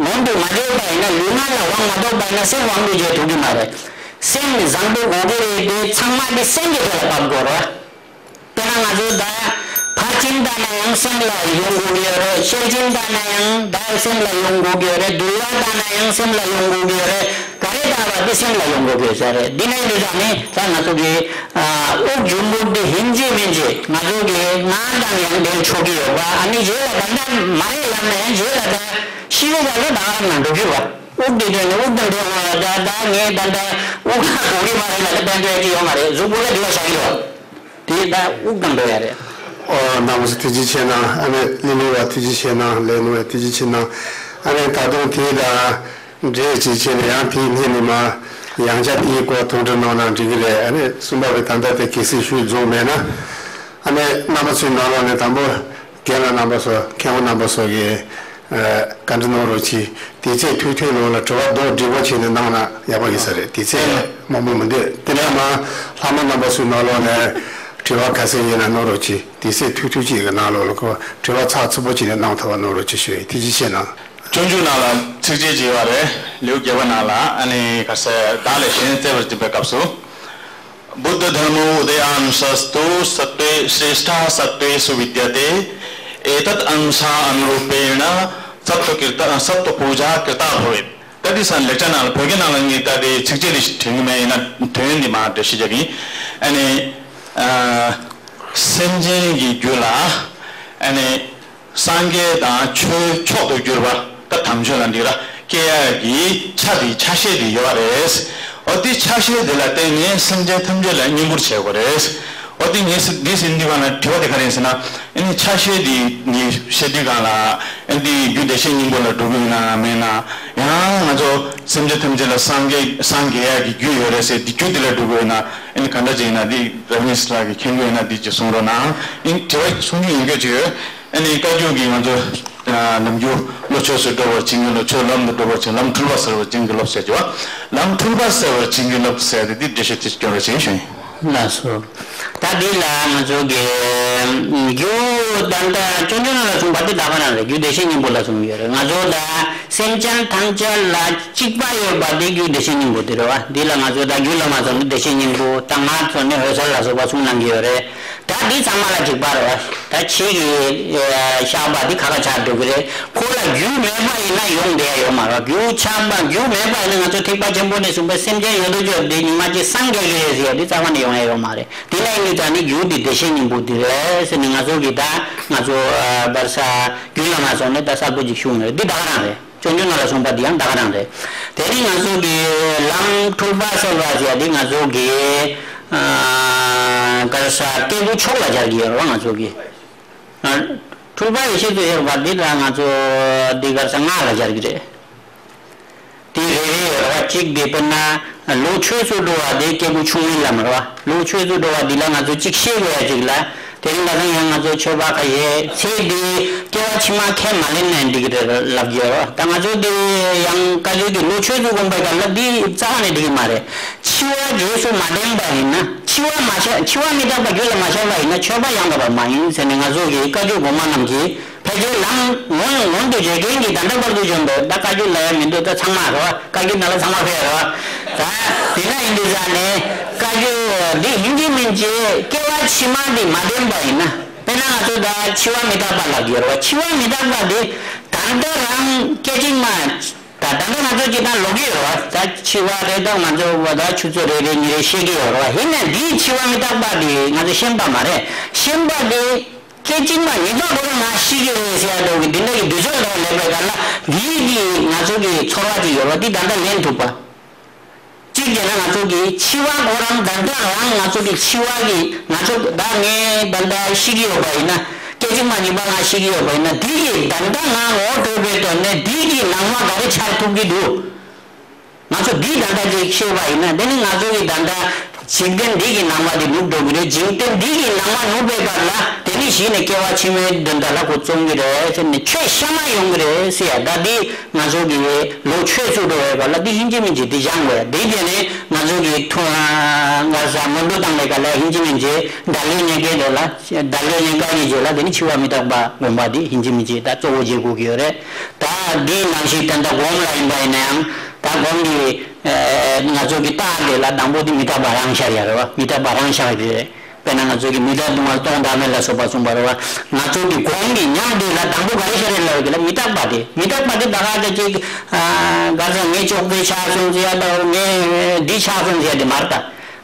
ངོམས་དུ་མ་བྱས་པ་ཡིན་ན། ལུས་ངག་ལ་དབང་མ་ཐོབ་པ་ཡིན་ན་སེམས་དབང་དུ་བྱས་ཐུབ་ཀྱི་མ་རེད། སེམས་བཟང་པོ་དགོས་ཀྱི་རེད་དེ། ཚང་མ་དེ་སེམས་ཀྱི་ཐོག་ལ་བབས་དགོས་རེད། དཔེར་ན་ང་ཚོ་ད་ཕར་ཕྱིན་ལྟ་ན་ཡང་སེམས་ལ་ཡོང་དགོས་ཀྱི་ཡོད་རེད། ཤེར་ཕྱིན་ལྟ་ན་ཡང་ད་སེམས་ལ་ཡོང་དགོས་ཀྱི་ཡོད་རེད། འདུལ་བ་ལྟ་ན་ཡང་སེམས་ལ་ཡོང་དགོས་ཀྱི་ཡོད་རེད། ག་རེ་ལྟ་བ་དེ་སེམས་ལ་ཡོང་དགོས་ཀྱི་ཡོད་ས་རེད། འདི་ནས་འདི་ཙམ་ནི་ད་ང་ཚོ་གི་ཨ་དབུགས་རྒྱུན་མུར་འདི་ཡིན་གཅིག་མིན་གཅིག་ང་ཚོ་གི་ངག་དང་ཡང་འབྲེལ་ཆོག་གི་ཡོད་པ། ཨ་ནི་རྗེས་ལ་ད་ལྟ་མ་རེད་ལབ་ན་ཡང་རྗེས་ལ་ད་ཤི་བའི་བར་ལ་ད་ང་རང་ནང་འགྲོ་རྒྱུ་བ། དབུགས་འདི་དོན་ནི་དབུགས་དང་འབྲེལ་བ་ད་ད་ངས་ད་ལྟ་དབུགས་ཁ་གོ་གི་མ་རེད་ལབ་ད་དཔལ་འབྱོར་གྱི་ཡོད་མ་རེད། གཟུགས་པོ་ལ་འབྲེལ་བ་བཞག་གི་ཡོད། དེ་ད་དབུགས་དང་འགྲོ་ཡ་རེད། ཨོ་རྣམ་པ་ཚོ་ཐུགས་རྗེ་ཆེ་གནང་། ཨ་ནི་གླེང་མོལ་བ་ཐུགས་རྗེ་ཆེ་གནང་། ལས་སྣེ་བ་ཐུགས་རྗེ་ཆེ་གནང་། ཨ་ནི་ད་དུང་དེ་ད་འབྲེལ་ཅིག་བྱས་ནས་ཡང་དེའི་སྣེ་ནས་མ་ཡང་བསྐྱར་དེའི་སྐོར་དོན་འགྲེལ་གནང་ན་འགྲིག་གི་རེད། ཨ་ནི་གསུམ་པ་བའི་ད་ལྟ་དེ་གལ་སྲིད་ཞུས་རྫོགས་མེད་ན། ཨ་ནི་རྣམ་པ་ཚོའི་ནང་ལོགས་ནས་དང་པོ་རྒན་ལགས་རྣམ་པ་ཚོ། མཁན་པོ་རྣམ་པ་ཚོ་གིས་ཨ་བཀའ་འདྲི་གནང་རོགས་གྱིས། དུས་ཚོད་ཐུང་ཐུང་ནང་ལ་དྲི་བ་རྡོག་སྒྲིལ་པོ་བྱས་ནས་གནང་ན་ཡག་པོ་ཡིན་ས་རེད། དུས་ཚོད་མང་པོ་མི་འདུག་དེ་ནས་མ་ལྷག་མ་རྣམ་པ་ཚོའི་ནང་ལོགས་ནས་དྲི་བ་ག་ཚོད་ཡིན་ན་གནང་རོགས་གྱིས། དུས་ཚོད་ཐུང་ཐུང་ཅིག་གི་ནང་ལོགས་ལ་ཁོ་དྲི་བ་ཚགས་ཚུད་པོ་བྱས་ནས་གནང་ཐུབ་པ་གནང་རོགས་གྱིས་ཞུ་ཡི། ཐུགས་རྗེ་ཆེ་གནང་། སྤྱོད་འཇུག་ནང་ལ་ཚིགས་བཅད་ཅིག་ཡོད་རེད། ལེའུ་བརྒྱད་པ་ནང་ལ་ཨ་ནི་ག་ས་བདག་ལས་གཞན་བཙལ་བར་འཛིན་པའི་སྐབས་སུ། बुद्धधर्मो उदयान्सस्तु सत्त्वे श्रेष्ठः सत्त्वेषु विद्यते। एतत् अंशानुरूपेण सत्त्वकीर्त- सत्त्वपूजा कृता भवेत्། ད་འདི་ས་ལེགས་ཆ་ནང་ལ་བོད་སྐད་ནང་ལ་ངས་ད་དེ་ཚིགས་བཅད་འདི་དྲན་གྱི་མེད། ཡིན་ན་དོན་འདི་མར་འགྲེལ་བཤད་རྒྱག་གི་ཡིན། ཨ་ནི་ཨ་སེམས་ཅན་གྱི་རྒྱུད་ལ་ཨ་ནི། སངས་རྒྱས་དང་ཆོས་མཆོག་ཏུ་གྱུར་པ་ད་དམ་ཆོས་ལ་འདི་ར་སྐྱེ་ཡ་གི་ཆ་དེ་ཆ་ཤས་དེ་ཡོད་རེད། འོ་དེ་ཆ་ཤས་དེ་ལ་བརྟེན་ནས་སེམས་ཅན་ཐམས་ཅད་ལ་སྙིང་པོར་བྱེད་དགོས་རེད། འོ་དེ་ངས་འདི་ཟིན་དུས་གང་ལ་དྲི་བ་དེ་ག་རེ་ཡིན་ཟེར་ན། ཨ་ནི་ཆ་ཤས་དེ་ངས་བཤད་དུས་གང་ལ་ཨ་འདི་རྒྱུ་བདེ་གཤེགས་སྙིང་པོ་ལ་འགྲོ་གི་ཡོད་ན་མེད་ན། ཡང་ང་ཚོ་སེམས་ཅན་ཐམས་ཅད་ལ་སངས་རྒྱས་སངས་རྒྱས་ཡ་གི་རྒྱུ་ཡོད་རེད་ཟེར། དེ་རྒྱུ་དེ་ལ་འགྲོ་གི་ཡོད་ན་ཨ་ནི་ག་འདྲ་ཅིག་ཡིན་ན། དེ་རབ་གནས་ལགས་ཀྱིས་མཁྱེན་གྱི་ཡོད་ན་དེ་ཅིག་གསུང་རོགས་གནང་། ཨ་ནི་དྲི་བ་གསུང་རྒྱུ་ཡིན་རྒྱུ་ཅིག་ཡོད། ཨ་ནི་བཀའ་བརྒྱུད་ཀྱི་ང་ཚོ་ནམ་རྒྱུན་བློ་ཆོས་སུ་འགྲོ་བར་བྱིན་གྱིས་རློབས། ཆོས་ལམ་དུ་འགྲོ་བར་བྱིན། ལམ་འཁྲུལ་པ་སེལ་བར་བྱིན་གྱིས་རློབས་ཟེར་གྱི་བ། ལམ་འཁྲུལ་པ་སེལ་བར་བྱིན་གྱིས་རློབས་ཟེར་ཏེ་འདི་འགྲེལ་བཤད་དེ་སྐྱོན་རེ་བྱིན་ཞུ་ཡིན། ལགས་སོ། ད་འདི་ལ་ང་ཚོ་གི་རྒྱུ་ད་ལྟ་སྤྱོད་འཇུག་ནང་ལ་གསུངས་པ་དེ་ད་ག་ནང་རེད། རྒྱུ་བདེ་གཤེགས་སྙིང་པོ་ལ་གསུངས་ཡོད་རེད། ང་ཚོ་ད་སེམས་ཅན་ཐམས་ཅད་ལ་གཅིག་པ་ཡོད་པ་དེ་རྒྱུ་བདེ་གཤེགས་སྙིང་པོ་དེ་རེད་བ། འདི་ལ་ང་ཚོ་ད་རྒྱུ་ལ་མ་སོགས་ནི་བདེ་གཤེགས་སྙིང་པོ། ད་ང་ཚོ་ནི་འོད་གསལ་ལ་སོགས་པ་གསུངས་གནང་གི་ཡོད་རེད། ད་འདི་ཚང་མ་ལ་འཇིགས་པ་རེད་བ། ད་ཁྱེད་ཀྱི་ཨ་བཤགས་པ་འདི་ཁ་ཁ་ཆགས་འགྲོ་གི་རེད། ཁོ་ལ་རྒྱུ་མེད་པ་ཡིན་ན་ཡོང་བསྡད་ཡོད་མ་རེད་བ། རྒྱུ་ཆགས་པ་རྒྱུ་མེད་པ་ཡིན་ན་ང་ཚོ་ཐེག་པ་ཆེན་པོ་ནས་གསུངས་པའི་སེམས་ཅན་ཡོངས་སུ་སྐྱོབ་འདི་ཉི་མ་གཅིག་སངས་རྒྱས་ཀྱི་རེད་ཟེར་ཡ་འདི་རྩ་བ་ནས་ཡོང་ཡ་ཡོད་མ་རེད། དེ་ན་ཡིན་དུས་ད་ནི་རྒྱུ་འདི་བདེ་གཤེགས་སྙིང་པོ་འདི་རེད་ཟེར་ནས་ང་ཚོ་གི་ད་ང་ཚོ་ཨ་བར་ས་རྒྱུན་ལ་མ་སོང་ནས་ད་གསལ་པོ་ཅིག་ཞུ་ཡོང་རེད། འདི་ད་ག་རང་རེད། སྤྱོད་འཇུག་ནང་ལ་གསུངས་པ་འདི་ཡང་ད་ག་རང་རེད། དེ་ནི་ང་ཚོ་གི་ལམ་འཁྲུལ་པ་སེལ་བ་ཟེར་ཡ་འདི་ང་ཚོ་གི་ཨ་ག་རེ་ཟ་སྐྱེས་བུ་མཆོག་ལ་སྦྱར་གྱི་ཡོད་རེད་བ། ང་ཚོ་གི་ཨ་འཁྲུལ་པ་ཡེ་ཤེས་སུ་ཡོད་པ་འདི་ལ་ང་ཚོ་འདི་ག་རེ་ཟ་སྔགས་ལ་སྦྱར་གྱི་རེད། དེ་རེ་རེ་ཡོད་རེད་བ། གཅིག་དེ་དཔེར་ན་ལོག་ཆོས་སུ་འགྲོ་བ་དེ་སྐྱེས་བུ་ཆུང་ངུའི་ལམ་རེད་བ། ལོག་ཆོས་སུ་འགྲོ་བ་འདི་ལ་ང་ཚོ་གཅིག་ཤེས་དགོས་ཡ་གཅིག་ལ། དེ་རིང་ཁ་སང་ཡང་ང་ཚོ་ཆོས་པ་ཁ་ཤས་ཚེ་འདིའི་སྐྱེ་བ་ཕྱི་མ་ཁས་མ་ལེན་ནའི་འགྲིག་གི་རེད་ལབ་ཀྱི་ཡོད་རེད། ད་ང་ཚོ་འདི་ཡང་བཀའ་བརྒྱུད་ཀྱི་ལོག་ཆོས་སུ་དགོངས་པའི་སྐབས་ལ་འདི་རྩ་བ་ནས་འགྲིག་གི་མ་རེད། འཆི་བ་རྗེས་སུ་མ་དྲན་པ་ཡིན་ན། འཆི་བ་མ་ཤེས། འཆི་བ་མི་རྟག་པ་རྒྱུད་ལ་མ་ཤར་བ་ཡིན་ན་ཆོས་པ་ཡང་དག་པ་མ་ཡིན་ཟེར་ནས་ང་ཚོ་གི་བཀའ་བརྒྱུད་གོང་མ་རྣམས་ཀྱིས་ཕལ་ཆེར་ལམ་ངོ་ངོ་དུ་བྱེད་མཁན་གྱི་ད་ལྟ་བར་དུ་བྱོན་པའི་ད་བཀའ་བརྒྱུད་ལ་ཡང་མི་འདུག་ད་ཚང་མ་རེད་བ། བཀའ་བརྒྱུད་ནང་ལ་ཚང་མ་ཕེབས་རེད་བ། ད་དེ་འདྲ་ཡིན་དུས་ཙང་ནས་བཀའ་བརྒྱུད་འདི་ཡིན་གཅིག་མིན་གཅིག་སྐྱེ་བ་ཕྱི་མ་འདི་མ་བདེན་པ་ཡིན་ན། དཔེར་ན་ང་ཚོ་ད་འཆི་བ་མི་རྟག་པ་ལབ་ཀྱི་ཡོད་རེད་བ། འཆི་བ་མི་རྟག་པ་འདི་ད་ལྟ་རང་སྐད་ཅིག་མ། ད་ད་ལྟ་ང་ཚོ་སྤྱིར་བཏང་ལོག་གི་ཡོད་རེད་བ། ད་འཆི་བ་རེད། ད་ང་ཚོ་བ་ད་ཆུ་ཚོད་རེ་རེ་གཉིས་རེ་ཤེས་ཀྱི་ཡོད་རེད་བ། ཡིན་ནའི་འདིའི་འཆི་བ་མི་རྟག་པ་འདི་ང་ཚོ་ཤེས་པ་མ་རེད། ཤེས་པ་འདི་སྐད་ཅིག་མ་ཉིན་ཐོ་འགྲོ་རུ་ང་ཤི་གི་རེད་ཟེར་ཡ་འདྲ་བོ་གི་འདི་འདྲ་གི་འདུས་ཚོད་འདྲ་བོ་ལེན་པའི་སྐབས་ལ་འདིའི་གི་ང་ཚོ་གི་ཚོར་བ་ཅིག་ཡོད་རེད་བ། འདི་ད་ལྟ་ལེན་ཐུབ་པ། གཅིག་བྱས་ན་ང་ཚོ་གི་འཆི་བ་ཁོ་རང་ད་ལྟ་རང་ང་ཚོ་གི་འཆི་བ་གི་ང་ཚོ་ད་ངས་ད་ལྟ་ཤི་གི་ཡོད་པ་ཡིན་ན། སྐད་ཅིག་མ་ཉིན་པ་ང་ཤི་གི་ཡོད་པ་ཡིན་ན། དེ་གི་ད་ལྟ་ང་ངོ་སྤྲོད་པའི་ཐོག་ནས་དེ་གི་ནང་མ་ག་རེ་ཆགས་ཐུབ་ཀྱི་འདུག་ང་ཚོ་འདི་ད་ལྟ་ཅིག་ཤེས་པ་ཡིན་ན། དེ་ནི་ང་ཚོ་གི་ད་ལྟ་འཇིག་རྟེན་འདི་གི་ནང་མ་དེ་ནུབ་འགྲོ་གི་རེད། འཇིག་རྟེན་འདི་གི་ནང་མ་ནུབ་པའི་སྐབས་ལ་དེ་ནི་གཞི་ནས་སྐྱེ་བ་ཕྱི་མའི་དོན་དག་ལ་ཁོ་བཙོང་གི་རེད་ཟེར་ནས་ཆོས་གཤའ་མ་ཡོང་གི་རེད་ཟེར་ཡ། ད་འདི་ང་ཚོ་གི་ལོག་ཆོས་སུ་འགྲོ་བའི་སྐབས་ལ་འདི་ཡིན་གཅིག་མིན་གཅིག་འདི་སྦྱང་དགོས་ཡ། དེ་བྱས་ནས་ང་ཚོ་གི་ཐུ་ང་ས་མུ་མཐུད་བཏང་བའི་སྐབས་ལ་ཡིན་གཅིག་མིན་གཅིག་བརྡ་ལྷའི་བསྙེན་བཀུར་དེ་ལ། བརྡ་ལྷའི་བསྙེན་བཀུར་གྱི་རྗེས་ལ་དེ་ནི་འཆི་བ་མི་རྟག་པ་སྒོམ་པ་འདི་ཡིན་གཅིག་མིན་གཅིག་ད་གཙོ་བོ་བྱེད་དགོས་ཀྱི་ཡོད་རེད། ད་འདིའི་ནང་བཞིན་ད་ལྟ་སྒོམ་ལ་ཡིན་པ་ཡིན་ན་ཡང་ད་སྒོམ་གྱི་ཨ་ང་ཚོ་གི་རྟགས་དེ་ལ་དང་པོ་དེ་མི་རྟག་པ་རང་ཤར་ཡ་རེད་བ། མི་རྟག་པ་རང་ཤར་གྱི་རེད། དཔེར་ན་ང་ཚོ་གི་མི་རྟག་སྡུག་བསྔལ་སྟོང་བདག་མེད་ལ་སོགས་པ་གསུངས་པ་རེད་བ། ང་ཚོ་གི་སྒོམ་གྱི་ཉམས་དེ་ལ་དང་པོ་ག་རེ་ཤར་ཡ་ལབ་ཀྱི་ལ་མི་རྟག་པ་དེ། མི་རྟག་པ་དེ་ད་ག་ད་ཅིག་ཨ་ག་ཚོད་ངས་ཅོག་ཙེ་ཆག་སོང་ཟེར་ཡ་དང་ངས་འདི་ཆག་སོང་ཟེར་ཡ་དེ་མ་རེད་ད།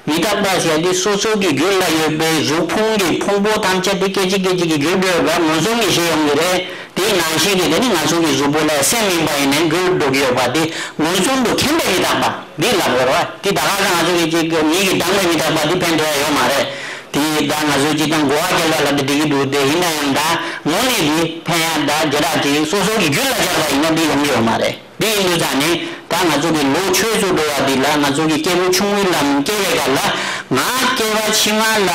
མི་རྟག་པ་ཟེར་ཡ་དེ་སོ་སོ་གི་རྒྱུད་ལ་ཡོད་པའི་གཟུགས་ཕུང་གི་ཕུང་པོ་ཐམས་ཅད་དེ་སྐད་ཅིག་སྐད་ཅིག་གིས་འགྱུར་འགྲོ་ཡོད་པ་མངོན་སུམ་གྱིས་ཤེས་ཡོང་གི་རེད། དེའི་ནང་བཞིན་གྱི་དེ་ནི་ང་ཚོ་གི་གཟུགས་པོ་ལ་སེམས་ཡིན་པ་ཡིན་ནའི་འགྱུར་འགྲོ་གི་ཡོད་པ་དེ་མངོན་སུམ་དུ་མཁྱེན་པའི་མི་རྟག་པ་འདི་ལབ་དགོས་རེད་བ། དེ་ད་ག་ས་ང་ཚོ་གི་ཅིག་མིག་གིས་མཐོང་བའི་མི་རྟག་པ་འདི་ཕན་ཐོགས་ཡ་ཡོད་མ་རེད། དེ་ད་ང་ཚོ་སྤྱིར་བཏང་གོ་བ་འཁྱེར་བ་ལ་འདི་འགྲིག་གི་འདུག་དེ་ཡིན་ན་ཡང་ད་དངོས་གནས་འདི་ཕན་ཡ་ད་ཇི་ལྟར་ཅིག་སོ་སོ་གི་རྒྱུད་ལ་སྦྱར་བ་ཡིན་ན་འདི་ཡོང་གི་ཡོད་མ་རེད། འདི་ཡིན་དུས་ཙང་ནས་ད་ང་ཚོ་གི་ལོག་ཆོས་སུ་འགྲོ་བ་འདི་ལ་ང་ཚོ་གི་སྐྱེས་བུ་ཆུང་ངུའི་ལམ་སྐྱེ་བའི་སྐབས་ལ་ང་སྐྱེ་བ་ཕྱི་མ་ལ་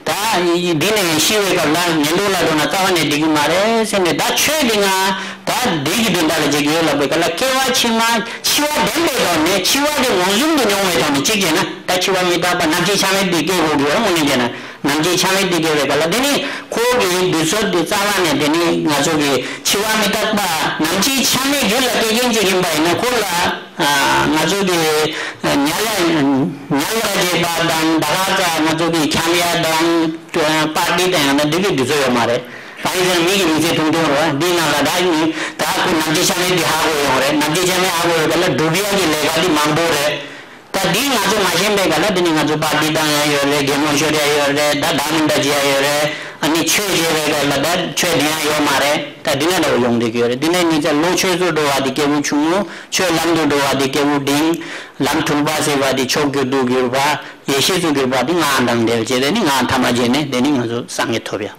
ད་འདི་ནས་ཤི་བའི་སྐབས་ལ་ངན་འགྲོ་ལ་འགྲོ་ན་རྩ་བ་ནས་འགྲིག་གི་མ་རེད་ཟེར་ནས། ད་ཆོས་འདི་ང་ད་འདི་གི་དོན་དག་ལ་བྱེད་ཀྱི་ཡོད་ལབ་པའི་སྐབས་ལ་སྐྱེ་བ་ཕྱི་མ་འཆི་བ་བདེན་པའི་ཐོག་ནས་འཆི་བ་དེ་མངོན་སུམ་དུ་མྱོང་བའི་ཐོག་ནས་གཅིག་བྱས་ན་ད་འཆི་བ་མི་རྟག་པ་ནམ་འཆི་ཆ་མེད་འདི་སྐྱེ་དགོས་ཀྱི་ཡོད་རེད། དངོས་གནས་བྱས་ན། ནམ་འཆི་ཆ་མེད་འདི་སྐྱེ་བའི་སྐབས་ལ་དེ་ནི་ཁོ་གི་དུས་ཚོད་འདི་རྩ་བ་ནས་དེ་ནི་ང་ཚོ་གི་འཆི་བ་མི་རྟག་པ་ནམ་འཆི་ཆ་མེད་རྒྱུད་ལ་སྐྱེ་མཁན་ཅིག་ཡིན་པ་ཡིན་ན་ཁོ་ལ་ང་ཚོ་གི་ཉལ་ཉལ་བ་བྱེད་པ་དང་ད་ག་ས་ང་ཚོ་གི་འཁྱམ་ཡ་དང་པར་ཏི་དང་ཡང་ན་འདི་གི་དུས་ཚོད་ཡོད་མ་རེད། ད་ཡིན་ཟེར་མི་གི་མི་ཚེ་ཐུང་ཐུང་རེད་བ། འདི་ནང་ལ་ད་ཡིན་ད་ཁོ་ནམ་འཆི་ཆ་མེད་འདི་ཧ་གོ་ཡོང་རེད། ནམ་འཆི་ཆ་མེད་ཧ་གོ་ཡོང་སྐབས་ལ་སྒྲུབ་ཡ་གི་ལས་ཀ་འདི་མང་པོ་རེད། ད་འདི་ང་ཚོ་མ་ཤེས་པའི་སྐབས་ལ་འདི་ནི་ང་ཚོ་པར་ཏི་བཏང་ཡ་ཡོད་རེད། གད་མོ་ཤོར་ཡ་ཡོད་རེད། ད་བདག་མིན་ད་བྱེད་ཡ་ཡོད་རེད། ཨ་ནི་ཆོས་བྱེད་པའི་སྐབས་ལ་ད་ཆོས་འདི་ཡང་ཡོད་མ་རེད། ད་འདི་ནས་འདྲ་བོ་ཡོང་བསྡད་ཀྱི་ཡོད་རེད། འདི་ནས་ཉིན་ཚེ་ལོག་ཆོས་སུ་འགྲོ་བ་འདི་སྐྱེས་བུ་ཆུང་ངུ། ཆོས་ལམ་དུ་འགྲོ་བ་འདི་སྐྱེས་བུ་འབྲིང་། ལམ་འཁྲུལ་པ་ཟེར་བ་འདི་མཆོག་གྱུར་དུ་གྱུར་པ། ཡེ་ཤེས་སུ་གྱུར་པ་འདི་ང་དང་འབྲེལ་བྱས་ཏེ་ནི་ང་ཐ་མ་བྱས་ནས་དེ་ནི་ང་ཚོ་སངས་རྒྱས་ཐོབ་ཡ།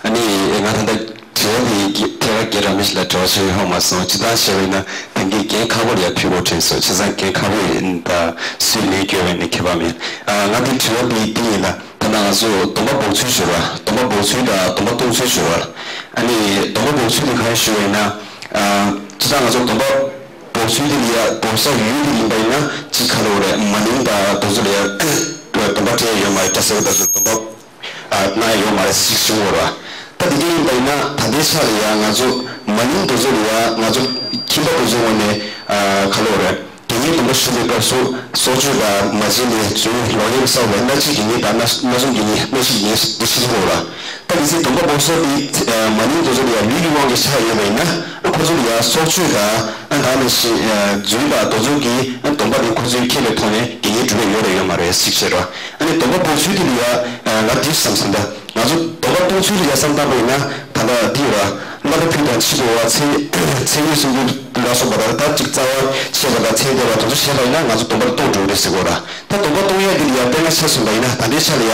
ཨ་ནི་ང་ད་ལྟ་དྲི་བ་དེ་ཐད་ཀར་རྒན་རང་མི་ཞིག་ལ་དྲི་བ་ཞིག་ཡོང་མ་སོང་། ཅི་ལྟར་བྱས་པ་ཡིན་ན་ད་གིན་རྒན་ཁག་པོ་ཡ་ཕུལ་དགོས་དྲན་སོང་། བྱས་ཙང་རྒན་ཁག་པོ་ཡིན་ད་སུས་ལན་སྐྱོན་པ་ཡིན་ན་ཁྱད་པར་མེད། ཨ་ང་དེ་དྲི་བ་དེ་དེ་ཡིན་ལ། ད་ལྟ་ང་ཚོ་སྡོམ་པ་འབོགས་ཚུལ་ཞུ་བ། སྡོམ་པ་འབོགས་ཚུལ་དང་སྡོམ་པ་གཏོང་ཚུལ་ཞུ་བ། ཨ་ནི་སྡོམ་པ་འབོགས་ཚུལ་དེ་གང་ཞུ་བ་ཡིན་ན། ཨ་ཅི་ལྟར་ང་ཚོ་སྡོམ་པ་འབོགས་ཚུལ་དེ་ཡ་འབོགས་ས་ཡུལ་དེ་ཡིན་པ་ཡིན་ན་ཅི་ཁ་ལོ་རེད། མ་ནིང་དང་དེ་ཚོ་ལ་ཡ་སྡོམ་པ་སྤྲད་ཡོད་མ་རེད། གྲྭ་ས་བ་དེ་ཚོ་སྡོམ་པ་ཨ་གནང་ཡ་ཡོད་མ་རེད་ཟེར་ཞིག་གསུང་བ་རེད་བ། ད་དེ་འདྲ་ཡིན་པ་ཡིན་ན་ད་ལྟའི་ཆ་ལ་ཡ་ང་ཚོ་མ་ནིང་དེ་ཚོ་ལ་ཡ་ང་ཚོ་ཁྱིམ་པ་དེ་ཚོའི་ངོས་ནས་ཨ་ཁ་ལོ་རེད། དགེ་བསྙེན་སྡོམ་པ་ཞུ་བའི་སྐབས་སུ་སྲོག་གཅོད་དང་མ་བྱིན་ནས་རྫུན་ལོག་གཡེམ་བསགས་པ་སྣ་གཅིག་གི་ཉེས་དང་སྣ་སྣ་གསུམ་གྱི་ཉེས་སྣ་བཞི་གི་ཉེས་འདི་ཕྱིན་ཆོག་ལ། ད་གལ་སྲིད་སྡོམ་པ་སྦོམ་སོགས་འདི་མ་ནིང་དེ་ཚོ་ལ་ཡང་ལུས་ཀྱི་དབང་གིས་བཞག་ཡོད་པ་ཡིན་ན། ཨ་ཁོ་ཚོ་ལ་ཡང་སྲོག་གཅོད་དང་ཨ་ད་ནང་བཞིན་རྫུན་དང་དེ་ཚོ་གི་ཨ་སྡོམ་པ་དེ་ཁོ་ཚོའི་ཁེ་ལས་ཐོག་ནས་དགེ་བསྙེན་སྒྲུབ་ཡས་ཡོད་རེད་ཡོད་མ་རེད་ཟེར་བཤད་རོགས། ཨ་ནི་སྡོམ་པ་སྦོམ་ཚུལ་དེ་ལ་ཡང་ང་འདི་བསམ་བསམ་ད། ང་ཚོ་སྡོམ་པ་གཏོང་ཚུལ་ལ་ཡ་བསམ་བཏང་པ་ཡིན་ན། ད་ལྟ་འདི་ཡོད་ར། བསླབ་པ་ཕུལ་དང་ཕྱི་པོ་བ་མཚན་མཚན་ཉིད་སུམ་ཅུ་ལ་སོགས་པ་དང་ད་ཅིག་རྩ་བ་ཆད་པ་དང་མཚན་བརྟན་པ་དེ་ཚོ་བྱས་པ་ཡིན་ན་ང་ཚོ་སྡོམ་པ་གཏོང་འགྲོ་གི་རེད་ཟེར་གོ་ར། ད་སྡོམ་པ་གཏོང་ཡ་འདི་ལ་ཡ་དཔེར་ན་ཆ་མཚོན་པ་ཡིན་ན་ད་ལྟའི་ཆ་ལ་ཡ་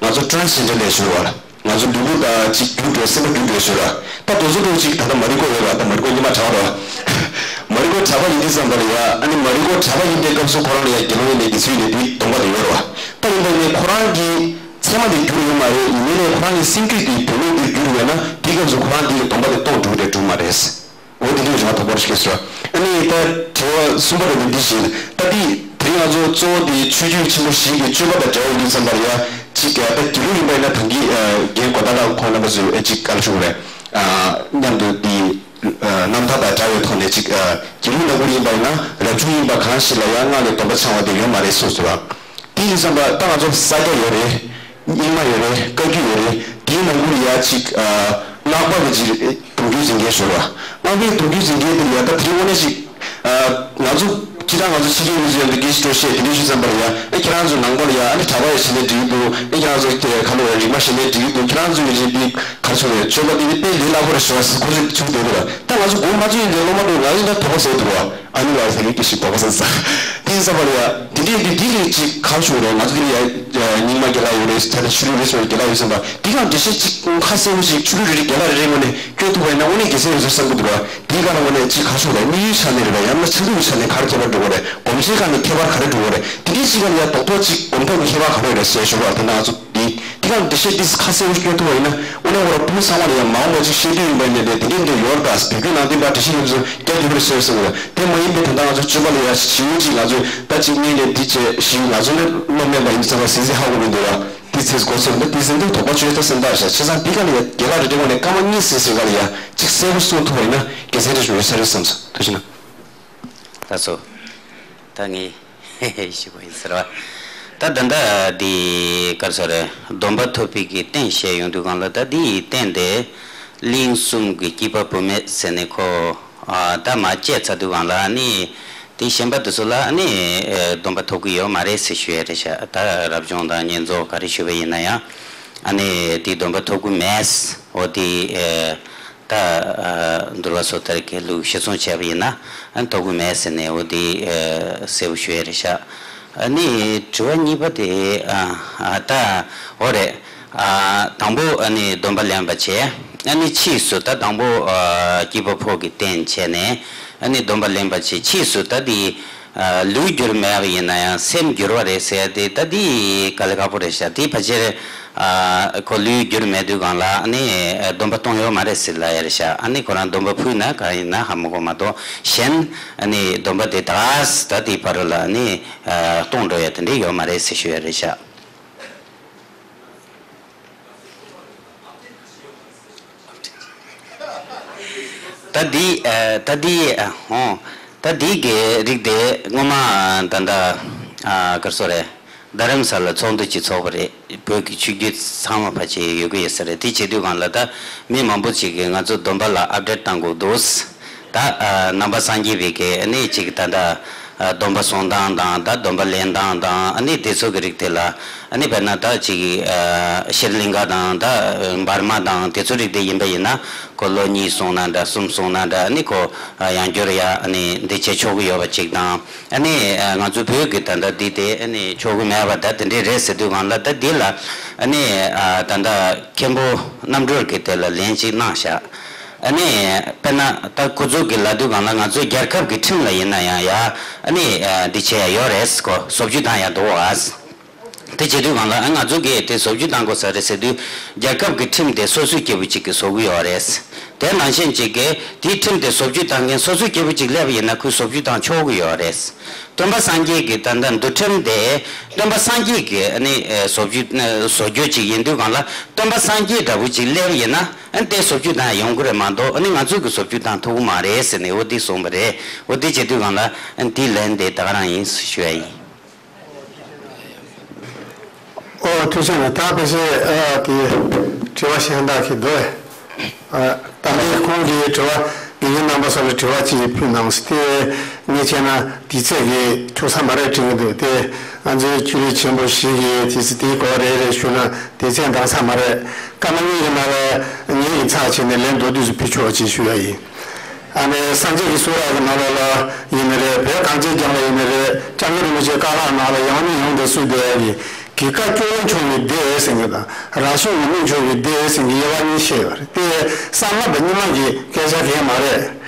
ང་ཚོ་ཊེ་རན་སི་ཇེན་ཌར་ལས་ཞུ་བ་ལ་ང་ཚོ་ལུས་པོ་དང་ཅིག་འགྱུར་འགྲོ་སེམས་པ་འགྱུར་འགྲོ་ཞུ་ར། ད་དེ་ཚོ་འགྲོ་ཅིག་ད་ལྟ་མ་རི་ཀོ་ཡོད་ར། ད་མ་རི་ཀོ་ཉི་མ་གྲགས་ར། མ་རི་ཀོ་གྲགས་པ་ཡིན་དུས་ཙམ་པ་ལ་ཡ་ཨ་ནི་མ་རི་ཀོ་གྲགས་པ་ཡིན་པའི་སྐབས་སུ་ཁོ་རང་ལ་ཡ་དགེ་སློང་ཡིན་པའི་དེ་ཚོའི་ལས་དེའི་སྡོམ་པ་དེ་ཡོད་ར་བ། ད་ཡིན་པ་ཡིན་ནའི་ཁོ་རང་གི་ཚད་མ་དེ་འགྱུར་ཡོད་མ་རེད། ཡིན་ནའི་ཁོ་རང་གི་སེམས་རྒྱུད་དེ་བུད་མེད་དེ་འགྱུར་བས་ན་དེའི་སྐབས་སུ་ཁོ་རང་དེ་གི་སྡོམ་པ་དེ་གཏོང་འགྲོ་གི་རེད་འགྲོ་མ་རེད། འོ་དེ་འདྲའི་བྱུང་བ་དོགས་པ་རེ་ཞིག་སྐྱེས་སོང་། ཨ་ནི་ད་དྲི་བ་གསུམ་པ་དེ་འདི་བཞིན་ད་དེ་དེ་རིང་ང་ཚོ་གཙོ་བོ་དེ་ཆོས་བརྒྱུད་ཆེན་པོ་བཞི་གི་སྤྱོད་པ་དང་འབྲེལ་བ་ཡོད་དུས་ཙམ་པར་ཡ་གཅིག་ད་དགེ་ལུགས་ཡིན་པ་ཡིན་ན་ད་གི་རྒན་གོ་ད་ལགས་ཁོང་རྣམ་པ་ཚོས་ཨེ་གཅིག་བཀའ་ལ་ཞུ་དགོས་རེད། མཉམ་དུ་དེ་རྣམ་ཐར་དང་འདྲ་བའི་ཐོག་ནས་གཅིག་དགེ་ལུགས་ནང་ཁུལ་ཡིན་པ་ཡིན་ན་རབ་བྱུང་ཡིན་པ་གང་ཞིག་ལ་ཡང་སྔགས་ལས་སྡོམ་པ་འཆང་བ་དེ་ཡོད་མ་རེད་གསུངས་སོང་ར། དེ་ཡིན་ཙམ་པ་ད་ང་ཚོ་ས་སྐྱ་ཡོད་རེད། རྙིང་མ་ཡོད་རེད། བཀའ་བརྒྱུད་ཡོད་རེད། དེའི་ནང་ཁུལ་ཡ་གཅིག་སྔགས་པ་གི་གཅིག་གདུང་རྒྱུད་འཛིན་མཁན་ཞུ་ར། སྔགས་པའི་གདུང་རྒྱུད་འཛིན་མཁན་དེ་ཡ་ད་དེ་རིང་དངོས་གནས་ཅིག་ང་ཚོ་སྤྱིར་བཏང་ང་ཚོ་ཕྱི་རྒྱལ་མི་ཚོ་ཡང་འདི་སྐད་ཅིག་སྤྲོ་བཤད་དེ་འདྲ་ཞུ་ཙམ་པར་ཡ་ཨེ་ཁྱེད་རང་ཚོ་ནང་པར་ཡ་ཨ་ནི་གྲྭ་པ་ཡ་བྱེད་ནས་འགྲིག་གི་འདུག་ཨེ་ཁྱེད་རང་ཚོ་དེ་ག་ལོ་ཡ་རིག་མ་བྱེད་ནས་འགྲིག་གི་འདུག་ཁྱེད་རང་ཚོ་ཡ་རིག་འདི་ག་ཚོད་རེད། སྤྱོད་པ་འདི་ནི་དཔེ་ལས་སླ་པོ་རེད་ཞུ་བ་ཁོ་ཚོས་ཆུང་དོད་འདུག་ད་ང་ཚོ་དགོངས་མ་ཚོམ་ཡིན་ཏེ་སློབ་མ་འདུག་ང་ཡིན་ད་དོགས་པ་ཟེར་འདུག་བ། ཨ་ནི་ལ་ཟེར་གྱི་ཞིག་དོགས་པ་ཟེར་ས། དེ་ཡིན་ཙམ་པར་ཡ་དེ་འདྲའི་འདི་འདི་ལས་ཅིག་ག་རེ་ཞུ་དགོས་རེད། ང་ཚོ་འདི་ལ་ཡ་རྙིང་མ་རྒན་ལགས་ཡོད་རེད། ད་ལྟ་ཆོས་ལུགས་རེ་ཞིག་རྒན་ལགས་ཡོད་ཙམ་པ་འདི་ག་འགྲེལ་བཤད་ཅིག་ཁ་གསལ་པོ་ཞིག་ཆོས་ལུགས་རེ་རེ་རྒན་ལགས་རེ་རེ་ངོས་ནས་སྐྱོན་ཐུབ་པ་ཡིན་ན་དངོས་གནས་དགེ་མཚན་ཡོད་ཚུལ་བསམ་གྱི་འདུག་བ། དེའི་སྒང་ལ་དངོས་གནས་ཅིག་ག་རེ་ཞུ་དགོས་རེད། དམིགས་ཡུལ་ཆ་ནས་རེད་པ། ཡང་ན་ཆ་འཇོག་གི་ཆ་ནས་ག་རེ་ཁྱད་པར་འགྲོ་གི་རེད། སྒོམ་བྱེད་སྒང་ནས་ཁྱད་པར་ག་རེ་འགྲོ་གི་རེད། དེ་འདྲའི་ཅིག་སྒང་ལ་ཡ་རྡོག་རྡོག་ཅིག་སྒོམ་ཐབས་ཀྱི་ཁྱད་པར་ག་རེ་རེད་ཞེས་ཞུ་བ་དེ་ན་ང་ཚོ་འདི་འདི་ག་འགྲེལ་བཤད་འདི་ཁ་གསལ་པོ་སྐྱོན་ཐུབ་པ་ཡིན་ན་དངོས་གནས་ཁོ་རང་བུ་མོ་ཚང་མ་ལ་ཡང་མ་འོངས་པ་ཅིག་ཤེས་འདོད་ཡིན་པ་ཡིན་ན་དེ་འདི་འདི་ཡོད་པ་བོད་བརྒྱུད་ནང་བསྟན་པ་འགྲེལ་བཤད་ཡོད་ཚུལ་རྒྱ་གྱུར་པར་ཤེས་སོང་བ། དེ་མ་ཡིན་པའི་ད་ལྟ་ང་ཚོ་སྤྱོད་པ་ལ་ཡང་ཞིབ་ཅིག་ང་ཚོས་ད་ཅིག་གཉིས་ནས་འདི་བྱས་ཞིབ་ང་ཚོ་ནི་སློབ་མེད་པ་ཡིན་ཙང་ཟིན་ཟིན་ཧ་གོ་མི་འདུག་བ། དེ་ཚེ་གོ་སོང་ན་དེ་ཟིན་དུས་དོགས་པ་བཅོས་ད་སེམས་ཐག་བཞག་བྱས་ཙང་འདི་ག་ལ་ཡང་རྒན་ལགས་རེ་འདྲ་ངོས་ནས་སྐར་མ་གཉིས་ཟིན་ཟིན་ག་ལ་ཡང་ཅིག་གསལ་པོ་གསུང་ཐུབ་པ་ཡིན་ན་དགེ་མཚན་རེ་ཞུ་ཡོད་ས་རེད་བསམ་སོང་། ཐུགས་རྗེ་གནང་། ད་སོ། ད་ངས་ཞུ་བ་ཡིན་ཟེར་བ། ད་ད་ལྟ་འདི་ག་རེ་ཟེར་རེད། སྡོམ་པ་ཐོབ་པའི་གི་རྟེན་བཤད་ཡོང་དུས་སྒང་ལ་ད་འདི་ཡི་རྟེན་དེ་གླིང་གསུམ་གྱི་སྐྱེས་པ་བུད་མེད་ཟེར་ནས་ཁོ་ཨ་ད་མ་བཅད་ཚར་དུས་སྒང་ལ་ཨ་ནི་དེ་གཞན་པ་དེ་ཚོ་ལ་ཨ་ནི་ཨེ་སྡོམ་པ་ཐོབ་ཀྱི་ཡོད་མ་རེད་ཟེར་ཞུ་ཡ་རེད་ཤག་ད་རབ་བྱུང་དང་བསྙེན་རྫོགས་ག་རེ་ཞུ་བ་ཡིན་ན་ཡང་ཨ་ནི་དེ་སྡོམ་པ་ཐོབ་ཀྱི་མེད། འོ་དེ་ཨེ། ད་ཨ་འདུལ་བ་སོ་ཐར་གྱི་ལུགས་གཞིར་བཟུང་བྱས་པ་ཡིན་ན་ཨ་ཐོབ་ཀྱི་མེད་ཟེར་ནས་འོ་དེ་ཨ་གསལ་པོ་ཞུ་ཡ་རེད་ཤག་ཨ་ནི་དྲི་བ་གཉིས་པ་དེ་ཨ་ཨ་ད་འོ་རེད། ཨ་དང་པོ་ཨ་ནི་སྡོམ་པ་ལེན་པ་བྱས། ཨ་ནི་ཕྱིས་སུ་ད་དང་པོ་ཨ་སྐྱེས་པ་ཕོ་གི་རྟེན་བྱས་ནས་ཨ་ནི་སྡོམ་པ་ལེན་པ་བྱས། ཕྱིས་སུ་ད་དེ་ཨ་ལུས་འགྱུར་མེད་པ་ཡིན་ན་ཡང་སེམས་འགྱུར་བ་རེད་ཟེར་ཏེ་ད་འདི་དཀའ་ལས་ཁག་པོ་རེད་ཤག་དེ་ཕལ་ཆེར་ཨ་ཁོ་ལུས་འགྱུར་མེད་དུས་སྒང་ལ་ཨ་ནི་སྡོམ་པ་གཏོང་ཡོད་མ་རེད་ཟེར་ལབ་ཡ་རེད་ཤག་ཨ་ནི་ཁོ་རང་སྡོམ་པ་ཕུལ་ན་ག་ཡིན་ན་ཧ་མ་གོ་མ་གཏོགས་གཞན་ཨ་ནི་སྡོམ་པ་དེ་ད་ད་དེ་བར་ལ་ཨ་ནི་ཨ་གཏོང་འགྲོ་ཡ་དེ་འདྲ་ཡོད་མ་རེད་ཟེར་ཞུ་ཡ་རེད་ཤག་ད་འདི་ཨ་ད་འདི་ཨ་ཧོ། ད་འདི་གི་རིགས་དེ་སྔོན་མ་ད་ལྟ་ཨ་ག་རེ་ཟེར་རེད། རྡ་རམ་ས་ལ་ཚོགས་འདུ་ཅིག་ཚོགས་པ་རེད། བོད་ཀྱི་ཆོས་བརྒྱུད་ཚང་མ་ཕལ་ཆེར་ཡོད་ཀྱི་ཡོད་ས་རེད། དེ་བྱེད་དུས་སྒང་ལ་ད་མི་མང་པོ་ཅིག་གིས་ང་ཚོ་སྡོམ་པ་ལ་ཨབ་ཌེཊ་བཏང་དགོས་འདུག་ད་ཨ་ནང་པ་སངས་རྒྱས་པའི་གི་ཨ་ནི་ཅིག་ད་ལྟ་ཨ་སྡོམ་པ་སྲུང་སྟངས་དང་ད་སྡོམ་པ་ལེན་སྟངས་དང་ཨ་ནི་དེ་ཚོ་གི་རིགས་དེ་ལ་ཨ་ནི་དཔེར་ན་ད་ཅིག་ཨ་ཤྲི་ལིང་ག་དང་ད་འབར་མ་དང་དེ་ཚོ་རིགས་དེ་ཡིན་པ་ཡིན་ན་ཁོ་ལོ་གཉིས་སོང་ན་འདྲ་གསུམ་སོང་ན་འདྲ་ཨ་ནི་ཁོ་ཨ་ཡང་བསྐྱར་ཡ་ཨ་ནི་འདི་བྱེད་ཆོག་གི་ཡོད་པ་ཅིག་དང་། ཨ་ནི་ཨ་ང་ཚོ་བོད་ཀྱི་ད་ལྟ་འདི་དེ་ཨ་ནི་ཆོག་གི་མེད་པ་ད་དེ་འདྲས་རེད་ཟེར་དུས་སྒང་ལ་ད་འདི་ལ་ཨ་ནི་ཨ་ད་ལྟ་མཁན་པོ་རྣམ་གྲོལ་གྱི་དེ་ལ་ལན་ཅིག་གནང་ཤག་ཨ་ནི་དཔེར་ན་ད་ཁོ་ཚོ་གི་ལབ་དུས་སྒང་ལ་ང་ཚོ་རྒྱལ་ཁབ་ཀྱི་ཁྲིམས་ལ་ཡིན་ན་ཡང་ཡ་ཨ་ནི་ཨ་འདི་བྱེད་ཡ་ཡོད་རེད་ཁོ་བཟོ་བཅོས་བཏང་ཡ་འདུག་ཨ། དེ་བྱེད་དུས་སྒང་ལ་ང་ཚོ་གིས་དེ་བཟོ་བཅོས་བཏང་དགོས་ས་རེད་ཟེར་དུས། རྒྱལ་ཁབ་ཀྱི་ཁྲིམས་དེ་སོ་སོའི་སྐྱེས་བུ་གཅིག་གིས་བཟོ་གི་ཡོད་རེད། དེ་ནང་བཞིན་གཅིག་གིས་དེའི་ཁྲིམས་དེ་བཟོ་བཅོས་བཏང་མཁན་སོ་སོའི་སྐྱེས་བུ་གཅིག་སླེབས་ཡིན་ན་ཁོས་བཟོ་བཅོས་བཏང་ཆོག་གི་ཡོད་རེད། སྟོན་པ་སངས་རྒྱས་ཀྱི་ད་ལྟ་འདུལ་ཁྲིམས་དེ་སྟོན་པ་སངས་རྒྱས་ཀྱི་ཨ་ནི་བཟོ་བཅོས་བཟོ་བཅོས་གཅིག་ཡིན་དུས་སྒང་ལ། སྟོན་པ་སངས་རྒྱས་འདྲ་བོ་གཅིག་སླེབས་ཡིན་ན་དེ་བཟོ་བཅོས་བཏང་ཡོང་གི་རེད་མ་གཏོགས། ཨ་ནི་ང་ཚོས་ཀྱི་བཟོ་བཅོས་བཏང་ཐུབ་ཀྱི་མ་རེད་ཟེར་ནས་འོ་དེ་གསུངས་པ་རེད། འོ་དེ་བྱེད་དུས་སྒང་ལ་དེའི་ལན་དེ་ད་ག་རང་ཡིན་ཞུ་ཡ་ཡིན། ཨོ་ཐུགས་རྗེ་གནང་། ད་ཕལ་ཆེར་ཨ་དེ་དྲི་བ་གཞན་དག་གི་འདུག་ཨ་ད་ལྟའི་ཁོང་གིས་དྲི་བ་དགེ་རྒན་རྣམ་པ་ཚོ་ལ་དྲི་བ་ཅིག་ཕུལ་གནང་སྟེ། ངས་བྱས་ན་དུས་ཚོད་ཀྱིས་འཁྱོལ་ས་མ་རེད་དྲན་གྱི་འདུག་དེ་ང་ཚོའི་ཆོས་རིག་ཆེན་པོ་ཞིག་གིས་དུས་ཚོད་དེའི་སྐོར་རེ་རེ་ཞུས་ན་དུས་ཚོད་འདང་ས་མ་རེད། སྐར་མ་གཉིས་ཀྱི་ནང་ལ་ངེད་ཀྱིས་ཚར་བྱས་ནས་ལན་མདོར་བསྡུས་སུ་ཕུལ་ཆོག་ཅེས་ཞུ་ཡ་ཡིན། ཨ་ནི་སངས་རྒྱས་ཀྱི་གསུང་རབ་ཀྱི་ནང་ལོགས་ལ་ཡིན་ནི་རེད། བོད་གངས་ཅན་ལྗོངས་ལ་ཡིན་ནི་རེད། སྐྱབས་མགོན་རིན་པོ་ཆེའི་བཀའ་སློབ་ནང་ལ་ཡང་ནས་ཡང་དུ་གསུངས་བསྡད་ཡ་གི། གོས་དཀར་སྐྱོ་བོ་མཆོང་བའི་སྡེ་ཟེར་མཁན་དང་། རང་བྱུང་ངུར་སྨྲིག་མཆོང་བའི་སྡེ་ཟེར་མཁན་དབྱེ་བ་གཉིས་ཕྱེ་ཡོད་རེད། དེ་བསམ་བློ་དང་སྙིགས་མ་གི་སྐད་ཆ་གང་ཡང་མ་རེད།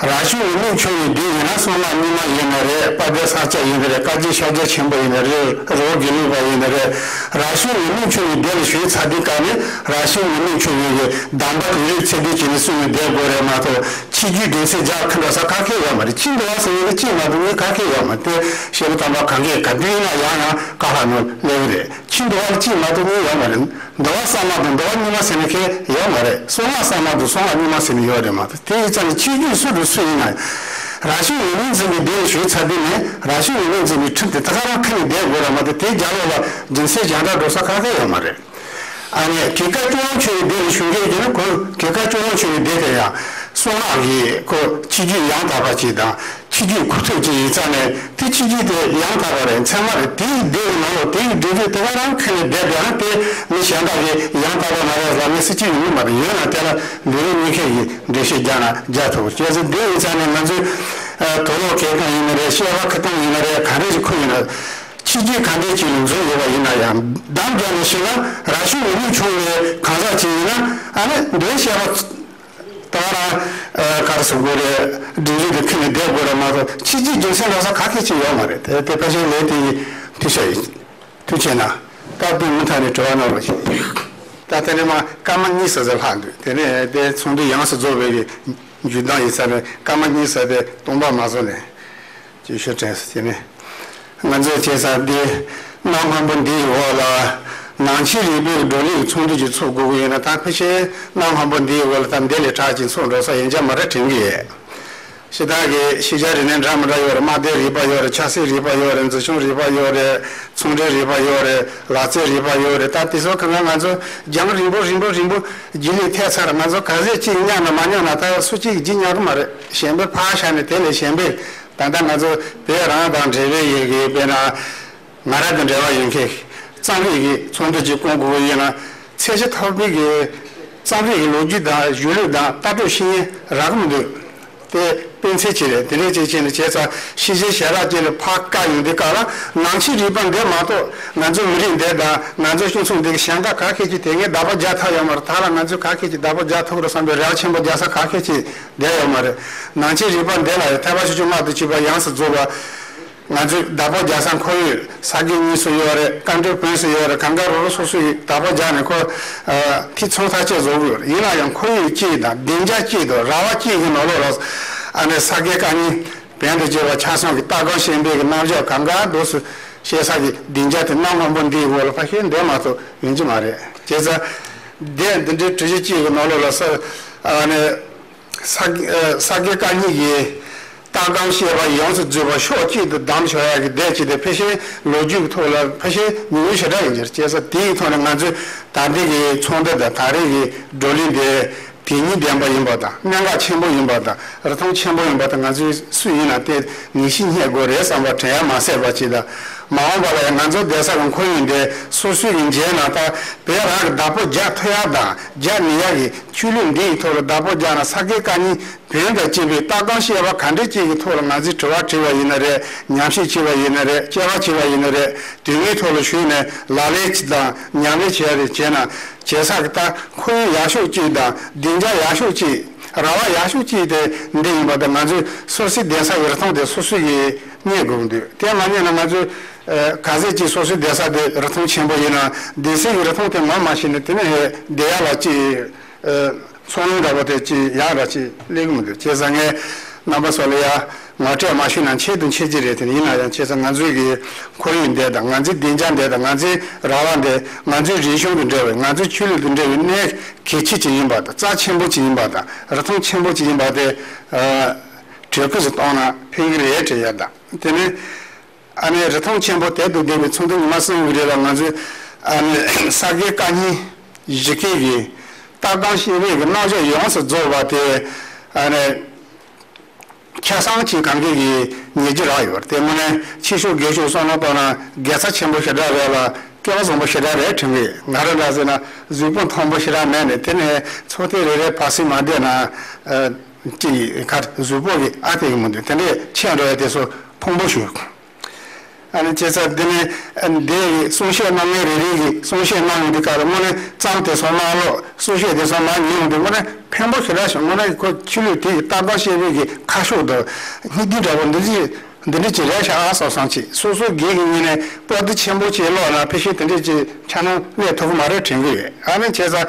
རང་བྱུང་ངུར་སྨྲིག་མཆོང་བའི་སྡེ་ཡིན་ན་གསང་སྔགས་རྙིང་མ་ཡིན་ནི་རེད། དཔལ་ལྡན་ས་སྐྱ་ཡིན་ནི་རེད། བཀའ་བརྒྱུད་ཤཱཀྱ་ཆེན་པོ་ཡིན་ནི་རེད། རི་བོ་དགེ་ལུགས་པ་ཡིན་ནི་རེད། རང་བྱུང་ངུར་སྨྲིག་མཆོང་བའི་སྡེ་ལ་ཞུགས་ཚར་དུས་སྐབས་ནས་རང་བྱུང་ངུར་སྨྲིག་མཆོང་བའི་གི་གདམས་པ་དེང་རབས་ཚད་ལྡན་བྱས་ནས་གསུང་ནས་བསྡད་དགོས་རེད་མ་གཏོགས། ཕྱི་རྒྱུད་སྡེ་ཚན་རྒྱག་ཁ་འགྲོ་ས་ག་གེ་ཡོད་མ་རེད། ཕྱི་འགྲོ་བ་ཟེར་ཡས་ནི་གཅིག་མ་གཏོགས་གཉིས་ག་གེ་ཡོད་མ་རེད། དེ་ཤེས་རབ་དམ་པ་གང་གས་ག་དུས་ཡིན་ན་ཡང་ཡང་བཀའ་ལྷག་ནང་སླེབས་ཀྱི་རེད། ཕྱི་འགྲོ་བ་གཅིག་མ་གཏོགས་གཉིས་ཡོད་མ་རེད། འགྲོ་བ་གསར་མ་དང་འགྲོ་བ་རྙིང་མ་ཟེར་ནས་གང་ཡང་ཡོད་མ་རེད། གསང་སྔགས་གསར་མ་དང་གསང་སྔགས་རྙིང་མ་ཟེར་ནས་ཡོད་རེད་མ་གཏོགས། དེ་ཡི་རྩ་ནས་ཕྱི་རྒྱུད་སུ་དང་སུ་ཡིན་ན་ཡང་། རང་བྱུང་ངུར་སྨྲིག་འཛིན་པའི་སྡེ་ལ་ཞུགས་ཚར་དུས་ནས་རང་བྱུང་ངུར་སྨྲིག་འཛིན་པའི་ཁྲིམས་དེ་ད་ག་རང་ཁ་ནས་བསྡད་དགོས་རེད་མ་གཏོགས། དེའི་རྒྱབ་ལོགས་ལ་རྒྱུ་མཚན་གཞན་དག་འགྲོ་ས་ག་གེ་ཡོད་མ་རེད། ཨ་ནི་གོས་དཀར་སྐྱོ་བོ་མཆོང་བའི་སྡེ་ལ་ཞུགས་མཁན་གྱི་ནི་ཁོ་གོས་དཀར་སྐྱོ་བོ་མཆོང་བའི་སྡེ་དེ་ཡང་གསང་སྔགས་ཀྱི་ཁོ་ཕྱི་རྒྱུད་ཡང་དག་པ་ཅིག་དང་ཕྱི་རྒྱུད་གོ་ཐོས་ཅིག་ཡིན་ཙང་ནས། དེ་ཕྱི་རྒྱུད་དེ་ཡང་དག་པ་རེད། ཚད་མ་རེད། དེའི་སྡེ་ཡི་ནང་ལ་དེའི་འགྲེལ་བཤད་དེ་ག་རང་ཁ་ནས་བསྡད་དེ། ཨ་དེ་མི་གཞན་དག་གིས་ཡང་དག་པ་མ་རེད་ལབ་མཁན་སུ་གཅིག་ཡོང་གི་མ་རེད། ཡོད་ན་དེ་ལ་འགྲེལ་བཤད་རྙེད་མཁན་གྱིས་འགྲེལ་བཤད་རྒྱག་ན་རྒྱག་ཐུབ། བྱས་ཙང་དེ་ཡིན་ཙང་ནས་ང་ཚོས་ཨ་དུག་ལོག་གྱོན་སྟངས་ཡིན་ན་རེད། བཤད་པ་ཁ་སྟོང་ཡིན་ན་རེད། ག་འདྲ་ཞིག་ཁུར་ཡིན་ན། ཕྱི་རྒྱུད་ག་འདྲ་ཅིག་ལ་འཛུལ་ཡོད་པ་ཡིན་ན་ཡང་། གདམས་རྒྱག་ནས་བཤད་ན་རང་བྱུང་ངུར་སྨྲིག་མཆོང་བའི་གང་ཟག་ཅིག་ཡིན་ན། ཨ་ནི་འདིའི་བཤད་པ་ད་ག་རང་ཨ་ག་རེ་ཟེར་དགོས་རེད། སྒྲིག་གཞི་དེ་ཁྱེར་ནས་བསྡད་དགོས་རེད་མ་གཏོགས། ཕྱི་རྒྱུད་རྒྱུ་མཚན་འགྲོ་ས་ག་གེ་ཅིག་ཡོད་མ་རེད། དེ་དེ་ཕལ་ཆེར་ལན་དེ་ཡིན། ཐུགས་རྗེ་ཆེ། ཐུགས་རྗེ་གནང་། སྟབས་བདེ་མུ་མཐའ་ནས་དྲི་བ་གནང་རོགས་ཞུ། ད་དེ་ནས་མར་སྐར་མ་གཉིས་ཙམ་ལྷག་འདུག་དེ་ནས་དེ་ཚོགས་འདུ་ཡོངས་སུ་རྫོགས་པའི་གི་མཇུག་སྡོམ་ཡིན་ས་ནས་སྐར་མ་གཉིས་ཙམ་དེ་སྟོང་པ་མ་བཟོ་ནས་ཅིག་ཞུ་དྲན་སོང་། དེ་ནས་ང་ཚོས་བྱས་ཙང་འདི་གནམ་སྔོན་པོ་འདིའི་འོག་ལ་ནང་ཆོས་རིག་པའི་བགྲོ་གླེང་ཚོགས་འདུ་ཅིག་ཚོགས་དགོས་ཀྱི་ཡོད་ན། ད་ཕལ་ཆེར་གནམ་སྔོན་པོ་འདིའི་འོག་ལ་ད་འདི་ལས་དྲག་ཅིག་ཚོགས་འགྲོ་ས་ཡོད་མཁན་མ་རེད་དྲན་གྱི་ཡོད། ཕྱི་ཐག་གི་ཤེས་བྱ་རིག་གནས་འདྲ་མི་འདྲ་ཡོད་རེད། དམག་སྡེའི་རིག་པ་ཡོད་རེད། ཆབ་སྲིད་རིག་པ་ཡོད་རེད། འཛིན་སྐྱོང་རིག་པ་ཡོད་རེད། ཚོང་འབྲེལ་རིག་པ་ཡོད་རེད། ལག་རྩལ་རིག་པ་ཡོད་རེད། ད་དེ་ཚོ་གང་ག་ང་ཚོ་རྒྱང་རིང་པོ་རིང་པོ་རིང་པོ་རྒྱུན་ལས་ཐད་ཚར། ང་ཚོ་ག་ཚོད་ཅིག་མཉམ་ན་མ་མཉམ་ན་ད་སུ་གཅིག་གིས་བརྗེད་ཉན་གི་མ་རེད། གཞན་པས་ཕར་བཞག་ནས་དེ་ལས་གཞན་པས་ད་ལྟ་ང་ཚོ་བོད་རང་དང་འབྲེལ་བའི་ཡོད་གི་དཔེར་ན། ང་རང་དང་འབྲེལ་བ་ཡོད་མཁན་རྩོམ་རིག་གི་ཚོགས་འདུ་ཅིག་བསྐོང་དགོས་ཀྱི་ཡིན་ན། ཚད་གཞི་མཐོ་པོའི་གི་རྩོམ་རིག་གི་ལོ་རྒྱུས་དང་གཞུང་ལུགས་དང་ལྟ་གྲུབ་ཤེས་ཡོན་རག་གི་མི་འདུག་དེ་དཔེ་མཚོན་ཅིག་རེད། དེ་འདྲ་ཅིག་བྱས་ནས་བྱས་ཙང་ཤེས་བྱའི་ཞལ་ལག་ཅིག་ལ་ཕར་བཀག་ཡོང་དུས་སྐབས་ལ། ནང་ཆོས་རིག་པ་འདི་མ་གཏོགས་ང་ཚོ་མི་རིགས་འདི་དང་ང་ཚོ་སྤྱི་ཚོགས་འདི་གི་གཞན་དག་ག་གེ་ཅིག་དེ་སྔའི་བདག་པོ་རྒྱག་ཐུབ་ཡོད་མ་རེད། ད་ལ་ང་ཚོས་ག་གེ་ཅིག་བདག་པོ་རྒྱག་ཐུབ་ཀྱི་རེད་བསམ་པའི་རེ་བ་ཆེན་པོ་རྒྱག་ས་ག་གེ་ཅིག་བསྡད་ཡོད་མ་རེད། ནང་ཆོས་རིག་པ་འདི་ལ་ཡང་ཐེག་པ་ཆེ་ཆུང་དམའ་དང་བཅས་པ་ཡོངས་སུ་རྫོགས་པ། ང་ཚོས་བདག་པོ་རྒྱག་ས་ཁོར་ཡུག་ས་དགེ་རྙིང་སུ་ཡོད་རེད། བཀའ་འབྲེལ་བོན་སུ་ཡོད་རེད། གང་ག་རོ་རོ་སོ་སོ་ཡིས་བདག་པོ་རྒྱག་ནས་ཁོ་ཨ་ཐིག་ཚོམ་ཐག་བཅད་བཟོ་གི་ཡོད་རེད། ཡིན་ན་ཡང་ཁོར་ཡུག་གཅིག་དང་སྡིངས་ཆ་གཅིག་དང་ར་བ་གཅིག་གི་ནང་ལོགས་ལ་ཨ་ནི་ས་དགེ་བཀའ་རྙིང་བོན་དང་བཅས་པ་ཆ་ཚང་གི་ལྟ་སྒོམ་གཞན་ཕན་གྱི་རྣམ་གཞག་གང་ག་འདུག་སེ་བཤད་ས་གི་སྡིངས་ཆ་དེ་གནམ་སྔོན་པོ་འདིའི་འོག་ལ་ཕ་ཤེས་འདོད་མ་གཏོགས་ཡོང་གི་མ་རེད། བྱས་ཙང་དེ་འདི་འདྲའི་གྲུ་བཞི་གཅིག་གི་ནང་ལོགས་ལ་ས་ཨ་ནི། ས་ཨ་ས་དགེ་བཀའ་རྙིང་གི་ལྟ་སྒོམ་བཤད་པ་ཡོངས་སུ་རྫོགས་པ་ཕྱོགས་གཅིག་ཏུ་བསྡམས་བཞག་ཡག་གི་སྡེ་གཅིག་དེ་ཕལ་ཆེར་ལོ་རྒྱུས་ཀྱི་ཐོག་ལ་ཕལ་ཆེར་ཉུང་ཉུང་ཞེ་དྲག་ཡིན་གྱི་རེད། བྱས་ཙང་དེའི་ཐོག་ནས་ང་ཚོས་ད་ལྟའི་གི་ཚོགས་འདུ་དང་ད་རེས་ཀྱི་བགྲོ་གླེང་དེ་དོན་སྙིང་ལྡན་པ་ཡིན་པ་དང་གནད་འགག་ཆེན་པོ་ཡིན་པ་དང་རིན་ཐང་ཆེན་པོ་ཡིན་པ་དང་། ང་ཚོས་སུ་ཡིན་ན་དེ་ངེས་ཤེས་རྙེད་དགོས་རེད་བསམ་པ་དྲན་ཡ་མ་ཟད་པ་ཅིག་དང་། མ་འོངས་པ་ལ་ཡང་ང་ཚོ་བསྡད་ས་གི་ཁོར་ཡུག་འདི་སོ་སོའི་གི་མཇལ་ན་ད་བོད་རང་གི་བདག་པོ་རྒྱག་ཐུབ་ཡ་དང་རྒྱག་ནུས་ཡ་གི་ཆོས་ལུགས་འདི་ཡི་ཐོག་ལ་བདག་པོ་རྒྱག་ན་ས་དགེ་བཀའ་རྙིང་བོན་དང་བཅས་པའི་ལྟ་སྒོམ་བཤད་པ་ག་འདྲ་ཅིག་གི་ཐོག་ལ་ང་ཚོས་དྲི་བ་དྲིས་པ་ཡིན་ན་རེད། ཉམས་ཞིབ་བྱས་པ་ཡིན་ན་རེད། དཔྱད་པ་བྱས་པ་ཡིན་ན་རེད། དོན་དངོས་ཐོག་ལ་ཞུགས་ནས་ལག་ལེན་དང་ཉམས་ལེན་བྱས་རེད་བྱས་ན་བྱེད་ས་གི་ད་ཁོར་ཡུག་ཡག་ཤོས་ཅིག་དང་སྡིངས་ཆ་ཡག་ཤོས་ཅིག་ ར་བ་ཡག་ཤོས་གཅིག་དེ་འདི་ཡིན་པ་དང་། ང་ཚོས་སོ་སོའི་བསྡད་ས་ཡི་རིན་ཐང་དེ་སོ་སོ་གིས་རྙེད་དགོས་འདུག་དེ་མ་རྙེད་ན་ང་ཚོས་ཨ་ག་ཚད་ཅིག་སོ་སོའི་བསྡད་ས་དེ་རིན་ཐང་ཆེན་པོ་ཡིན་ན། བསྡད་སའི་རིན་ཐང་དེ་ངོ་མ་ཤེས་ན་དེ་ནས་བསྡད་ཡག་ལ་ཅིག་ཨ་ཚོར་སྣང་འདྲ་པོ་དེ་ཅིག་ཡག་འདྲ་ཅིག་སླེབས་ཀྱི་མི་འདུག་བྱས་ཙང་ངས་རྣམ་པ་ཚོ་ལ་ཡ་ངོ་སྤྲོད་མ་ཞུས་ན་ཆེད་དུ་ཆེ་གཅིག་རེད། དེ་ཡིན་ན་ཡང་བྱས་ཙང་ང་ཚོའི་གི་ཁོར་ཡུག་འདི་དང་། ང་ཚོའི་སྡིངས་ཆ་འདི་དང་། ང་ཚོའི་ར་བ་འདི། ང་ཚོའི་རིག་གཞུང་དང་འབྲེལ་བའི། ང་ཚོའི་ཆོས་ལུགས་དང་འབྲེལ་བའི་གནས་གལ་ཆེ་ཅིག་ཡིན་པ་དང་། རྩ་ཆེན་པོ་ཅིག་ཡིན་པ་དང་། རིན་ཐང་ཆེན་པོ་ཅིག་ཡིན་པ་དེ་ཨ་བྲེལ་འཁོར་ཞིག་གཏོང་ན་ཕན་གྱི་རེད་དྲན་ཡ་དང་། དེ་ནས་ཨ་ནི་རིན་ཐང་ཆེན་པོ་དེབ་ཏུ་བསྡུས་པའི་ཚོགས་འདུ་ཉི་མ་གསུམ་གྱི་རིང་ལ་ང་ཚོས་ཨ་ནི་ས་དགེ་བཀའ་རྙིང་བཞི་ཀའི་གི་ལྟ་སྒོམ་བཤད་པའི་གི་རྣམ་གཞག་ཡོངས་སུ་རྫོགས་པ་དེ་ཨ་ནི་ཆ་ཚང་ཅིག་གང་གི་གི་ཉེ་རྒྱུ་རག་ཡོད་རེད། དེ་དངོས་གནས་ཆེ་ཤོས་དགེ་ཤོས་བསམ་བློ་བཏང་ན་དགེ་རྩ་ཆེན་པོ་ཞེ་དྲག་རེད་ལ། སྐལ་བ་བཟང་པོ་ཞེ་དྲག་རེད་དྲན་གི། ང་རང་འདྲ་ཟེར་ན་གཟུགས་པོ་མཐོན་པོ་ཞེ་དྲག་མེད་ནས། དེ་ནས་ཚོགས་ཐེངས་རེ་རེ་བར་སྲིད་མ་བསྡད་ན་ཨ་ཅིག་ག་གཟུགས་པོ་གི་ཨ་དེ་གི་མི་འདུག་དེ་འདྲས་ཆེ་འགྲོ་ཡ་དེ་ཚོ་ཕུང་པོ་ཞུ། ཨ་ནི་བྱས་ཙང་འདི་ནས་འདི་གསུང་བཤད་གནང་མཁན་རེ་རེ་གིས་གསུང་བཤད་གནང་ཡོང་དུས་སྐབས་ལ་དངོས་གནས་རྩོམ་དེ་ཚོ་མ་ཀློག་གསུང་བཤད་དེ་ཚོ་མ་ཉན་ཡོང་དུས་དངོས་གནས་ཕན་པོ་ཞེ་དྲག་བྱུང་། དངོས་གནས་ཁོ་ཆོས་ལུགས་དེ་ཡི་ལྟ་སྒོམ་བཤད་པའི་གི་ཁ་ཕྱོགས་དང་སྙིང་སྟོབས་འདྲ་པོ་འདི་འདྲ་འདི་འདྲ་ཅིག་རེད་ཤག་ཨ་བསམ་བསམ་ཅིག་སོ་སོ་སྒེར་གྱི་ངོས་ནས་པོ་ཏི་ཆེན་པོ་ཅིག་ཀློག་ན་ཕལ་ཆེར་དེ་འདྲ་ཅིག་འཆར་སྣང་སླེབས་ཐུབ་ཀྱི་མ་རེད་དྲན་གི་ཡོད། ཨ་ནི་བྱས་ཙང་།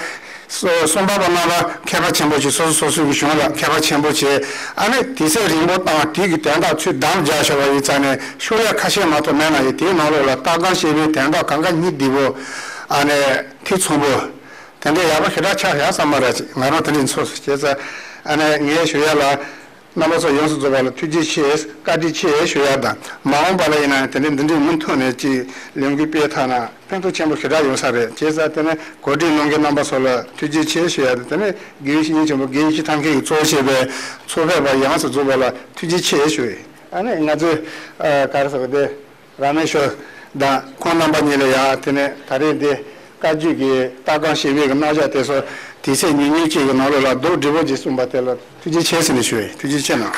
སོ་གསུམ་པ་པ་རྣམ་པ་མཁས་པ་ཆེན་པོ་ཞིག་སོ་སོ་སོ་སོའི་གི་གཞུང་ལ་མཁས་པ་ཆེན་པོ་བྱས། ཨ་ནི་དུས་ཚོད་རིང་པོ་བཏང་། དེའི་གི་དོན་དག་ཚུར་བདམས་བཞག་བཞག་པ་ཡིན་ཙང་ནས་ཤོག་ལྷེ་ཁ་ཤས་མ་གཏོགས་མེད་ན་ཡང་དེའི་ནང་ལོགས་ལ་ལྟ་སྒོམ་བཤད་པའི་དོན་དག་གང་ག་སྙིང་བསྡུས་པོ་ཨ་ནི་ཐེ་ཚོམ་པོ་དེ་འདྲ་ཡག་པོ་ཞེ་དྲག་ཆགས་ཡག་བསམ་པ་ར་ཅིག་ང་རང་དེ་འདྲ་ཚོར་སོང་། བྱས་ཙང་ཨ་ནི་ངས་ཞུ་ཡ་ལ། རྣམ་པ་ཚོ་ཡོངས་སུ་རྫོགས་པ་ལ་ཐུགས་རྗེ་ཆེ། བཀའ་དྲིན་ཆེ་ཞུ་ཡ་དང་། མ་འོངས་པ་ལ་ཡིན་ན་ཡང་དེ་འདྲའི་འདི་འདྲའི་མུ་མཐུད་ནས་ཅིག་ལས་འགུལ་སྤེལ་ཐུབ་ན་ཕན་ཐོགས་ཆེན་པོ་ཞེ་དྲག་ཡོང་ས་རེད། བྱས་ཙང་དེ་ནས་གོ་སྒྲིག་གནང་མཁན་རྣམ་པ་ཚོ་ལ་ཐུགས་རྗེ་ཆེ་ཞུ་ཡ་དང་། དེ་ནས་དགེ་བའི་བཤེས་གཉེན་ཆེན་པོ་དགེ་བའི་བཤེས་ཐམས་ཅད་ཀྱིས་གཙོ་བྱས་པའི་ཚོགས་ཕེབས་པ་ཡོངས་སུ་རྫོགས་པ་ལ་ཐུགས་རྗེ་ཆེ་ཞུ་ཡ། ཨ་ནི་ང་ཚོས་ཨ་ག་རེ་ཟེར་བ་དེ། ར་མེ་ཤོ་དང་ཁོང་རྣམ་པ་གཉིས་ལ་ཡང་དེ་ནས་ད་རེས་འདི་བཀའ་བརྒྱུད་ཀྱི་ལྟ་སྒོམ་བཤད་པའི་གི་རྣམ་གཞག་དེ་ཚོ་དུས་ཚོད་ཉུང་ཉུང་ཅིག་གི་ནང་ལོགས་ལ་རྡོག་སྒྲིལ་པོ་ཅིག་གསུངས་པ་དེ་ལ་ཐུགས་རྗེ་ཆེ་ཟེར་ནས་ཞུ་ཡི། ཐུགས་རྗེ་ཆེ་གནང་།